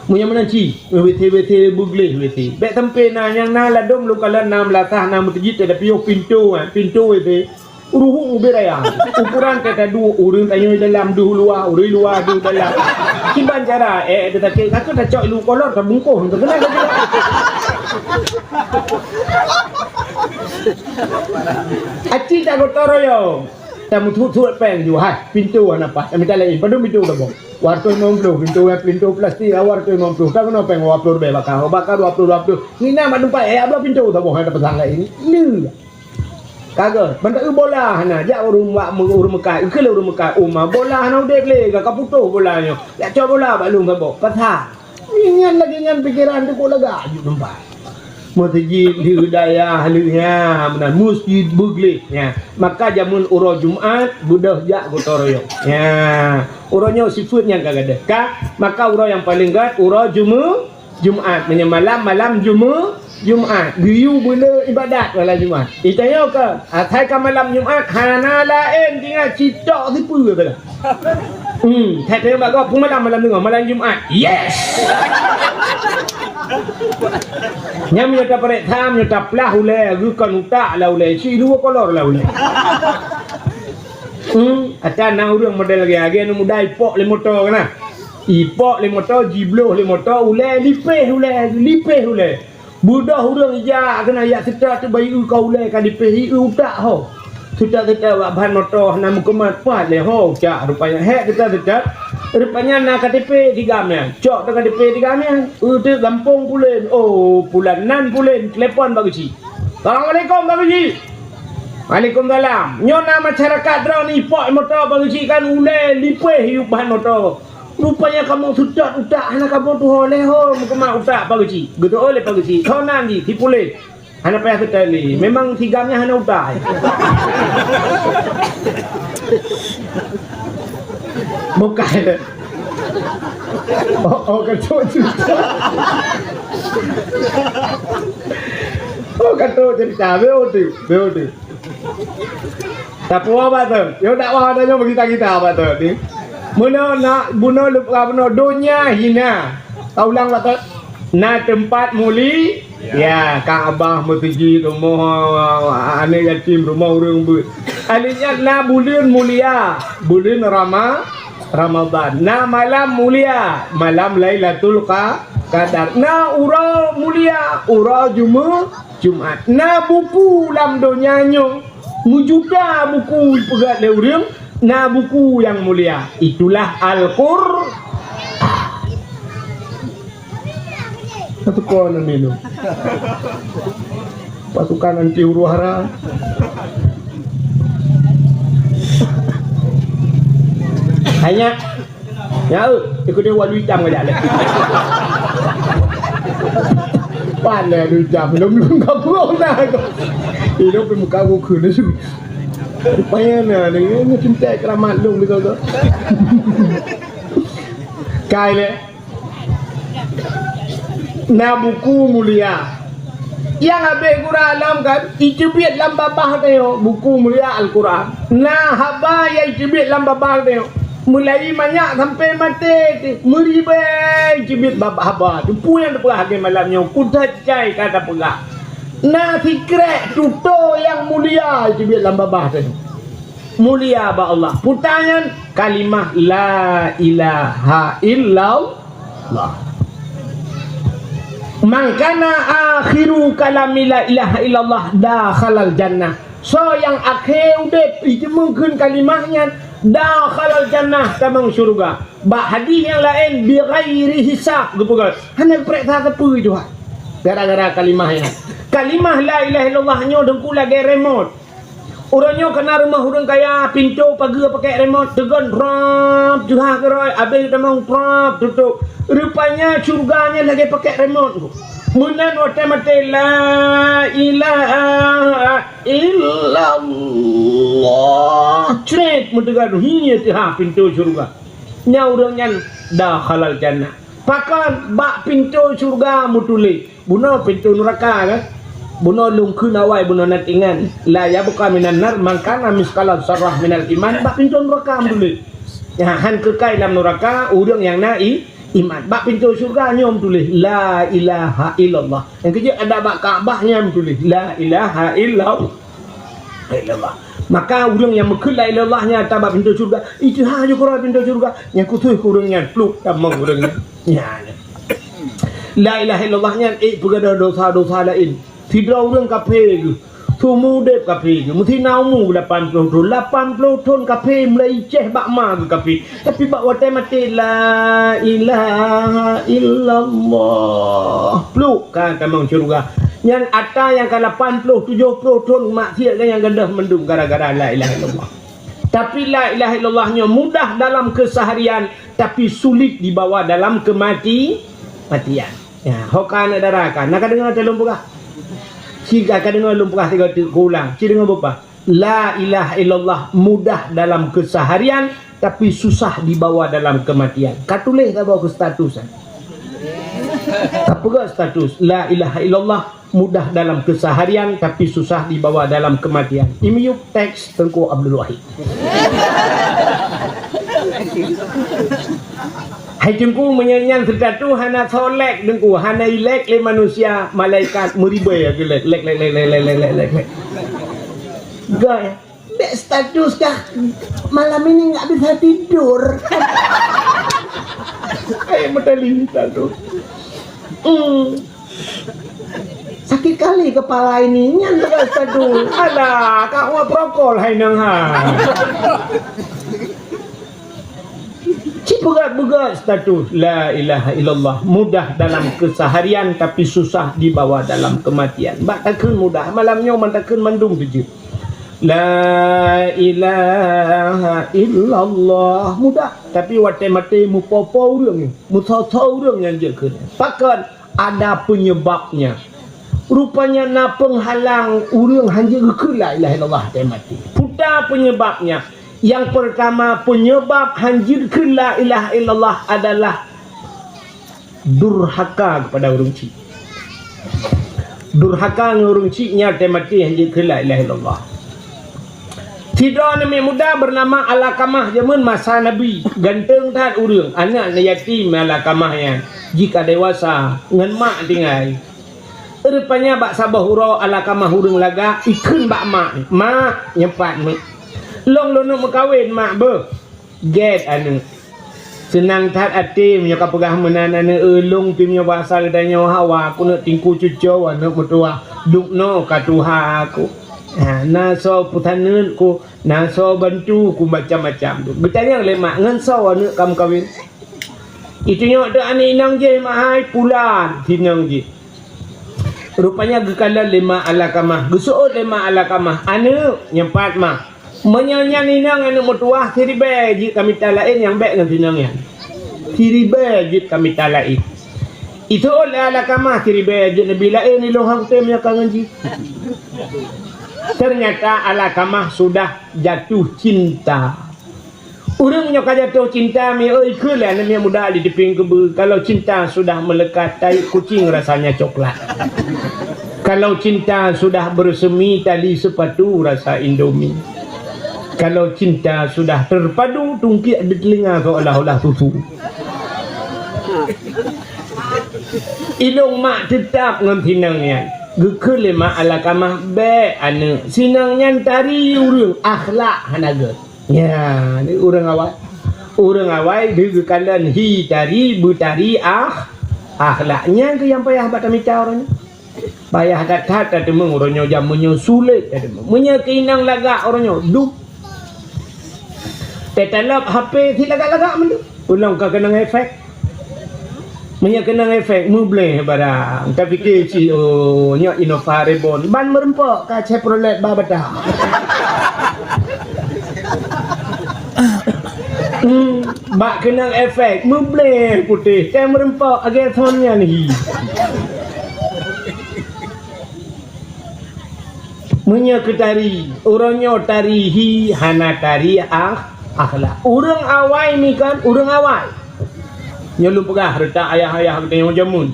Meunyoe meunan ci, WC-WC beugleh WC. Bèk sampoe na nyang na ladôm lôn kalon na meulasah na meuteujit, tapi yoh pintoe, ah, pintoe WC. Ruhueng ubé raya. Ukuran teuh taduek, ureueng tanyoe dalam deuh luwa, ureueng luwa deuh dalam. Kiban cara, eh, eh, teutakét, ka teuh tacok ilu kolor, tabungkôh, teukeunal lagèe. Aci tak gotong royong. Tameutuet-tuet péng ju, hai, pintoe hana paih. Tamita laén, padum pintoe taboh. Dua ratus lima puluh, pintoe, pintoe plastik, dua ratus lima puluh. Tameunoe péng dua puluh ribèe baka, baka dua puluh, dua puluh. Nina mak teumpat, eh, abah pintoe taboh, hai, tapasang laén. Lé. Ka gèt, mantong bola hana, jak ureueng mak, ureueng meukat, keu lé ureueng meukat, uma bola hana udép lé, ka, ka putôh bola nyoe. Jak cok bola bak lôn saboh, pasang. Nyan lagèe nyan pikeran teuh kok lagak aju teumpat. Meuseujid di dayah lheueh nyan, meunan meuseujid beugleh nyan. Maka jameun uroe Jumat, beudôh jak gotong royong. Nyan, uroe nyoe sifeuet nyang ka gadôh. Ka, maka uroe nyang paleng gèt, uroe Jumu-, Jumat, meunyoe malam, malam Jumu-, Jumat. Geuyue beulé ibadat malam Jumat. Itanyoe keu, asai ka malam Jumat, hana laén tinggai sitok sipeue saja. Hmm, that teurimong bak gob, peue malam, malam teungoh, malam Jumat. Yes! Nyan meunyoe tapareksa, meunyoe taplah ulèe, geukon utak lah ulèe, si dua kolor lah ulèe. Hmm, ata na ureueng model lagèe, lagèe aneuk muda ipok lé moto keunan. Ipok lé moto, jibloh lé moto, ulèe lipéh ulèe, lipéh ulèe. Beudôh ureueng ija keunan jak seutôt teuh bayeue ka ulèe ka lipéh, ieu utak ho. Seutôt-seutôt bak ban moto hana meukeumot, pat lé ho utak rupanya. Hék seutôt-seutôt, rupanya na K T P di gam nyan. Cok teuh K T P di gam nyan. Eu teuh gampông pulen. Oh, pulan nan pulen. Telepon bak geuchik. Assalamualaikum, Bang Haji. Waalaikumsalam. Nyoe na masyarakat droeneuh ipok moto Bang Haji kan ulèe lipéh yub ban moto. Rupanya kamoe seutôt utak hana kamoe tuho lé ho meukeumot utak Bang Haji. Geuteu'oh lé Bang Haji. Tho nan jih si pulen. Hana payah seutôt lé. Memang si gam nyan hana utak. Bukan. Oh, oh, kacau cerita. Oh, kacau cerita. Betul, betul. Tapi apa tu? Yo dakwah ada nyoe bagi kita apa tu ni? Meunoe na, bunoe lupah bunoe donya hina. Taulang apa tu? Na teumpat muli Ya, Ka'bah, meuseujid, rumoh aneuk yatim, rumoh ureueng beuet. Alèh nyan na buleuen mulia, buleuen Rama-, Ramadan. Na malam mulia, malam Lailatul Qa-, Qadar. Na uroe mulia, uroe Jumu-, Jumat. Na buku lam donya nyoe, meujuta buku ipeugèt lé ureueng, na buku nyang mulia. Itulah Al-Qur-, Satu kon namilu. Pasukan anti huru-hara. Hanya, ya, eh, ikut dia walu hitam aja leh. Pan leh walu hitam, belum, belum kabur dah. Hidup di muka buku ni su. Rupanya na ni, ni cinta keramat dong ni kau tu. Kai leh. Na buku mulia. Nyang habéh gura lom kan, iteubiet lam babah tanyoe buku mulia Al-Quran. Na haba nyang iteubiet lam babah tanyoe. Mulai manyak sampai maté, meuribèe iteubiet bab haba. Teupeu nyang teupeugah lagèe malam nyoe, kutat cai ka tapeugah. Na sikrek tutoe nyang mulia iteubiet lam babah tanyoe. Mulia bak Allah. Peue nyan kalimah la ilaha illallah. Man kana akhiru kalami la ilaha illallah dakhalal jannah. Soe nyang akhé udép iteumèe kheun kalimah nyan, dakhalal jannah, tamong syeuruga. Bak hadih nyang laén, bighairi hisab, geupeugah, hana geupareksa sapeue Tuhan. Gara-gara kalimah nyan. Kalimah la ilaha illallah nyoe teungku lagèe remote. Uroe nyoe kana rumoh ureueng kaya, pintoe pageue pakèk remote, teugon rab, jeuhah keurôi, abéh tamong rab, tutôp. Rupanya syeuruga nyan lagèe pakèk remote. Meunan watèe maté, la ilaha illallah. Cret, meuteugon, hi, teuhah pintoe syeuruga. Nyan ureueng nyan dakhalal jannah. Pakon bak pintoe syeuruga meutuléh. Bunoe pintoe nuraka kan? Bunoe lôn kheun awai bunoe na tingan. La yabqa minan nar man kana misqala zarrah minal iman, bak pintoe nuraka meutuléh. Nyan han keukai lam nuraka ureueng nyang na i-, iman. Bak pintoe syeuruga nyoe meutuléh, la ilaha illallah. Nyang keujeuet adak bak Ka'bah nyan meutuléh, la ilaha illallah. Illallah. Maka ureuëng nyang meukeue la ilaha illallah nyan ata bak pintoe syeuruga, ijeuha ju keudroe pintoe syeuruga, nyang khusos keu ureuëng nyan, pluek tamong ureuëng nyan. Nyan. La ilaha illallah nyan ék peugadôh dosa-dosa laén. Sidroe ureuëng kafé geuh, seumeu udeb kafé geuh, meusti na umu lapan ploh thon. Lapan ploh thon kafé mulai ceh bak ma geuh kafé. Tapi bak watée maté, "La ilaha illallah." Pluek ka tamong syeuruga. Nyan ata nyang ka lapan ploh tujoh ploh thon maksiat nyang gadôh mandum gara-gara la ilaha illallah. Tapi la ilaha illallah nyoe mudah dalam keseharian, tapi sulit dibawa dalam kemati-, matian. Ya, ho ka aneuk dara ka. Na ka deungoe teuh lôn peugah? Ci ka deungoe lôn peugah sigoe teuk, kuulang. Ci deungoe beupa. La ilaha illallah mudah dalam keseharian, tapi susah dibawa dalam kematian. Ka tuléh saboh keu status, eh. Ka peugah status, la ilaha illallah mudah dalam keseharian, tapi susah dibawa dalam kematian. I miyueb teks Teungku Abdul Wahid. Hai Teungku, meunyoe nyan status hana soe like Teungku, hana i-like lé manusia, malaikat meuribèe geu-like, like, like, like. Gak, ya? Dek status kah, malam ini nggak bisa tidur. Eh, meutali status. Hmm. Sakit kali kepala ini, nyan deungon status. Alah, kak wa prokol hai nang ha. Ci peugah-peugah status, la ilaha illallah, mudah dalam keseharian tapi susah dibawa dalam kematian. Bak takheun mudah, malam nyoe man takheun mandum teuh jeuet. La ilaha illallah, mudah, tapi watée maté meupo-po ureuëng, meusoe-soe ureuëng nyang jeuet kheun. Pakon? Ada penyebabnya. Rupanya na peunghalang ureuëng hanjeuet geukheun la ilaha illallah watée maté. Peue ta penyebabnya? Yang pertama, penyebab hanjeuet kheun la ilaha illallah adalah durhaka kepada ureuëng chik. Durhaka ngon ureuëng chik nyan watée maté hanjeuet kheun la ilaha illallah. Sidroe aneuk muda bernama Alkamah, jameun masa Nabi, ganteng that ureuëng, aneuk yatim Alkamah nyan, jika dewasa ngon mak tinggai. Rupanya bak saboh uroe Alkamah ureuëng lagak, ikheun bak mak, "Mak, nyoe pat, Mak. Lôn lôn neuk meukawen, Mak, beuh." Gét aneuk. Seunang that até meunyoe ka peugah meunan aneuk, "Ulôn pih meunyoe basa geutanyoe hawa, keuneuk tingku cucoe aneuk meutuwah, dubnoe ka tuha ku. Ha, na soe peusaneut ku, na soe bantu ku macam-macam tu." Geutanyong lé mak, "Ngon soe aneuk ka meukawen?" Itunyok teuh aneuk inong jih, "Mak hai, pulan," sinong jih. Rupanya geukalon lé ma Alkamah. Geuseuôt lé ma Alkamah, "Aneuk, nyoe pat, Ma. Meunyoe nyan inong aneuk meutuwah, siribée jeuet ka mita laén nyang bék ngon sinong nyan. Siribée jeuet ka mita laén." Iseuôt lé Alkamah, "Siribée jeuet neubi laén, ilôn han kutem nyoe ka ngon jih." Ternyata Alkamah sudah jatuh cinta. Ureuëng nyoe ka jatuh cinta, mi oi, ikheun lé aneuk miet muda di teupeng keubeue, "Kalau cinta sudah melekat, tai kucing rasanya coklat. Kalau cinta sudah bersemi, tali sepatu rasa Indomie. Kalau cinta sudah terpadu, tungkiek di telinga seolah-olah susu." Ilôn mak teutap ngon sinong nyan. Geukheun lé ma Alkamah, "Bék aneuk, sinong nyan tari ureuëng, akhlak hana gét." Nya, ni ureuëng awai. Ureuëng awai di geukalon hi tari, beutari ah, akhlak. Nyan keuh nyang payah bak tamita uroe nyoe. Payah that-that tateumeung uroe nyoe, jameun nyoe sulet tateumeung. Meunyoe keu inong lagak uroe nyoe, dup. Tetalop H P si lagak-lagak mandum. Ulôn ka keunong efek. Meunyoe keunong efek, meubleh barang. Tapike cit, oh, nyoe Innova Reborn. Ban meureumpok ka Chevrolet ba bata. Hmm, bak keunong efek, meubleh putéh. Ka meureumpok lagée thon nyan hi. Meunyoe keu tari, uroe nyoe tari hi hana tari ah, akhlak. Ureuëng awai ni kan, ureuëng awai. Nyoe lôn peugah reutak ayah-ayah geutanyoe jameun.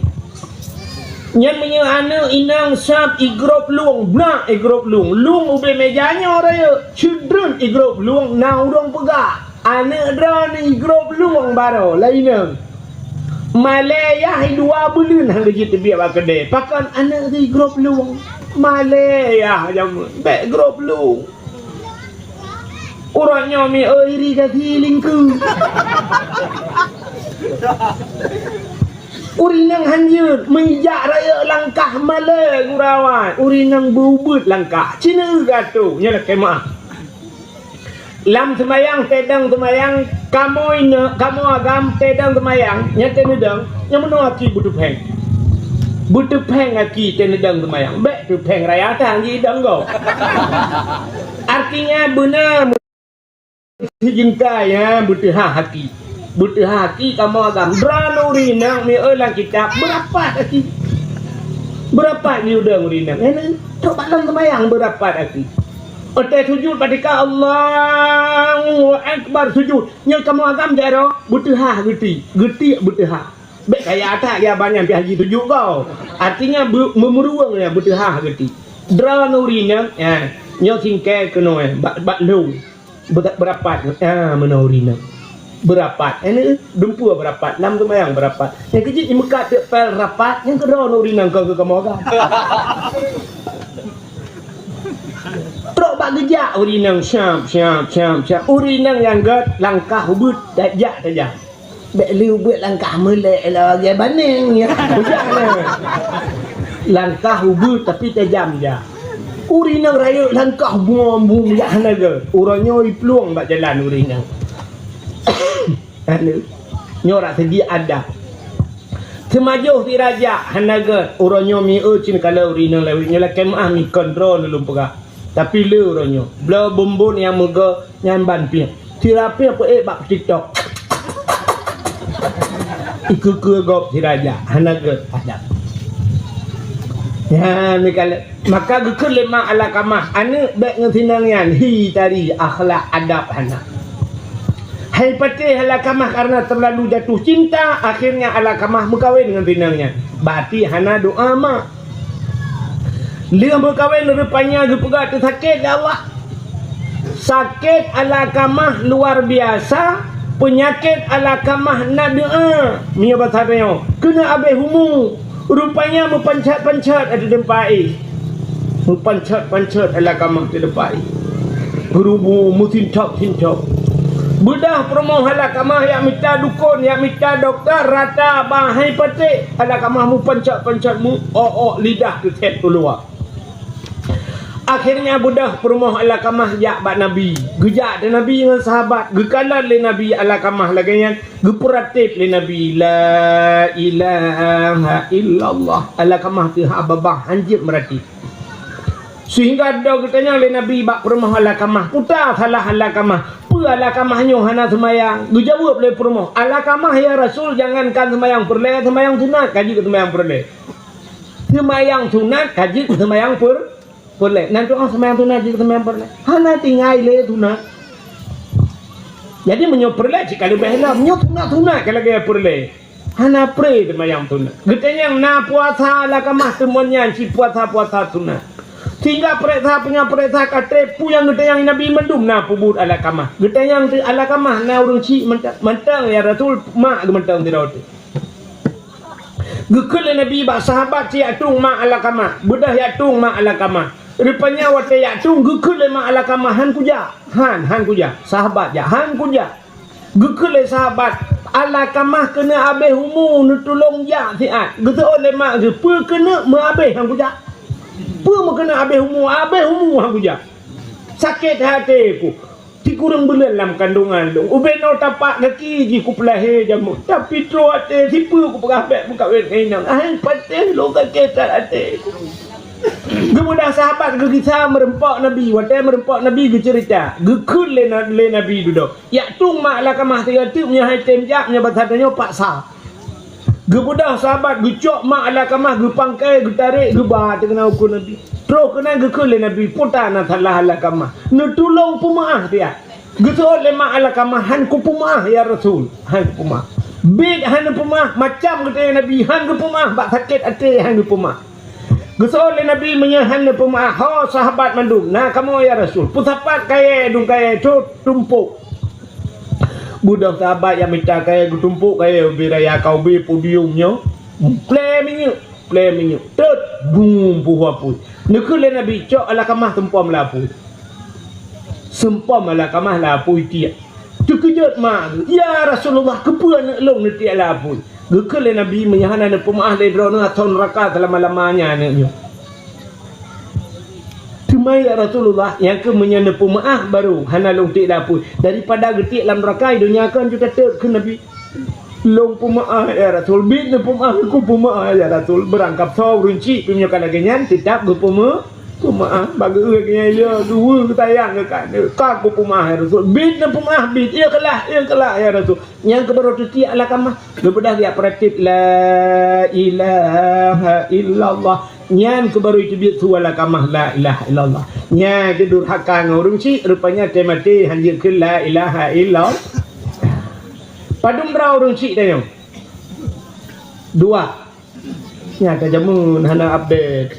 Nyan meunyoe aneuk inong sab igrôp lueng, blah igrôp lueng, lueng ubé méja nyoe raya, ceudreun igrôp lueng na ureuëng peugah. Aneuk droeneuh igrôp lueng baroe lé inong. Malée yah dua buleuen han geujeuet teubiet bak keudée. Pakon aneuk igrôp lueng? Malée yah jameun, bék grôp lueng. Uroe nyoe mi iri gasi lingku. Ureueng inong hanjeuet, meujak rayeuk langkah malée gurawan. Ureueng inong beubeuet langkah. Cina gatu, nyoe lakée meuah. Lam seumayang, tedong seumayang, kamoe inong, kamoe agam, tedong seumayang, nyan teuneudong, nyan meunoe aki beuteupéng. Beuteupéng aki teuneudong seumayang. Bék teupéng raya tang jidong gob. Artinya beuna Sijeuengkai, ha, beuteuhah aki. Beuteuhah aki kamoe agam. Droeneuh ureueng inong mi lam kitab beurapat aki. Beurapat di udeueng ureueng inong. Nyan trok bak lom seumayang beurapat aki. Watée sujut bak tika Allahu Akbar sujut. Nyoe kamoe agam jaroe beuteuhah geuti. Geuti beuteuhah. Bék kaya that ya banyan pih haji sujut gob. Artinya beu-, meumeuruweueng ya beuteuhah geuti. Droeneuh ureueng inong, ya, nyoe singkée keunoe bak, bak lôn. Beura-, beurapat, ah, meunoe ureueng inong. Beurapat. Eh, ni, dumpeue beurapat. Lam seumayang beurapat. Nyang keujeuet jimeukat teuk pél rapat, nyang keudroe ureueng inong kon keu kamoe agam. Trok bak geujak ureueng inong, syap, syap, syap, syap. Ureueng inong nyang gét langkah ubeuet, tajak, tajak. Bék lé ubeuet langkah meulée lagée baneng, ya. Bujang na. Langkah ubeuet tapi tajam jak. Ureueng inong rayeuk langkah buem-buem jak hana gét. Uroe nyoe iplueng bak jalan ureueng inong. Anu, nyoe rak segi adab. Seumajoh sira jak hana gét. Uroe nyoe mi eu cit kala ureueng inong lawét nyoe lakée meuah mi kon droeneuh lôn peugah. Tapi le uroe nyoe, bloe bumbon nyang meugo nyan ban piep. Sira piep peuék bak TikTok. Ikeue-keue gob sira jak, hana gét adab. Nyan mikalée, maka geukheun lé mak Alakamah, "Aneuëk bék ngon sinong nyan, hi tari akhlak adab hana." Hai patéh Alakamah karena terlalu jatuh cinta, akhirnya Alakamah meukawen ngon sinong nyan. Berarti hana doa mak. Lheueh meukawen rupanya geupeugah teusakét lé Allah. Sakét Alakamah luar biasa, peunyakét Alakamah na doa. Meunyoe basa tanyoe, keuneuk abéh umu. Rupanya meupanchat-panchat ateueh teumpat éh. Meupanchat-panchat Alakamah ateueh teumpat éh. Geurubu meusinthok-sinthok. Beudah peurumoh Alakamah yak mita dukon, yak mita dokto, rata bahai patéh. Alakamah meupanchat-panchat mu, ôk-ôk lidah teuthét keuluwa. Akhirnya beudah peurumoh Alakamah jak bak Nabi. Geujak di Nabi ngon sahabat. Geukalon lé Nabi Alakamah lagée nyan. Geupeuratéb lé Nabi, "La ilaha illallah." Alakamah teuhah babah hanjeuet meuratéb. Sehingga do geutanyong lé Nabi bak peurumoh Alakamah, "Peue salah Alakamah? Peue Alakamah nyoe hana seumayang?" Geujaweueb lé peurumoh, "Alakamah, ya Rasul, jangankan seumayang peureulée, seumayang sunat ka jeuet seumayang peureulée." Seumayang sunat ka jeuet seumayang per-, peureulée. Nan tu'oh seumayang sunat jeuet seumayang peureulée. Hana tinggai lé sunat. Jadi meunyoe peureulée cit ka leubeh lom. Nyoe sunat-sunat ka lagée peureulée. Hana pré seumayang sunat. Geutanyong na puasa Alakamah teumon nyan cit puasa-puasa sunat. Sehingga peuriksa, peue nyang peuriksa ka treb, peue nyang geutanyong Nabi mandum na peubuet Alakamah. Geutanyong teuk Alakamah na ureuëng chik mantong, mantong ya Rasul, mak geuh mantong sidroe teuk. Geukheun lé Nabi bak sahabat cit yak tueng mak Alakamah, beudah yak tueng mak Alakamah. Rupanya watée yak tueng geukheun lé mak Alakamah, "Han kujak, han, han kujak." Sahabat jak, "Han kujak." Geukheun lé sahabat, "Alakamah keuneuk abéh umu, neutulông jak siat." Geuseuôt lé mak geuh, "Peue keuneuk meuabéh han kujak? Peue meukeuneuk abéh umu, abéh umu han kujak? Sakét até ku." Sikureueng buleuen lam kandongan lôn, ubé noe tapak gaki jih kupeulahé jameun, tapi troh até sipeue kupeugah bék meukawen ngon inong. Hai patéh lôn sakét that até. Geubeudôh sahabat geugisa meureumpok Nabi, watée meureumpok Nabi geuceurita, geukheun lé na-, lé Nabi dudoe. Yak tueng mak Alakamah sigoe teuk meunyoe hai tem jak, meunyoe basa tanyoe paksa. Geubeudôh sahabat geucok mak Alakamah geupangkai, geutarek, geuba teukeuna ukeue Nabi. Troh keunan geukheun lé Nabi, "Peue na salah Alakamah? Neutulông peumeuáh siat." Geuseuôt lé mak Alakamah, "Han kupeumeuáh, ya Rasul, han kupeumeuáh." Biet han neupeumeuáh, macam geutanyong Nabi, han geupeumeuáh, bak sakét até han geupeumeuáh. Geuseuôt lé Nabi meunyoe han neupeumeuáh, "Ho sahabat mandum, na kamoe ya Rasul, peusapat kayée dum kayée trok tumpôk." Beudôh sahabat nyang mita kayée geutumpôk kayée ubé raya ka ubé podium nyoe, plée minyeuk, plée minyeuk, tot, bum, puih apui. Neukheun lé Nabi, "Cok Alakamah tumpom lam apui." Seumpom Alakamah lam apui tiek. Teukeujot mak geuh, "Ya Rasulullah, keupeue aneuk lôn neutiek lam apui?" Geukheun lé Nabi, "Meunyoe hana neupeumeu'ah lé droeneuh, asoe neuraka seulama-lamanya aneuk nyoe." "Teuma ya Rasulullah, nyang keuh meunyoe neupeumeu'ah barô hana lôn tiek lam apui, daripada geutiek lam neuraka, i donya kon ju tatot," kheun Nabi. "Lôn peumeu'ah ya Rasul, biet neupeumeu'ah, keu peumeu'ah ya Rasul." Beurangkab soe ureuëng chik pih meunyoe ka lagée nyan, teutab geupeumeu-, peumeu'ah. Bak geu-, geu-, ya, geuwe geutayang geukat, "Ka kupeumeu'ah ya Rasul, biet neupeumeu'ah, biet, ikhlas, ikhlas ya Rasul." Nyang keuh barô teutiek Alakamah. Geubeudoh geujak peuratéb, "La ilaha illallah." Nyan keuh barô teubiet su Alakamah, "La ilaha illallah." Nyan keuh durhaka ngon ureuëng chik, rupanya teumaté hanjeuet kheun la ilaha illallah. Padum droe ureuëng chik tanyoe? Dua. Nyan ka jameun hana update.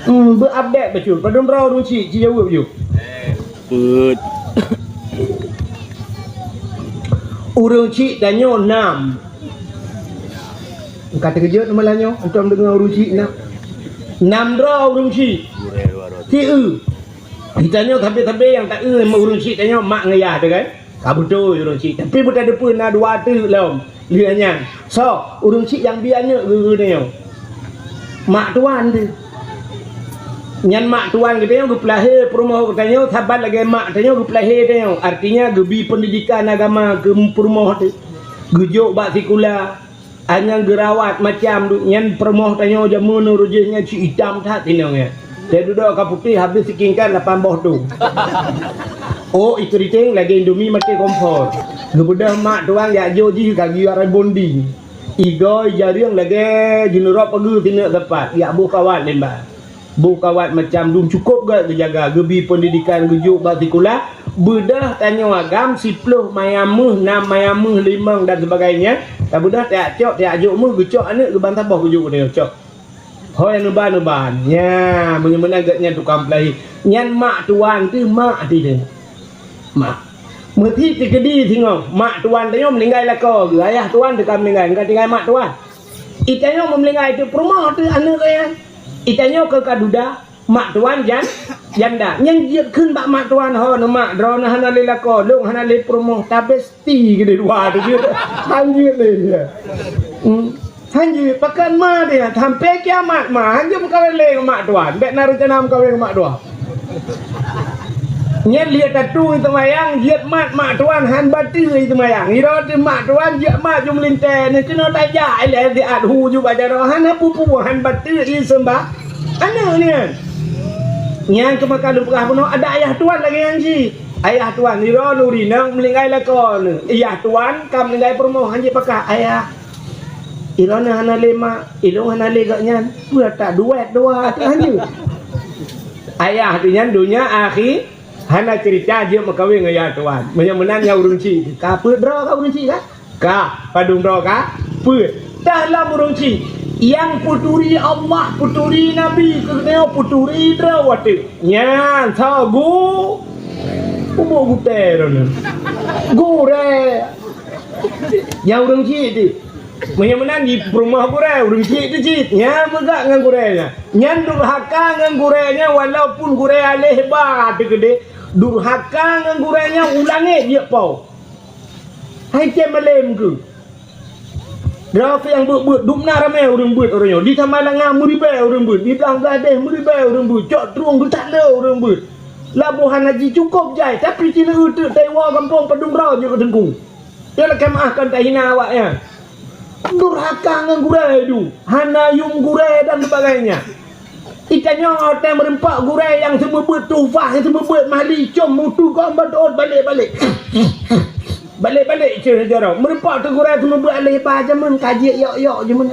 Hmm, beu-update bacut. Padum droe ureuëng chik, ci jaweueb ju. Peuet. Ureuëng chik tanyoe nam. Ka teukeujot malam nyoe, antom deungoe ureuëng chik nam. Nam droe ureuëng chik. Ci eu. Geutanyoe sabe-sabe nyang ta eu ureuëng chik tanyoe mak ngon yah teuh kan? Ka beutôi ureuëng chik, tapi beuteupeue na dua teuk lom. Lheueh nyan, soe ureuëng chik nyang bi aneuk geutanyoe? Mak tuan teuh. Nyan mak tuan geutanyoe geupeulahé peurumoh geutanyoe saban lagée mak tanyoe geupeulahé tanyoe. Artinya geubi peundidikan agama keu peurumoh teuh. Geujok bak sikula, Anyang geurawat macam duek nyan peurumoh tanyoe jameun nyoe rujéh nyan cit itam that inong nyan. Teududoe ka putéh habéh sikingkan lapan boh dum. Oh, ikeuriteng lagée Indomie maté kompor. Geubeudôh mak tuan jak jok jih ka geuyue rebonding. Igoe jareueng lagée jineurok pageue sineuk sapat, jak boh kawat limba. Boh kawat macam dum cukôp gét geujaga, geubi peundidikan, geujok bak sikula, beudôh tanyoe agam, siploh mayam méuh, nam mayam méuh, limong dan sebagainya. Tabeudôh tajak cok, tajak jok méuh, geucok aneuk geuban saboh geujok u tanyoe cok. Ho nyang neuba-neuba. Nyan, meunyoe meunan gét nyan tukang peulahé. Nyan mak tuan teuh, mak teuh. Mak. Meusi teukeudi singoh, mak tuan tanyoe meuninggai lakoe geuh, ayah tuan teuka meuninggai, ka tinggai mak tuan. Itanyoe meuninggai teuh peurumoh teuh aneuk geuh nyan. Itanyoe keu ka duda, mak tuan jan-, janda. Nyan jeuet kheun bak mak tuan, "Ho neuh mak, droeneuh hana lé lakoe, lôn hana lé peurumoh, tabesti keudeh dua teuh jeuet." Han jeuet lé. Hmm. Han jeuet, pakon ma teuh, sampai kiamat ma, han jeuet meukawen lé ngon mak tuan. Bék na reuncana meukawen ngon mak tuan. Nyan lheueh tatu seumayang, jeuet mat mak tuan han bateue seumayang. Iroe teuh mak tuan jeuet mat ju meulintée, nyan keunoe tajak ilée siat hu ju bak jaroe, hana peue-peue han bateue i seumbah. Aneuk nyan. Nyan keuh maka lôn peugah bunoe ada ayah tuan lagée nyan cit. Ayah tuan, iroe nuri nang meulinggai lakoe neuh. Ayah tuan ka meulinggai peurumoh han jipakah ayah. Iroe nyoe hana lé mak, ilôn hana lé gobnyan, peue that duet dua teuh hanjeuet. Ayah teuh nyan donya akhi, hana ceurita jeuet meukawen ngon yah tuan. Meunyoe meunan nyan ureuëng chik, ka peuet droe ka ureuëng chik ka? Ka, padum droe ka? Peuet. Tah lam ureuëng chik, nyang peuturi Allah, peuturi Nabi, keu geutanyoe peuturi droe watée. Nyan soe gu-, umu gutée droeneuh. Gurée. Nyang ureuëng chik teuh. Meunyoe meunan di peurumoh gurée, ureuëng chik teuh cit. Nyan meugah ngon gurée nyan. Nyan durhaka ngon gurée nyan walaupun gurée aléh ba teuh keudeh. Durhaka ngon gurée nyan u langét jeuet po. Hai cém malém keuh. Droe nyang beuet-beuet, dum na ramé ureuëng beuet uroe nyoe. Di Samalanga meuribée ureuëng beuet, di Blang Bladeh meuribée ureuëng beuet, cok trueng geutak le ureuëng beuet. Laboh hana jicukôp jai, tapi sineuk teuk taiwoe gampông padum droe jeuet keu teungku. Nyan lakée meu'ah kon tahina awaknyan. Durhaka ngon gurée du, hana yuem gurée dan sebagainya. Itanyoe watée meureumpok gurée nyang seumeubeuet tufah, nyang seumeubeuet mahli, com mutu gom beutôt balek-balek. Balek-balek ceuh jaroe. Meureumpok teuh gurée seumeubeuet aléh ba jameun ka jeuet yok-yok jameun.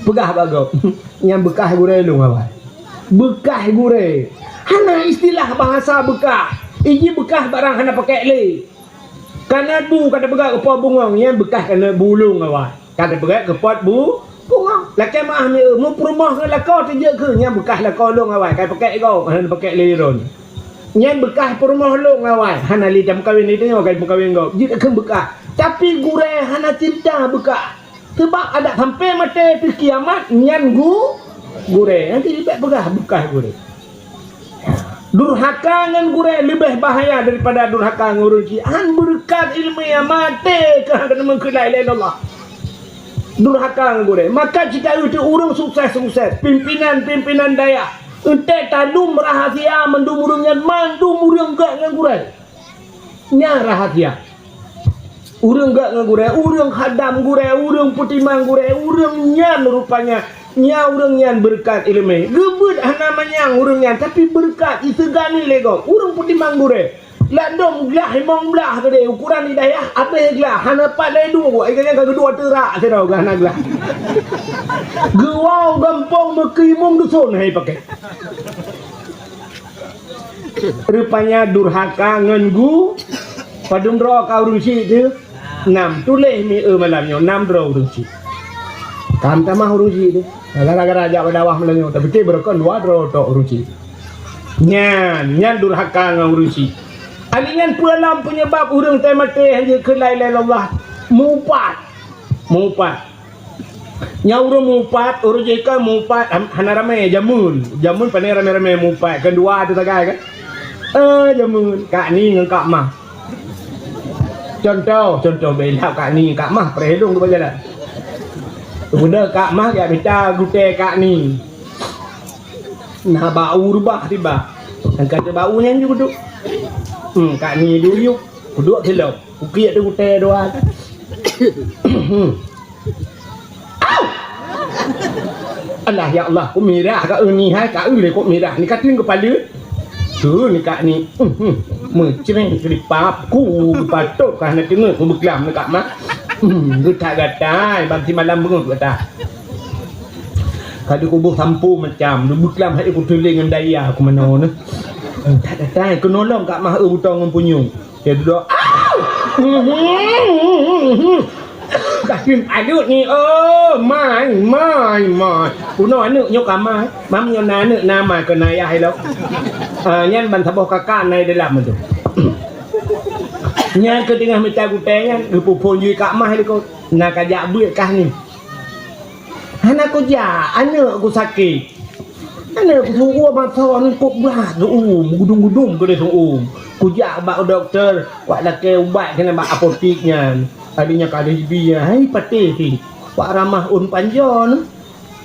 Peugah bak gob, "Nyan beukah gurée lôn awai." Beukah gurée. Hana istilah bahasa beukah. Iji beukah barang hana pakèk lé. Kana bu ka teupeugah keu po bungong, nyan beukah kana bu lôn awai. Ka teupeugah keu pot bu-, bungong. Lakée meu'ah mi-, meupeurumoh ngon lakoe teuh jeuet kheun, nyan beukah lakoe lôn awai, ka pakèk gob, hana pakèk lé droe. Nyan beukah peurumoh lôn awai, hana lé tameukawen lé tanyoe, ka meukawen gob. Jeuet kheun beukah. Tapi gurée hana cinta beukah. Sabab adak sampai maté teuh kiamat, nyan gu-, gurée. Nanti bék peugah beukah gurée. Durhaka ngon gurée leubeh bahaya daripada durhaka ngon ureuëng chik. Han beureukat iéleumé, maté keuh han keuneuk meukeulai lé Allah. Durhaka ngon gurée. Maka cit taeu teuh ureuëng sukses-sukses, pimpinan-pimpinan dayah, eunteuk talom rahasia mandum ureuëng nyan, mandum ureuëng gak ngon gurée. Nyan rahasia. Ureuëng gak ngon gurée, ureuëng khadam gurée, ureuëng peutimang gurée, ureuëng nyan rupanya, nya ureuëng nyan beureukat iéleumé. Geubeuet hana manyang ureuëng nyan, tapi beureukat iseugan lé gob. Ureuëng peutimang gurée. Ladom glah limong blaih keudeh, ukuran di dayah abéh glah, hana pat lé duek, ai geuh nyan ka geudua teurak sidroe glah hana glah. Geuwoe gampông meukeumong dusun hai pakai. Rupanya durhaka ngon gu, padum droe ka ureuëng chik teuh? Nam, tuléh mi eu malam nyoe, nam droe ureuëng chik. Ka meutamah ureuëng chik teuh. Gara-gara jak bak dawah malam nyoe, tapi teuh beureukan dua droe tok ureuëng chik. Nyan, nyan durhaka ngon ureuëng chik. Ali nyan peue lom peunyeubab ureuëng teuh maté hana jeuet keu la ilaha illallah? Mupat. Mupat. Nyang ureuëng mupat, ureuëng jih kan mupat, ham-, hana ramé jameun. Jameun pane ramé-ramé mupat, kan dua tu sagai kan? Eh, jameun. Kak Ni ngon Kak Mah. Contoh, contoh bela Kak Ni, Kak Mah, preh lôn tu jalan. Kemudian Kak Mah jak mita gutée Kak Ni. Nah, bau reubah tiba. Angkat bau nyan ju kuduk. Hmm, Kak Ni duyuk, kuduk silop. Ukiek teuh gutée dua. Au! Alah, ya Allah, ku mirah ka eu ni hai, ka eu lé kok mirah ni, ka teueng keupala. Tu ni Kak Ni, meucreng keuripap, ku geupatot ka hana teungeut ku beuklam ni Kak Mah. Geutak gatai, bang simalam beungoh gata. Ka dikuboh sampo macam, dibuklam hai ku teuléng ngon daya ku manoe ni. Geutak gatai, keunolong Kak Mah eu butong ngon punyueng. Dia duduk, "Au!" Kasih aduk ni, oh, mai, mai, mai. Punoe aneuk nyoe ka mai. Mam nyoe na aneuk na mai keu na ayah ilok. Ah, nyan ban saboh kakak na dalam tu. Nyan keu teungoh mita gutée nyan, geupeuphon jih Kak Mah likot. Na ka jak beuet kah ni. Hana kujak, aneuk ku sakét. Aneuk ku sugoe mata ni kok blah geuum, gudum-gudum keudeh geuum. Kujak bak dokto, wak lakée ubat keunan bak apotik nyan. Akhirnya ka lheueh jibi nyan, hai patéh cit. Wak ramah ôn panjoe ni.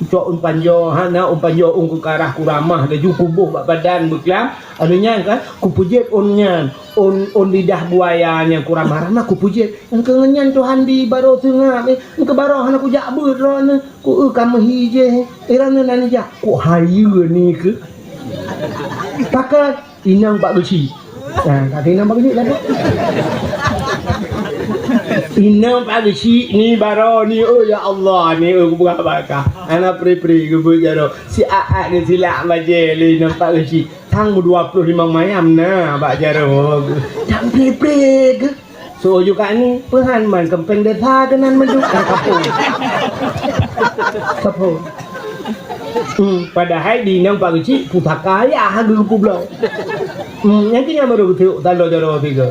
Cok ôn panjoe, hana ôn panjoe ôn keukarah kuramah, laju kuboh bak badan beuklam. Akhirnya kan, kupeujeuet ôn nyan, ôn, ôn lidah buaya nyan kuramah-ramah kupeujeuet. Engkeu ngon nyan Tuhan di barô seungab, eh, engkeu barô hana kujak beuet droeneuh. Ku eu ka meuhi jih, eh, droeneuh na neujak. Ku hayeue ni keuh. Pakat inong Pak Geuchik. Nah, kata inong Pak Geuchik lah tu. Inong Pak Geuchik ni barô ni, oh ya Allah ni, oh kupeugah bak kah. Hana pri-pri geubeuet jaroe. Siat-at geusilak bajée lé inong Pak Geuchik. Tang meudua ploh limong mayam na bak jaroe. Tang pri-pri geuh. Seuoh ju Kak Ni, peuhan man keumpeng desa keunan meuduek ka kapô. Kapô. Hmm, padahai di inong Pak Geuchik pusaka ayah geupubloe. Hmm, nyan keuh nyang barô geuteuk taloe jaroe tiga.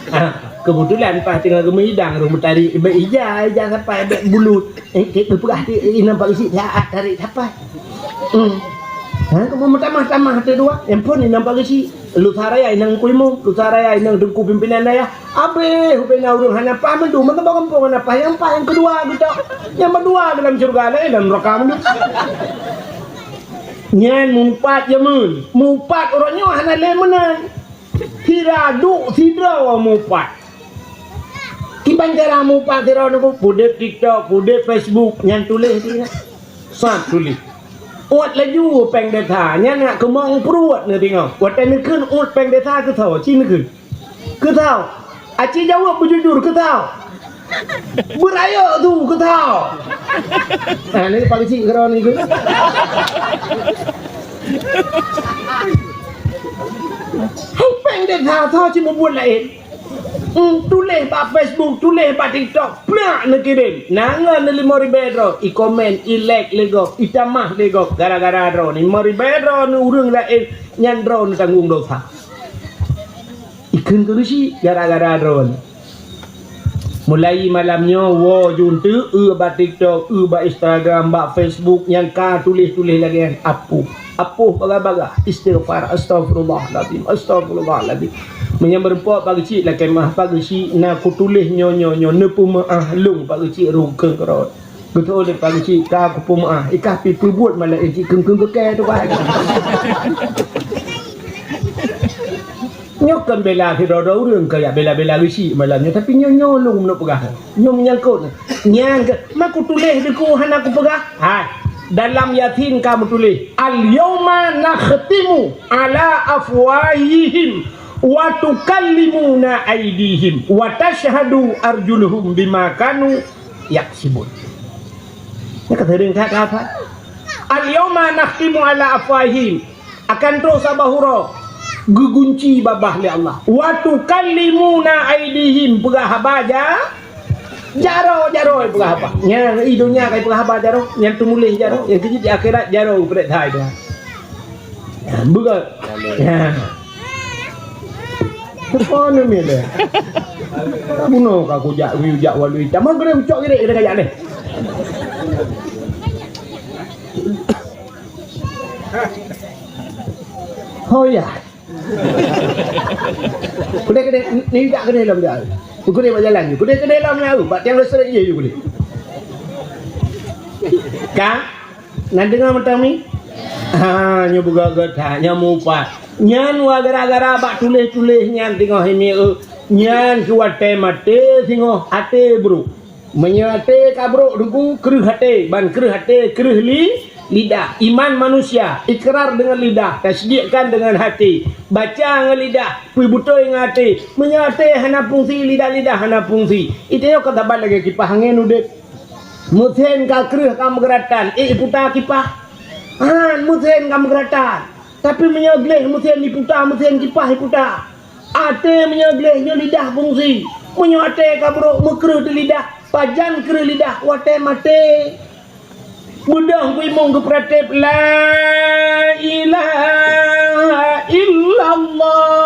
Ah, keubeutulan pas teungoh geumeudang rhueng meutarik, bèk ija, ija sapai, bèk bulut. Eh, keu peugah ti inong Pak Geuchik, siat-at tarik sapai. Hmm. Ha, kamoe meutamah-tamah teudua. Nyang phôn inong Pak Geuchik. Lusa Raya inong Teungku Imum, Lusa Raya inong Teungku Pimpinan Dayah. Abéh ubé na ureueng hana paih mandum, meuteumé gampông hana paih, nyang paih nyang keudua geutok. Nyang meudua dalam syeuruga, laén dalam neuraka mandum. Nyan mupat jameun. Mupat uroe nyoe hana lé meunan. Sira duek sidroe mupat. Kiban cara mupat sidroe nyoe, peuudeb TikTok, peuudeb Facebook, nyan tuléh di na. Sat tuléh. Uet laju péng desa, nyan nak keumong pruet neudeungoe. Watèe neukheun uet péng desa keusoe, ci neukheun. Keusoe. Aci jaweueb beujujur, keusoe. Beurayeuk su, keusoe. Ah, ni Pak Geuchik keudroe ni keuh. Hai péng desa soe ci mubuet laén. Hmm, tuléh bak Facebook, tuléh bak TikTok, plak neukirém. Na ngon lé limong ribèe droe, i komen, i like lé gob, i tamah lé gob, gara-gara droeneuh. Limong ribèe droeneuh ureueng laén nyan droeneuh tanggong dosa. Ikheun keu Geuchik gara-gara droeneuh. Mulai malam nyoe woe jeuet eu bak TikTok, eu bak Instagram, bak Facebook nyang ka tuléh-tuléh lagée nyan, apoh. Apoh bagah-bagah, istighfar, astagfirullahalazim, astagfirullahalazim. Meunyoe meurumpok Pak Geuchik lakée meu'ah, Pak Geuchik na kutuléh nyoe, nyoe, nyoe, neupeumeu'ah lôn Pak Geuchik rukon keurot. Geutôh lé Pak Geuchik ka kupeumeu'ah, ikah pi peubuet malah ijih keung-keung keu kée tu, Pak. Nyoe kon bela sidroe-droe ureuëng keu jak bela-bela Geuchik malam nyoe, tapi nyoe, nyoe lôn meuneuk peugah. Nyoe meunyangkot. Nyang ke, ma kutuléh dikeue hana kupeugah? Hai, dalam Yasin ka meutuléh, "Al-yauma nakhtimu ala afwahihim wa tukallimuna aidihim wa tashhadu arjuluhum bima kanu yaksibun." Nyoe ka seuring that ka hafal. "Al-yauma nakhtimu ala afwahihim." Akan troh saboh uroe geugunci babah lé Allah. "Wa tukallimuna aidihim," peugah haba ja-, jaroe, jaroe peugah haba. Nyan i donya kai peugah haba jaroe, nyan teumuléh jaroe, nyang keujeuet di akhirat jaroe peureulée that. Beugét. Ya. Teupon ni lé. Bunoe ka kujak, kujak walui. Tamah geureuh ucok geurék, geurék kajak lé. Oh ya. Kudeh, kudeh, ni jak kudeh lom dah. Kudeh bak jalan. Kudeh, kudeh lom dah. Bak tiang listrik je kudeh. Ka? Na deungoe mantong mi? Ha, nyoe beugét-gét that, nyoe mupat. Nyan wa gara-gara bak tuléh-tuléh nyan singoh imieu. Nyan keu watée maté singoh até brok. Meunyoe até ka brok teungku, kreueh até, ban kreueh até, kreueh li-, lidah. Iman manusia, ikrar dengan lidah, tasdikkan dengan hati, baca ngon lidah, peubeutôi ngon até. Meunyoe até hana fungsi, lidah-lidah hana fungsi. Itanyoe ka saban lagée kipah angén udeb. Meusén ka kreueh ka meugeuratan, ék iputa kipah? Han, meusén ka meugeuratan. Tapi meunyoe gleh meusén iputa, meusén kipah iputa. Até meunyoe gleh nyoe lidah fungsi. Meunyoe até ka brok meukreueh di lidah, pajan kreueh lidah watée maté. Beudôh bui mong geupeuratéb, "La ilaha illallah."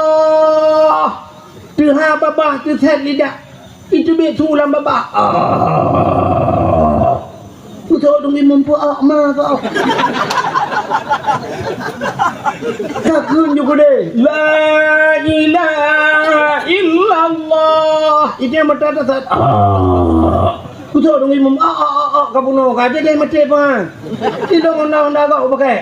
Teuha babah teusét lidah. Itu bit su lam babah. Ah. Beutôi dong imum peuak ma kau. Ka kheun ju keudeh. La ilaha illallah. Itu yang mata teusét. Ah. Beutôi dong imum. Ah, ah, ah, ah, ka bunoe. Ka jadi mati apa? Tidak honda-honda kau pakai.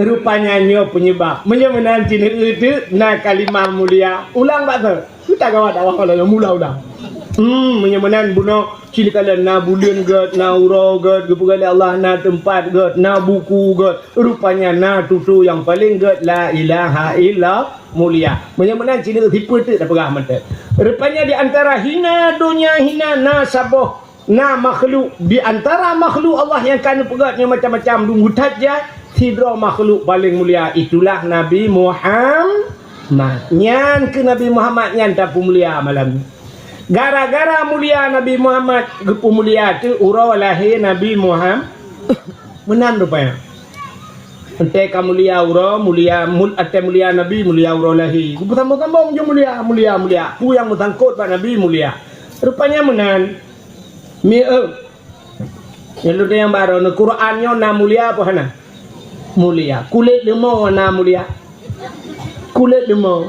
Rupanya nyoe penyebab. Meunyoe meunan cit na kalimah mulia. Ulang bak tu. Kita gawa dakwah kalau yang mula ulang. Hmm, meunyoe meunan bunoe cit kalian na buleuen gét, na uroe gét, geupeugah lé Allah na teumpat gét, na buku gét. Rupanya na tutoe nyang paléng gét la ilaha illa mulia. Meunyoe meunan cit sipeue teuk tapeugah mantong. Rupanya di antara hina donya hina na saboh Na makhluk di antara makhluk Allah nyang ka neupeugét nyoe macam-macam dum that jai, sidroe makhluk paléng mulia, itulah Nabi Muhammad. Nyan keuh Nabi Muhammad nyan tapeumulia malam nyoe. Gara-gara mulia Nabi Muhammad geupeumulia teuk uroe lahé Nabi Muhammad. Meunan rupanya. Entée ka mulia uroe, mulia mul-, ateueh mulia Nabi, mulia uroe lahé. Geupeusambông-sambông ju mulia, mulia, mulia. Peue nyang meusangkot bak Nabi mulia. Rupanya meunan. Mi eu. Nyoe lôn nyang barô neu Quran nyoe na mulia apa hana? Mulia. Kulét leumo na mulia. Kulét leumo.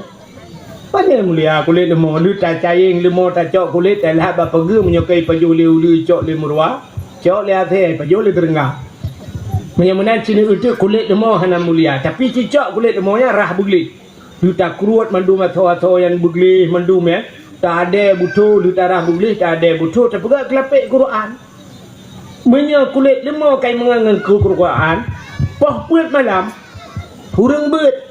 Pane mulia kulét leumo. Lheueh tacayeng leumo tacok kulét, talhah bak pageue meunyoe ka ipajoh lé uleue cok lé meuruwa, cok lé asèe ipajoh lé teurengga. Meunyoe meunan sineuk euteuk kulét leumo hana mulia, tapi cicok kulét leumo nyan rhah beugleh. Lheueh takruet mandum asoe-asoe nyang beugleh mandum, ya. Taadée butho, lheueh tarhah beugleh, taadée butho, tapeugah keulapék Quran. Meunyoe kulét leumo kai meungon ngon Quran, poh peuet malam, ureuëng beuet,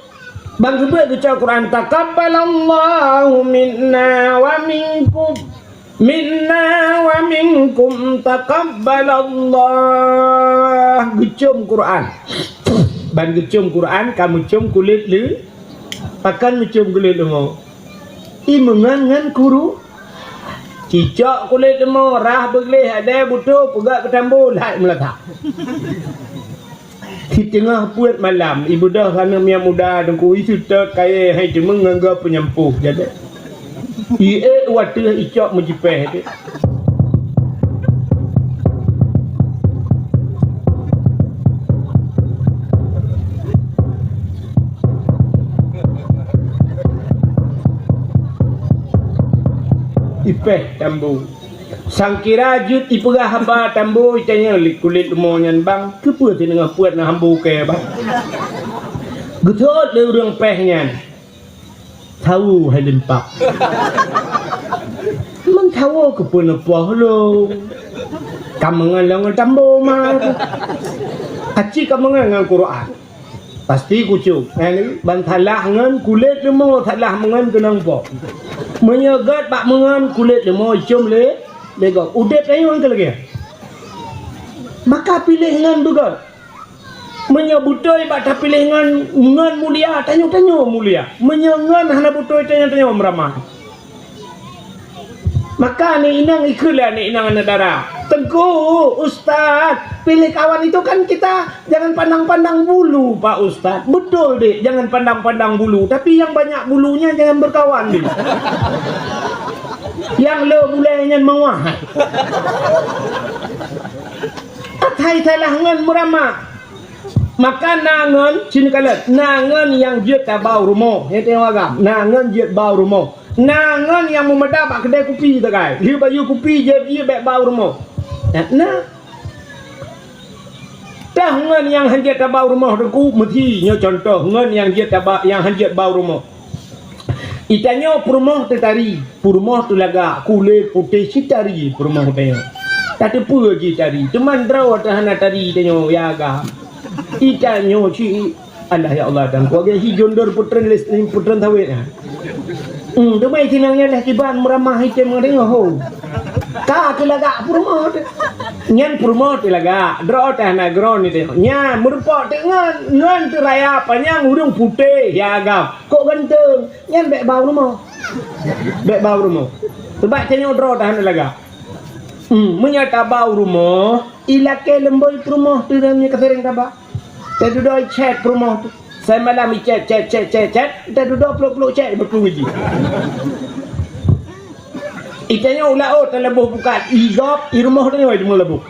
ban geubeuet geucok Quran, "Taqabbalallahu minna wa minkum." Minna wa minkum taqabbalallah. Geucom Quran. Ban geucom Quran, ka meucom kulét leu-, pakon meucom kulét leumo. I meungon ngon kuru. Cicok kulét leumo, rhah beugleh, adée butho, peugah keu tambo, lhai meulatak. Siteungoh peuet malam, ibeudôh aneuk miet muda Teungku, iseutôt kayée hai teumeung ngon goe peunyampôh, jadi. Iék u ateueh icok meujipéh teuh. Ipéh tambu. Sangkira jeuet ipeugah haba tambu, itanyong lé kulét leumo nyan, "Bang, keupeue siteungoh peuet na hambo kée, Bang?" Geuseuôt lé ureuëng péh nyan, "Sawo hai limpak." "Meusawo keupeue neupoh lôn? Kameungon lôn ngon tambu ma. Aci kameungon ngon Quran." Pasti kucok. Nyan ban salah ngon kulét leumo, salah meungon keunong po. Meunyoe gét bak meungon kulét leumo icom lé, lé gob. Udeb tanyoe keu lagée. Maka piléh ngon beugét. Meunyoe beutôi bak tapiléh ngon, ngon mulia, tanyoe-tanyoe mulia. Meunyoe ngon hana beutôi, tanyoe-tanyoe meuramah. Maka aneuk inong ikheun lé aneuk inong aneuk dara, "Teungku, Ustaz, pilih kawan itu kan kita jangan pandang-pandang bulu, Pak Ustaz." Betul, Dek, jangan pandang-pandang bulu. Tapi yang banyak bulunya jangan berkawan, Dek. Nyang le bulée nyan meuwah. Asai salah ngon meuramah. Maka na ngon, sini kalon, na ngon nyang jeuet tabau rumoh. Nyan teuh agam. Na ngon jeuet bau rumoh. Na ngon nyang meumada bak keudée kupi sagai. Lheueh bayeue kupi jeuet, jeuet bék bau rumoh. Na, na. Teuh ngon nyang hanjeuet tabau rumoh Teungku, meusi nyoe contoh ngon nyang jeuet taba-, nyang hanjeuet bau rumoh. Itanyoe peurumoh teutari, peurumoh teulagak, kulét putéh cit tari peurumoh tanyoe. Tateupeue jih tari, teuma droe teuh hana tari tanyoe, ya ga. Itanyoe cit, alah ya Allah, dan kuagée hi jondor putren les-, putren sawét nyan. Hmm, teuma itinang nyan dah kiban meuramah item ngon tanyoe ho. Ka teulagak peurumoh teuh. Nyan peurumoh teulagak, droe teuh hana droe ni tanyoe. Nyan meureumpok teuk ngon, ngon teuraya panyang ureuëng putéh, ya ga. Kok ganteng, nyan bék bau rumoh. Bék bau rumoh. Sabab tanyoe droe tahan lagak. Hmm, meunyoe tabau rumoh, ilakée leumboi peurumoh teuh nyan ka sering taba. Tadudoe chat peurumoh teuh. Sai malam ichat, chat, chat, chat, chat, tadudoe plok-plok chat beutôi jih. Itanyoe u laôt talaboh bukat, i gob, i rumoh tanyoe teuma laboh.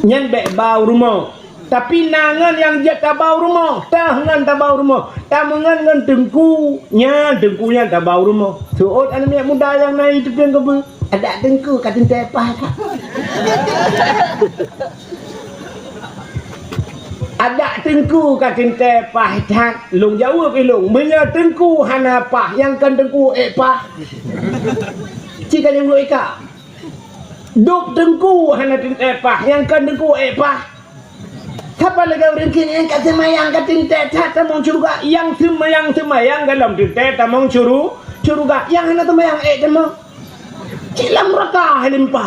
Nyan bék bau rumoh. Tapi na ngon nyang jeuet tabau rumoh, teuh ngon tabau rumoh. Tameungon ngon teungku, nyan teungku nyan tabau rumoh. Seuôt aneuk miet muda nyang na i teupieng keubeue, "Adak teungku ka teuntée paih ka." "Adak teungku ka teuntée paih that." Lôn jaweueb ilôn, "Meunyoe teungku hana paih, nyang kon teungku ék paih?" Ci ka jaweueb ika. Dub teungku hana teuntée paih, nyang kon teungku ék paih. Sapa lagée ureuëng kheun nyang ka seumayang ka teuntée that tamong syeuruga, nyang seumayang-seumayang golom teuntée tamong syuru-, syeuruga, nyang hana seumayang ék tamong. Cit lam nuraka hai limpa.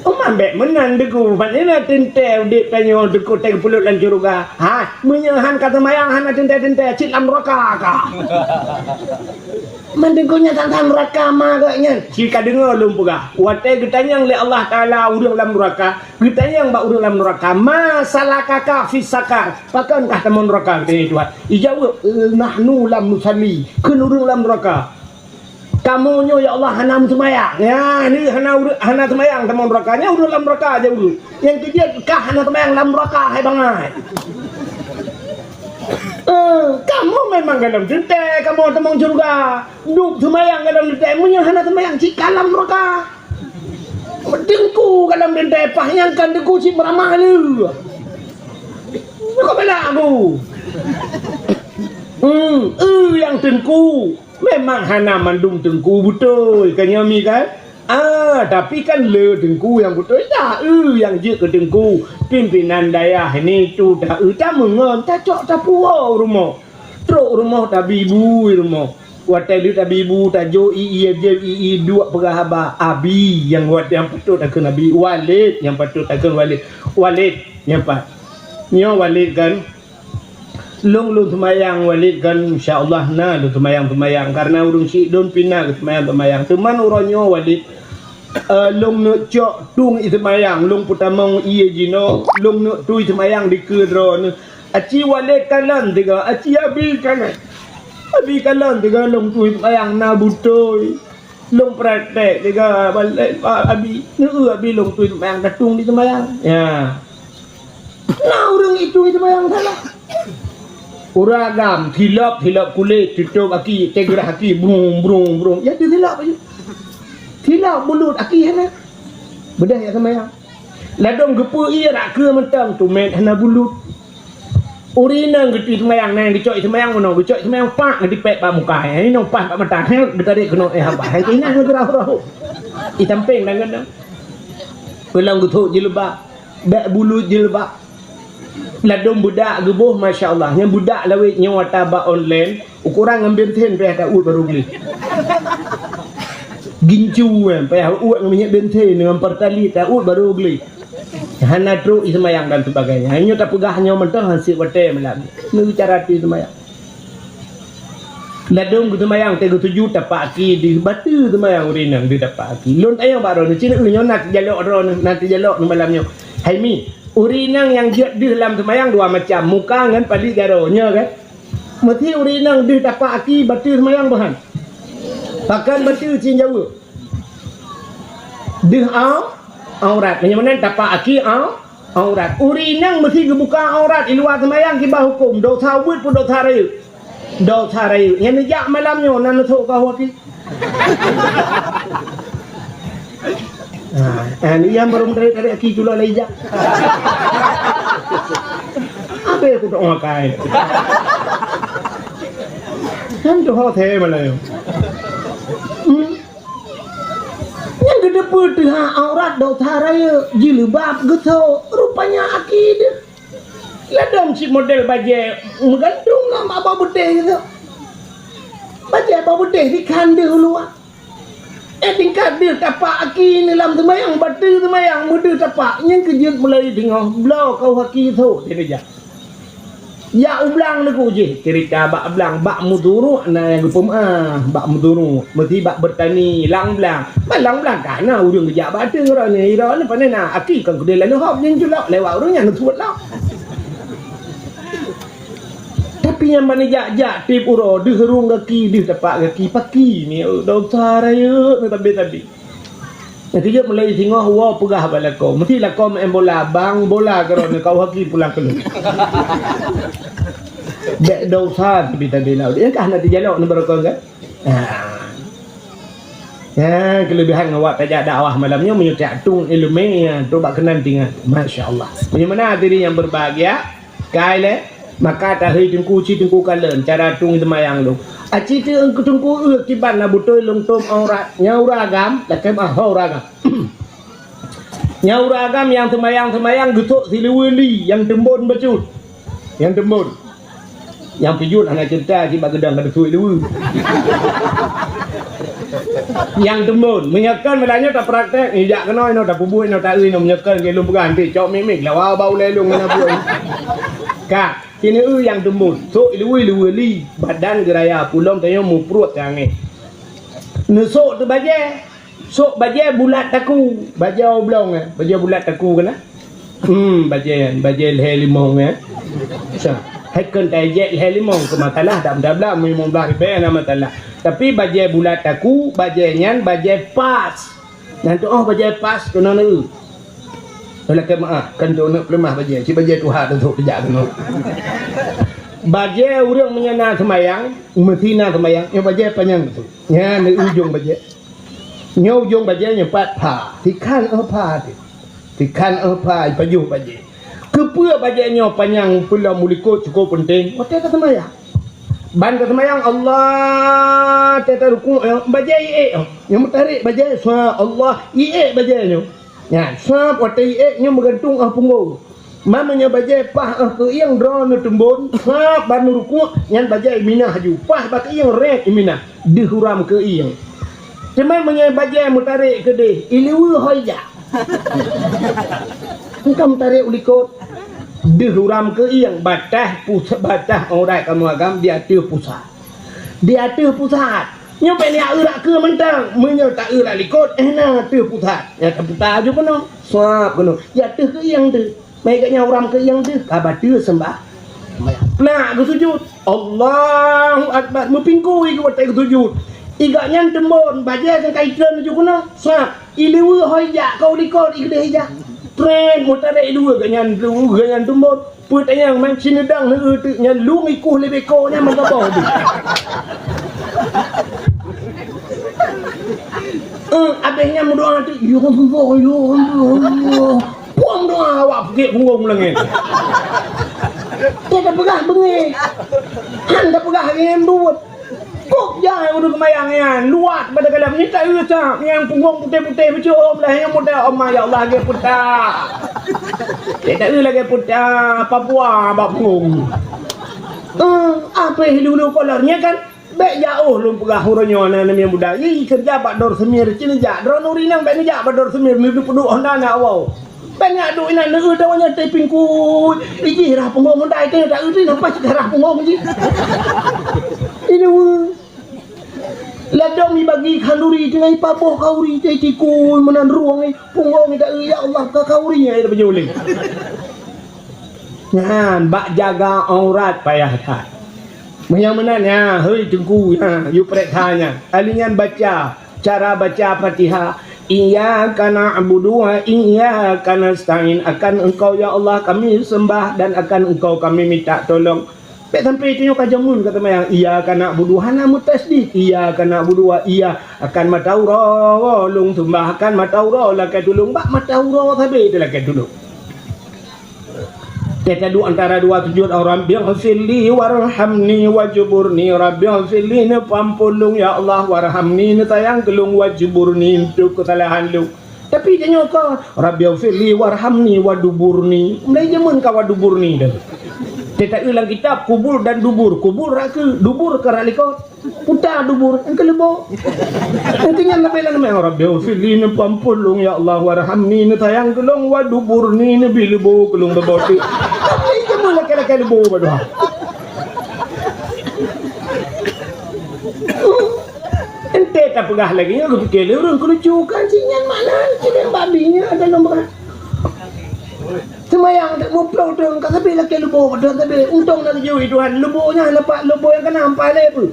Uman bék meunan teungku, ban ina teuntée udeb tanyoe teungku teupeuleuet lam syeuruga. Ha, meunyoe han ka seumayang hana teuntée-teuntée, cit lam nuraka ka. Mandum nyan tantang nuraka ma geuhnyan. Ci ka deungoe lôn peugah, watée geutanyong lé Allah Taala ureuëng lam nuraka, geutanyong bak ureuëng lam nuraka, "Ma salakaka fis saqar?" Pakon kah tamong nuraka, geutanyong Tuhan. Ijaweueb, "Nahnu lam nusalli." Kheun ureuëng lam nuraka, "Kamoe nyoe, ya Allah, hana meuseumayang." Nyan, hana ureuëng, hana seumayang tamong nuraka. Nyan ureuëng lam nuraka jaweueb. Nyang keujeuet kah hana seumayang lam nuraka, hai bangai. Eh, kamoe memang golom teuntée, kamoe tamong syeuruga. Dub seumayang golom teuntée, meunyoe hana seumayang cit ka lam nuraka. Teungku golom teuntée, paih nyang kon teungku cit meuramah lé. Kok bela aku? Hmm, eh, nyang teungku. Memang hana mandum teungku beutôi, kan nyoe mi kan? Ah, tapi kan le teungku nyang beutôi dah, eu nyang jeuet keu teungku. Pimpinan dayah ni tu dah eu tameungon, tacok tapuwoe u rumoh. Trok u rumoh tabi bu i rumoh. Watée deuek tabi bu tajok i, i, i, i, i duek peugah haba, abi nyang wat nyang patôt takheun abi, Walid nyang patôt takheun Walid. Walid nyang pat. Nyoe Walid kan? Lôn, lôn seumayang Walid kan, insya Allah na lôn seumayang-seumayang. Karena ureuëng syiek lôn pih na geuseumayang-seumayang. Teuma uroe nyoe Walid, Eh, lôn neuk cok tueng ie seumayang, lôn peutamong ie jinoe, lôn neuk tueng ie seumayang dikeue droeneuh. Aci Walé kalon tiga, aci Abi kalon. Abi kalon tiga lôn tueng ie seumayang na beutôi. Lôn praktek tiga Walé, Abi. Neu Abi lôn tueng ie seumayang, ka tueng ie seumayang. Ya. Na ureueng itu seumayang salah. Ureueng agam, silop, silop kulét, tutôp aki, teugeurah aki, brung, brung, brung. Ya, teusilop aja. Silop bulut aki hana. Beudôh ya seumayang. Ladôm geupeu ie rak keue mantong, tumet hana bulut. Ureueng inong geutui seumayang, na nyang geucok ie seumayang meunoe, geucok ie seumayang pak, geutipék bak muka. Nyang inong paih bak mata, heuet, geutarek keunoe, eh, abah. Hai keuingat ngon geurah-rah. Di sampéng dan keunoe. Peulom geuthok jilbab. Bèk bulut jilbab. Ladôm beudak geuboh, masya Allah. Nyang beudak lawét nyoe ata bak online, ukoran ngon bensin payah ta-uet barô gleh. Gincu, eh, payah uet ngon minyeuk bensin, ngon Pertalite ta-uet barô gleh. Hana trok ie seumayang dan sebagainya. Nyoe tapeugah nyoe mantong han sép watèe malam. Nyoe cara tueng ie seumayang. Ladôm geuseumayang, teuh geusujut, tapak aki deuh, bateue seumayang ureueng inong deuh tapak aki. Lôn tanyong bak droeneuh, ci neu nyoe na teujalok droeneuh, na teujalok neu malam nyoe. Hai Mi, ureueng inong nyang jeuet deuh lam seumayang dua macam, muka ngon paleuet jaroe, nyoe kan? Meusi ureueng inong deuh tapak aki, bateue seumayang boh han? Pakon bateue, ci jaweueb. Deuh au-, aurat. Meunyoe meunan tapak aki au-, aurat. Ureueng inong meusi geubuka aurat i luwa seumayang kiban hukôm, dosa ubit peue dosa rayeuk? Dosa rayeuk. Nyang neujak malam nyoe na neusok kah aki? Ha, ha, ni nyang barô meutarek-tarek aki tulak lé ijak. Abéh kutok makai. Kan tu ho the malam nyoe. Hmm? Nyang geuteupeue teuhah aurat dosa rayeuk, jilbab geusok, rupanya aki deuh. Ladôm cit model bajèe meugantung lam bak beudeh geusok. Bajèe bak beudeh dikhan deuh u luwa. Eh, tingkat deuh tapak aki neu lam seumayang, bateue seumayang, meudeuh tapak, nyang keujeuet mulai teungoh bloe kau aki sok, dia jak. Jak u blang Teungku jih, cerita bak blang, bak meuduruek na nyang geupeumeu'ah, bak meuduruek, meusi bak beurtani, lam blang. Ban lam blang ka na ureueng geujak bak ateueh, uroe nyoe, uroe nyoe pane na, aki kon keudeh lalu hop nyang culok lewat ureueng nyan neuseuet lom. Tapi nyang ban jak-jak tiep uroe deuh rhueng gaki, deuh tapak gaki, paki mi, dosa rayeuk na tabe-tabe. Nyang keujeuet mulai singoh woe peugah bak lakoe. Meusti lakoe meu'en bola, bang bola keudroe nyoe kau haki pulang keunoe. Bèk dosa tapi tabi laôt. Nyang kah na teujalok nibak rukon kan? Ha. Ha, keulebihan awak tajak dakwah malam nyoe meunyoe tajak tueng ileumèe, ha, tu bak keunan tinggai. Masya Allah. Meunyoe meunan hadirin yang berbahagia, Kai lé, maka tahei teungku ci teungku kalon cara tueng seumayang lôn. Aci teungku teungku eu kiban na beutôi lôn tom aurat. Nyang ureueng agam, lakèe meu'ah ho ureueng agam. Nyang ureueng agam nyang seumayang-seumayang geusok siluweue li, nyang teumbon bacut. Nyang teumbon. Nyang pijut hana ceurita cit bak geudong ka teusui luweue. Nyang teumbon. Meunyoe kon meulanjut tapraktek, ijak keunoe inoe, tapeubuet inoe, taeu inoe, meunyoe kon lôn peugah nanti cok mik-mik lawa bak ulèe lôn ngon abu. Ka, sineue nyang teumbon. Sok iluweue-luweue li, badan geuraya pulom tanyoe mupruet teuangèh. Neusok teubajèe. Sok bajèe bulat taku, bajèe oblong, eh, bajèe bulat taku keunan. Hmm, bajèe, bajèe lhèe limong, eh. Sa, hai kon tajek lhèe limong keu masalah, dak mudah blah, limong blah ribèe na masalah. Tapi bajèe bulat taku, bajèe nyan bajèe pas. Nyan tu oh bajèe pas keunan eu. Lakèe meu'ah, kan tu neuk peuleumah bajèe, cit bajèe tuha tu sok teujak keunoe. Bajèe ureueng meunyoe na seumayang, meusti na seumayang, nyoe bajèe panyang tu. Nyan di ujong bajèe. Nyoe ujong bajèe nyoe pat pha. Sikhan oh pha teuh. Sikhan oh pha ipajoh bajèe. Keupeue bajèe nyoe panyang peulom u likot cukôp peunteng? Watèe taseumayang. Ban taseumayang Allah, watèe tarukuk nyoe, bajèe iék nyoe. Nyoe meutarek bajèe, sa Allah, iék bajèe nyoe. Nyan, sab watèe iék nyoe meugantung oh punggong. Man meunyoe bajèe paih oh keuieng droeneuh teumbon, sab ban neurukuk, nyan bajèe iminah laju. Paih bak keuieng rét iminah, deuh uram keuieng. Teuma meunyoe bajèe meutarek keudeh, iluweue ho ijak. Engka meutarek u likot, deuh uram keuieng, bataih pus-, bataih aurat kamoe agam di ateueh pusat. Di ateueh pusat. Nyoe bèk neurak keue mantong. Meunyoe taeu lam likot, eh, na teuh pusat. Ya, teuh pusat aju keunoe. Suap keunoe. Ya, teuh keuieng teuh. Meuigat nyan uram keuieng teuh, ka bateue seumbah. Nak geusujut. Allahu Akbar. Meupingkui geuh watèe geusujut. Igat nyan teumbon, bajèe nyang ka itreun aju keunoe. Suap. Ileue hôi jak ka u likot, ileue jak. Tren, meutarek ileue geuh nyan, ileue geuh nyan teumbon. Peue tanyong man sineudang neueu teuk nyan lung ikuh lé beko nyan meugaboh deh. Eh, abéh nyan meudoa teuk, "Ya Allah, ya Allah, ya Allah." Puang doa awak peuget punggong langèt. Teuka peugah beungèh. Han tapeugah lagèe nyan buet. Kok jai ureueng seumayang nyan, luwat bak dalam nyan, taeu sa nyang punggong putéh-putéh beucom lah nyang muda, "Oh ma, ya Allah, lagèe puta." Taeu lagèe puta, Papua bak punggong. Eh, abéh lulu kolor nyan kan? Bèk jaoh lôn peugah uroe nyoe na, na nyang muda. Ih, keureuja bak Dor Semir, ci neujak. Droeneuh ureueng inong bèk neujak bak Dor Semir, neupeuduek Honda na awai. Bèk neujak duek inan, neueu tawa nyoe teuh pingkui. Ijih rhah punggong Honda, taeu teuh napa cit rhah punggong jih. Ini weu. Ladom ibagi khanduri, tinggai paboh khanduri, teuh tikui meunan rueng, eh, punggong, eh, taeu, ya Allah, ka khanduri, eh, dah beujoleng. Nyan, bak jaga aurat payah that. Meunyoe meunan, ya, hei Teungku, ya, yue preksa nyan. Kali nyan baca, cara baca Fatihah. Iyyaka na'budu wa iyyaka nasta'in. Akan Engkau, ya Allah, kami sembah dan akan Engkau kami minta tolong. Bèk sampai tanyoe ka jameun ka seumayang. Iyyaka na'budu, hana meutasydid. Iyyaka na'budu wa iya. Akan mata uroe lôn sembah, akan mata uroe lakèe tulông. Bak mata uroe sabe teuh lakèe tulông. Teuh taduek antara dua sujud, "Rabbighfirli warhamni wajburni." Rabbighfirli, neupeuampôn lôn, ya Allah, warhamni, neusayang keu lôn, wajburni, neutôb keusalahan lôn. Tapi tanyoe ka, "Rabbighfirli warhamni waduburni." Mulai jameun ka waduburni dah. Teuh taeu lam kitab kubul dan dubur. Kubul rot keue, dubur ka rot likot. Puta dubur, nyang keu leubo. Nyang keu nyan leubeh lam, "Rabbighfirli," neupeuampôn lôn, ya Allah, "warhamni," neusayang keu lôn, "waduburni," neubi leubo keu lôn beuboh teuk. Tapi jameun lakèe-lakèe leubo bak doa. Ente tapeugah lagèe nyoe, geupike lé ureueng keuneuk kan, cit nyan makna, cit nyan babi nyan, ada lôn peugah. Seumayang dek muplôh dong ka sabe lakèe leubo, dong sabe. Untông na geujui Tuhan, leubo nyan hana pat leubo nyang kana ampai lé peue.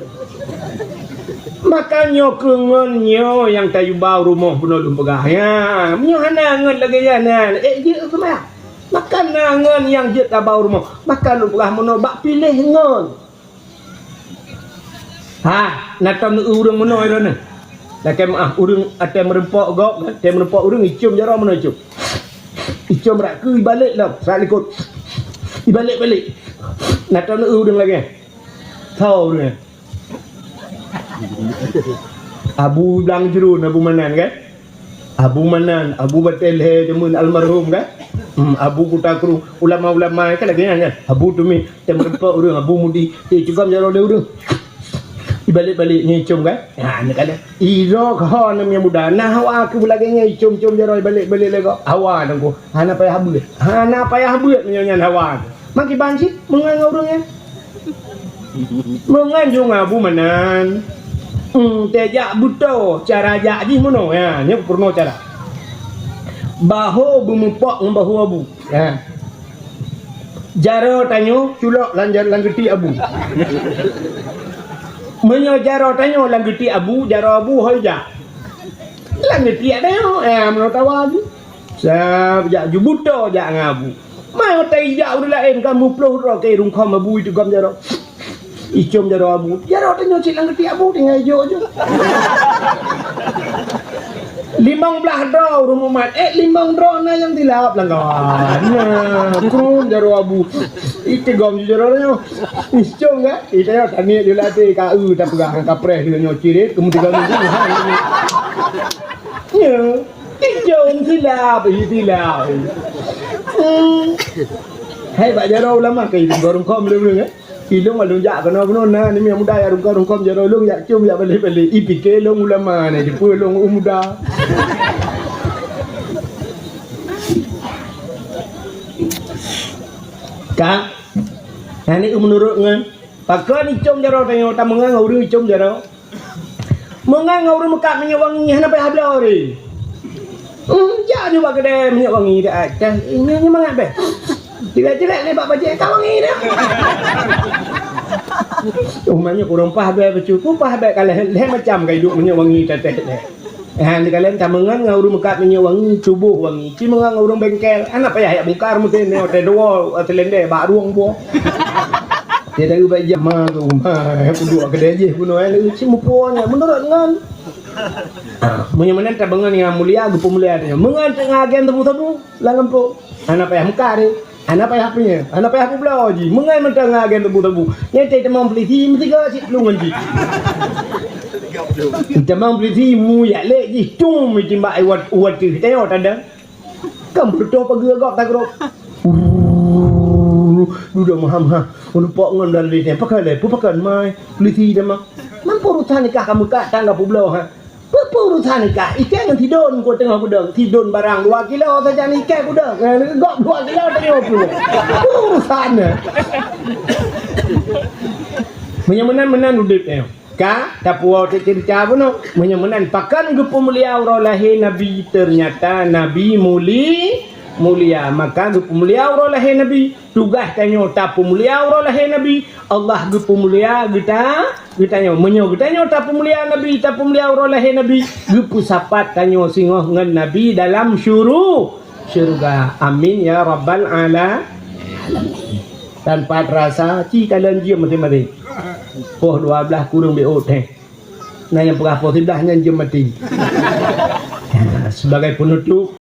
Maka nyoe keu ngon nyoe nyang tayue ba u rumoh bunoe lôn peugah. Ya, meunyoe hana ngon lagèe nyan, nyan, ék jeuet seumayang. Maka na ngon nyang jeuet taba u rumoh. Maka lôn peugah bunoe bak piléh ngon. Ha, na tom neueu ureueng meunoe droeneuh. Lakèe meu'ah, ureueng até meurumpok gob, até meurumpok ureueng icôm jaroe meunoe icôm. Icôm rot keue ibalek lom, rot likot. Ibalek-balek. Na tom neueu ureueng lagèe. Soe ureueng nyan? Abu Blang Jeurôn, Abu Manan kan? Abu Manan, Abu Batèe Lhèe jameun almarhum kan? Hmm, Abu Kuta Krueng, ulama-ulama kan lagèe nyan kan? Abu Tumi, tem reumpok ureueng, Abu Mudi, eh, cugam jaroe lé ureueng. Ibalek-balek nyan icôm kan? Ha, nyan kan. Idroe keuh ho nyang muda, na hawa keu lagèe nyan icôm-côm jaroe ibalek-balek lé gob. Hawa teungku, hana payah beuet. Hana payah beuet meunyoe nyan hawa. Makiban cit, meungon ngon ureueng nyan. Meungon ju ngon Abu Manan. Hmm, teuh jak beutoe cara jak jih meunoe, ya, nyoe peurunoe cara. Baho beumupok ngon baho Abu. Ya. Jaroe tanyoe culok lam ja-, lam geutiek Abu. Meunyoe jaroe tanyoe lam geutiek Abu, jaroe Abu hôi jak. Lam geutiek tanyoe, ya, meunoe tawa Abu. Sab jak ju beutoe jak ngon Abu. Mai watèe ijak ureueng laén ka muplôh droe keu rungkôm Abu icugam jaroe. Icôm jaroe Abu. Jaroe tanyoe cit lam geutiek Abu tinggai ijok-jok. Limong blaih droe ureueng mumat. Eh, limong droe na nyang silap lam kawan. Nah, krum jaroe Abu. Itigom ju jaroe tanyoe. Icôm kan? Ita nyoe taniet ju latih ka eu tapeugah ngon kapreh nyoe cirit keumudian minggu. Ya. Ijong silap, ih, silap. Hmm. Hai, bak jaroe ulama, kai rungkôm lé ureueng, eh. Ilong along jak keunoe bunoe na, ni muda ya rungkôm-rungkôm jaroe long, jak cium, jak balek-balek. Ih, pike long ulama ni, dipeue long u muda. Ka? Nah, ni meunurot ngon pakon icôm jaroe tanyoe, tameungang ureueng icôm jaroe. Meungan ngon ureuëng meukat minyeuk wangi, hana payah bloe lé. Hmm, jak nyoe bak keudè minyeuk wangi dak, dah, nyoe, nyoe mangat beh. Cilek-cilek lé bak bajèe ka wangi dah. Oh, meunyoe ureuëng paih bèe bacut, ku paih bèe ka lhèe, lhèe macam ka iduek minyeuk wangi tatéh deh. Ha, neukalon tameungan ngon ureuëng meukat minyeuk wangi, tuboh wangi. Ci meungan ngon ureuëng bengkel, hana payah jak bungkar meuteun nyoe teuh dua, teuh lendèe bak rueng buah. Dia dari bak ijak ma tu, ma, kuduek keudè jih bunoe, eh, ci mupuo nyan. Meunurot ngon. Ah, meunyoe meunan tameungan nyang mulia, geupeumulia tanyoe. Meungan teungoh agen sabu-sabu lam gampông. Hana payah meukat deh. Hana payah peue, hana payah peubloe jih. Meungai mantong ngon agen sabu-sabu. Nyan teuh tamong peulisi meusigoe cit plueng ngon jih. Tamong peulisi mu yak lé jih tum timbak iwat, iwat teuh. Tengok tanda. Kan beutôi pageue gok tagrok. Dudoe maham ha. Meulupok ngon dan lé. Pakai lé, peue pakai mai. Peulisi tamong. Mampu urusan nikah kamu tak tangga peubloe ha. Peue-peue urusan ikah? Ikah ngon sidon ku teungoh kudong. Sidon barang dua kilo sajan ikah kudong. Eh, gok dua kilo teungoh ploh. Peue urusan nyan? Meunyoe meunan, meunan udép nyoe. Ka tapuwoe teuh ceurita bunoe. Meunyoe meunan, pakon geupeumulia uroe lahé Nabi? Teunyata Nabi muli-, mulia. Maka geupeumulia uroe lahé Nabi. Tugaih tanyoe tapeumulia uroe lahé Nabi, Allah geupeumulia geuta-, geutanyoe. Meunyoe geutanyoe tapeumulia Nabi, tapeumulia uroe lahé Nabi, geupeusapat tanyoe singoh ngon Nabi dalam syuru-, syeuruga. Amin ya rabbal ala-, alamin. Tanpa terasa, ci kalon jeuem maté-maté. Poh dua blaih kureueng B O teh. Nah, nyang peugah poh siblaih nyan jeuem maté. Sebagai penutup,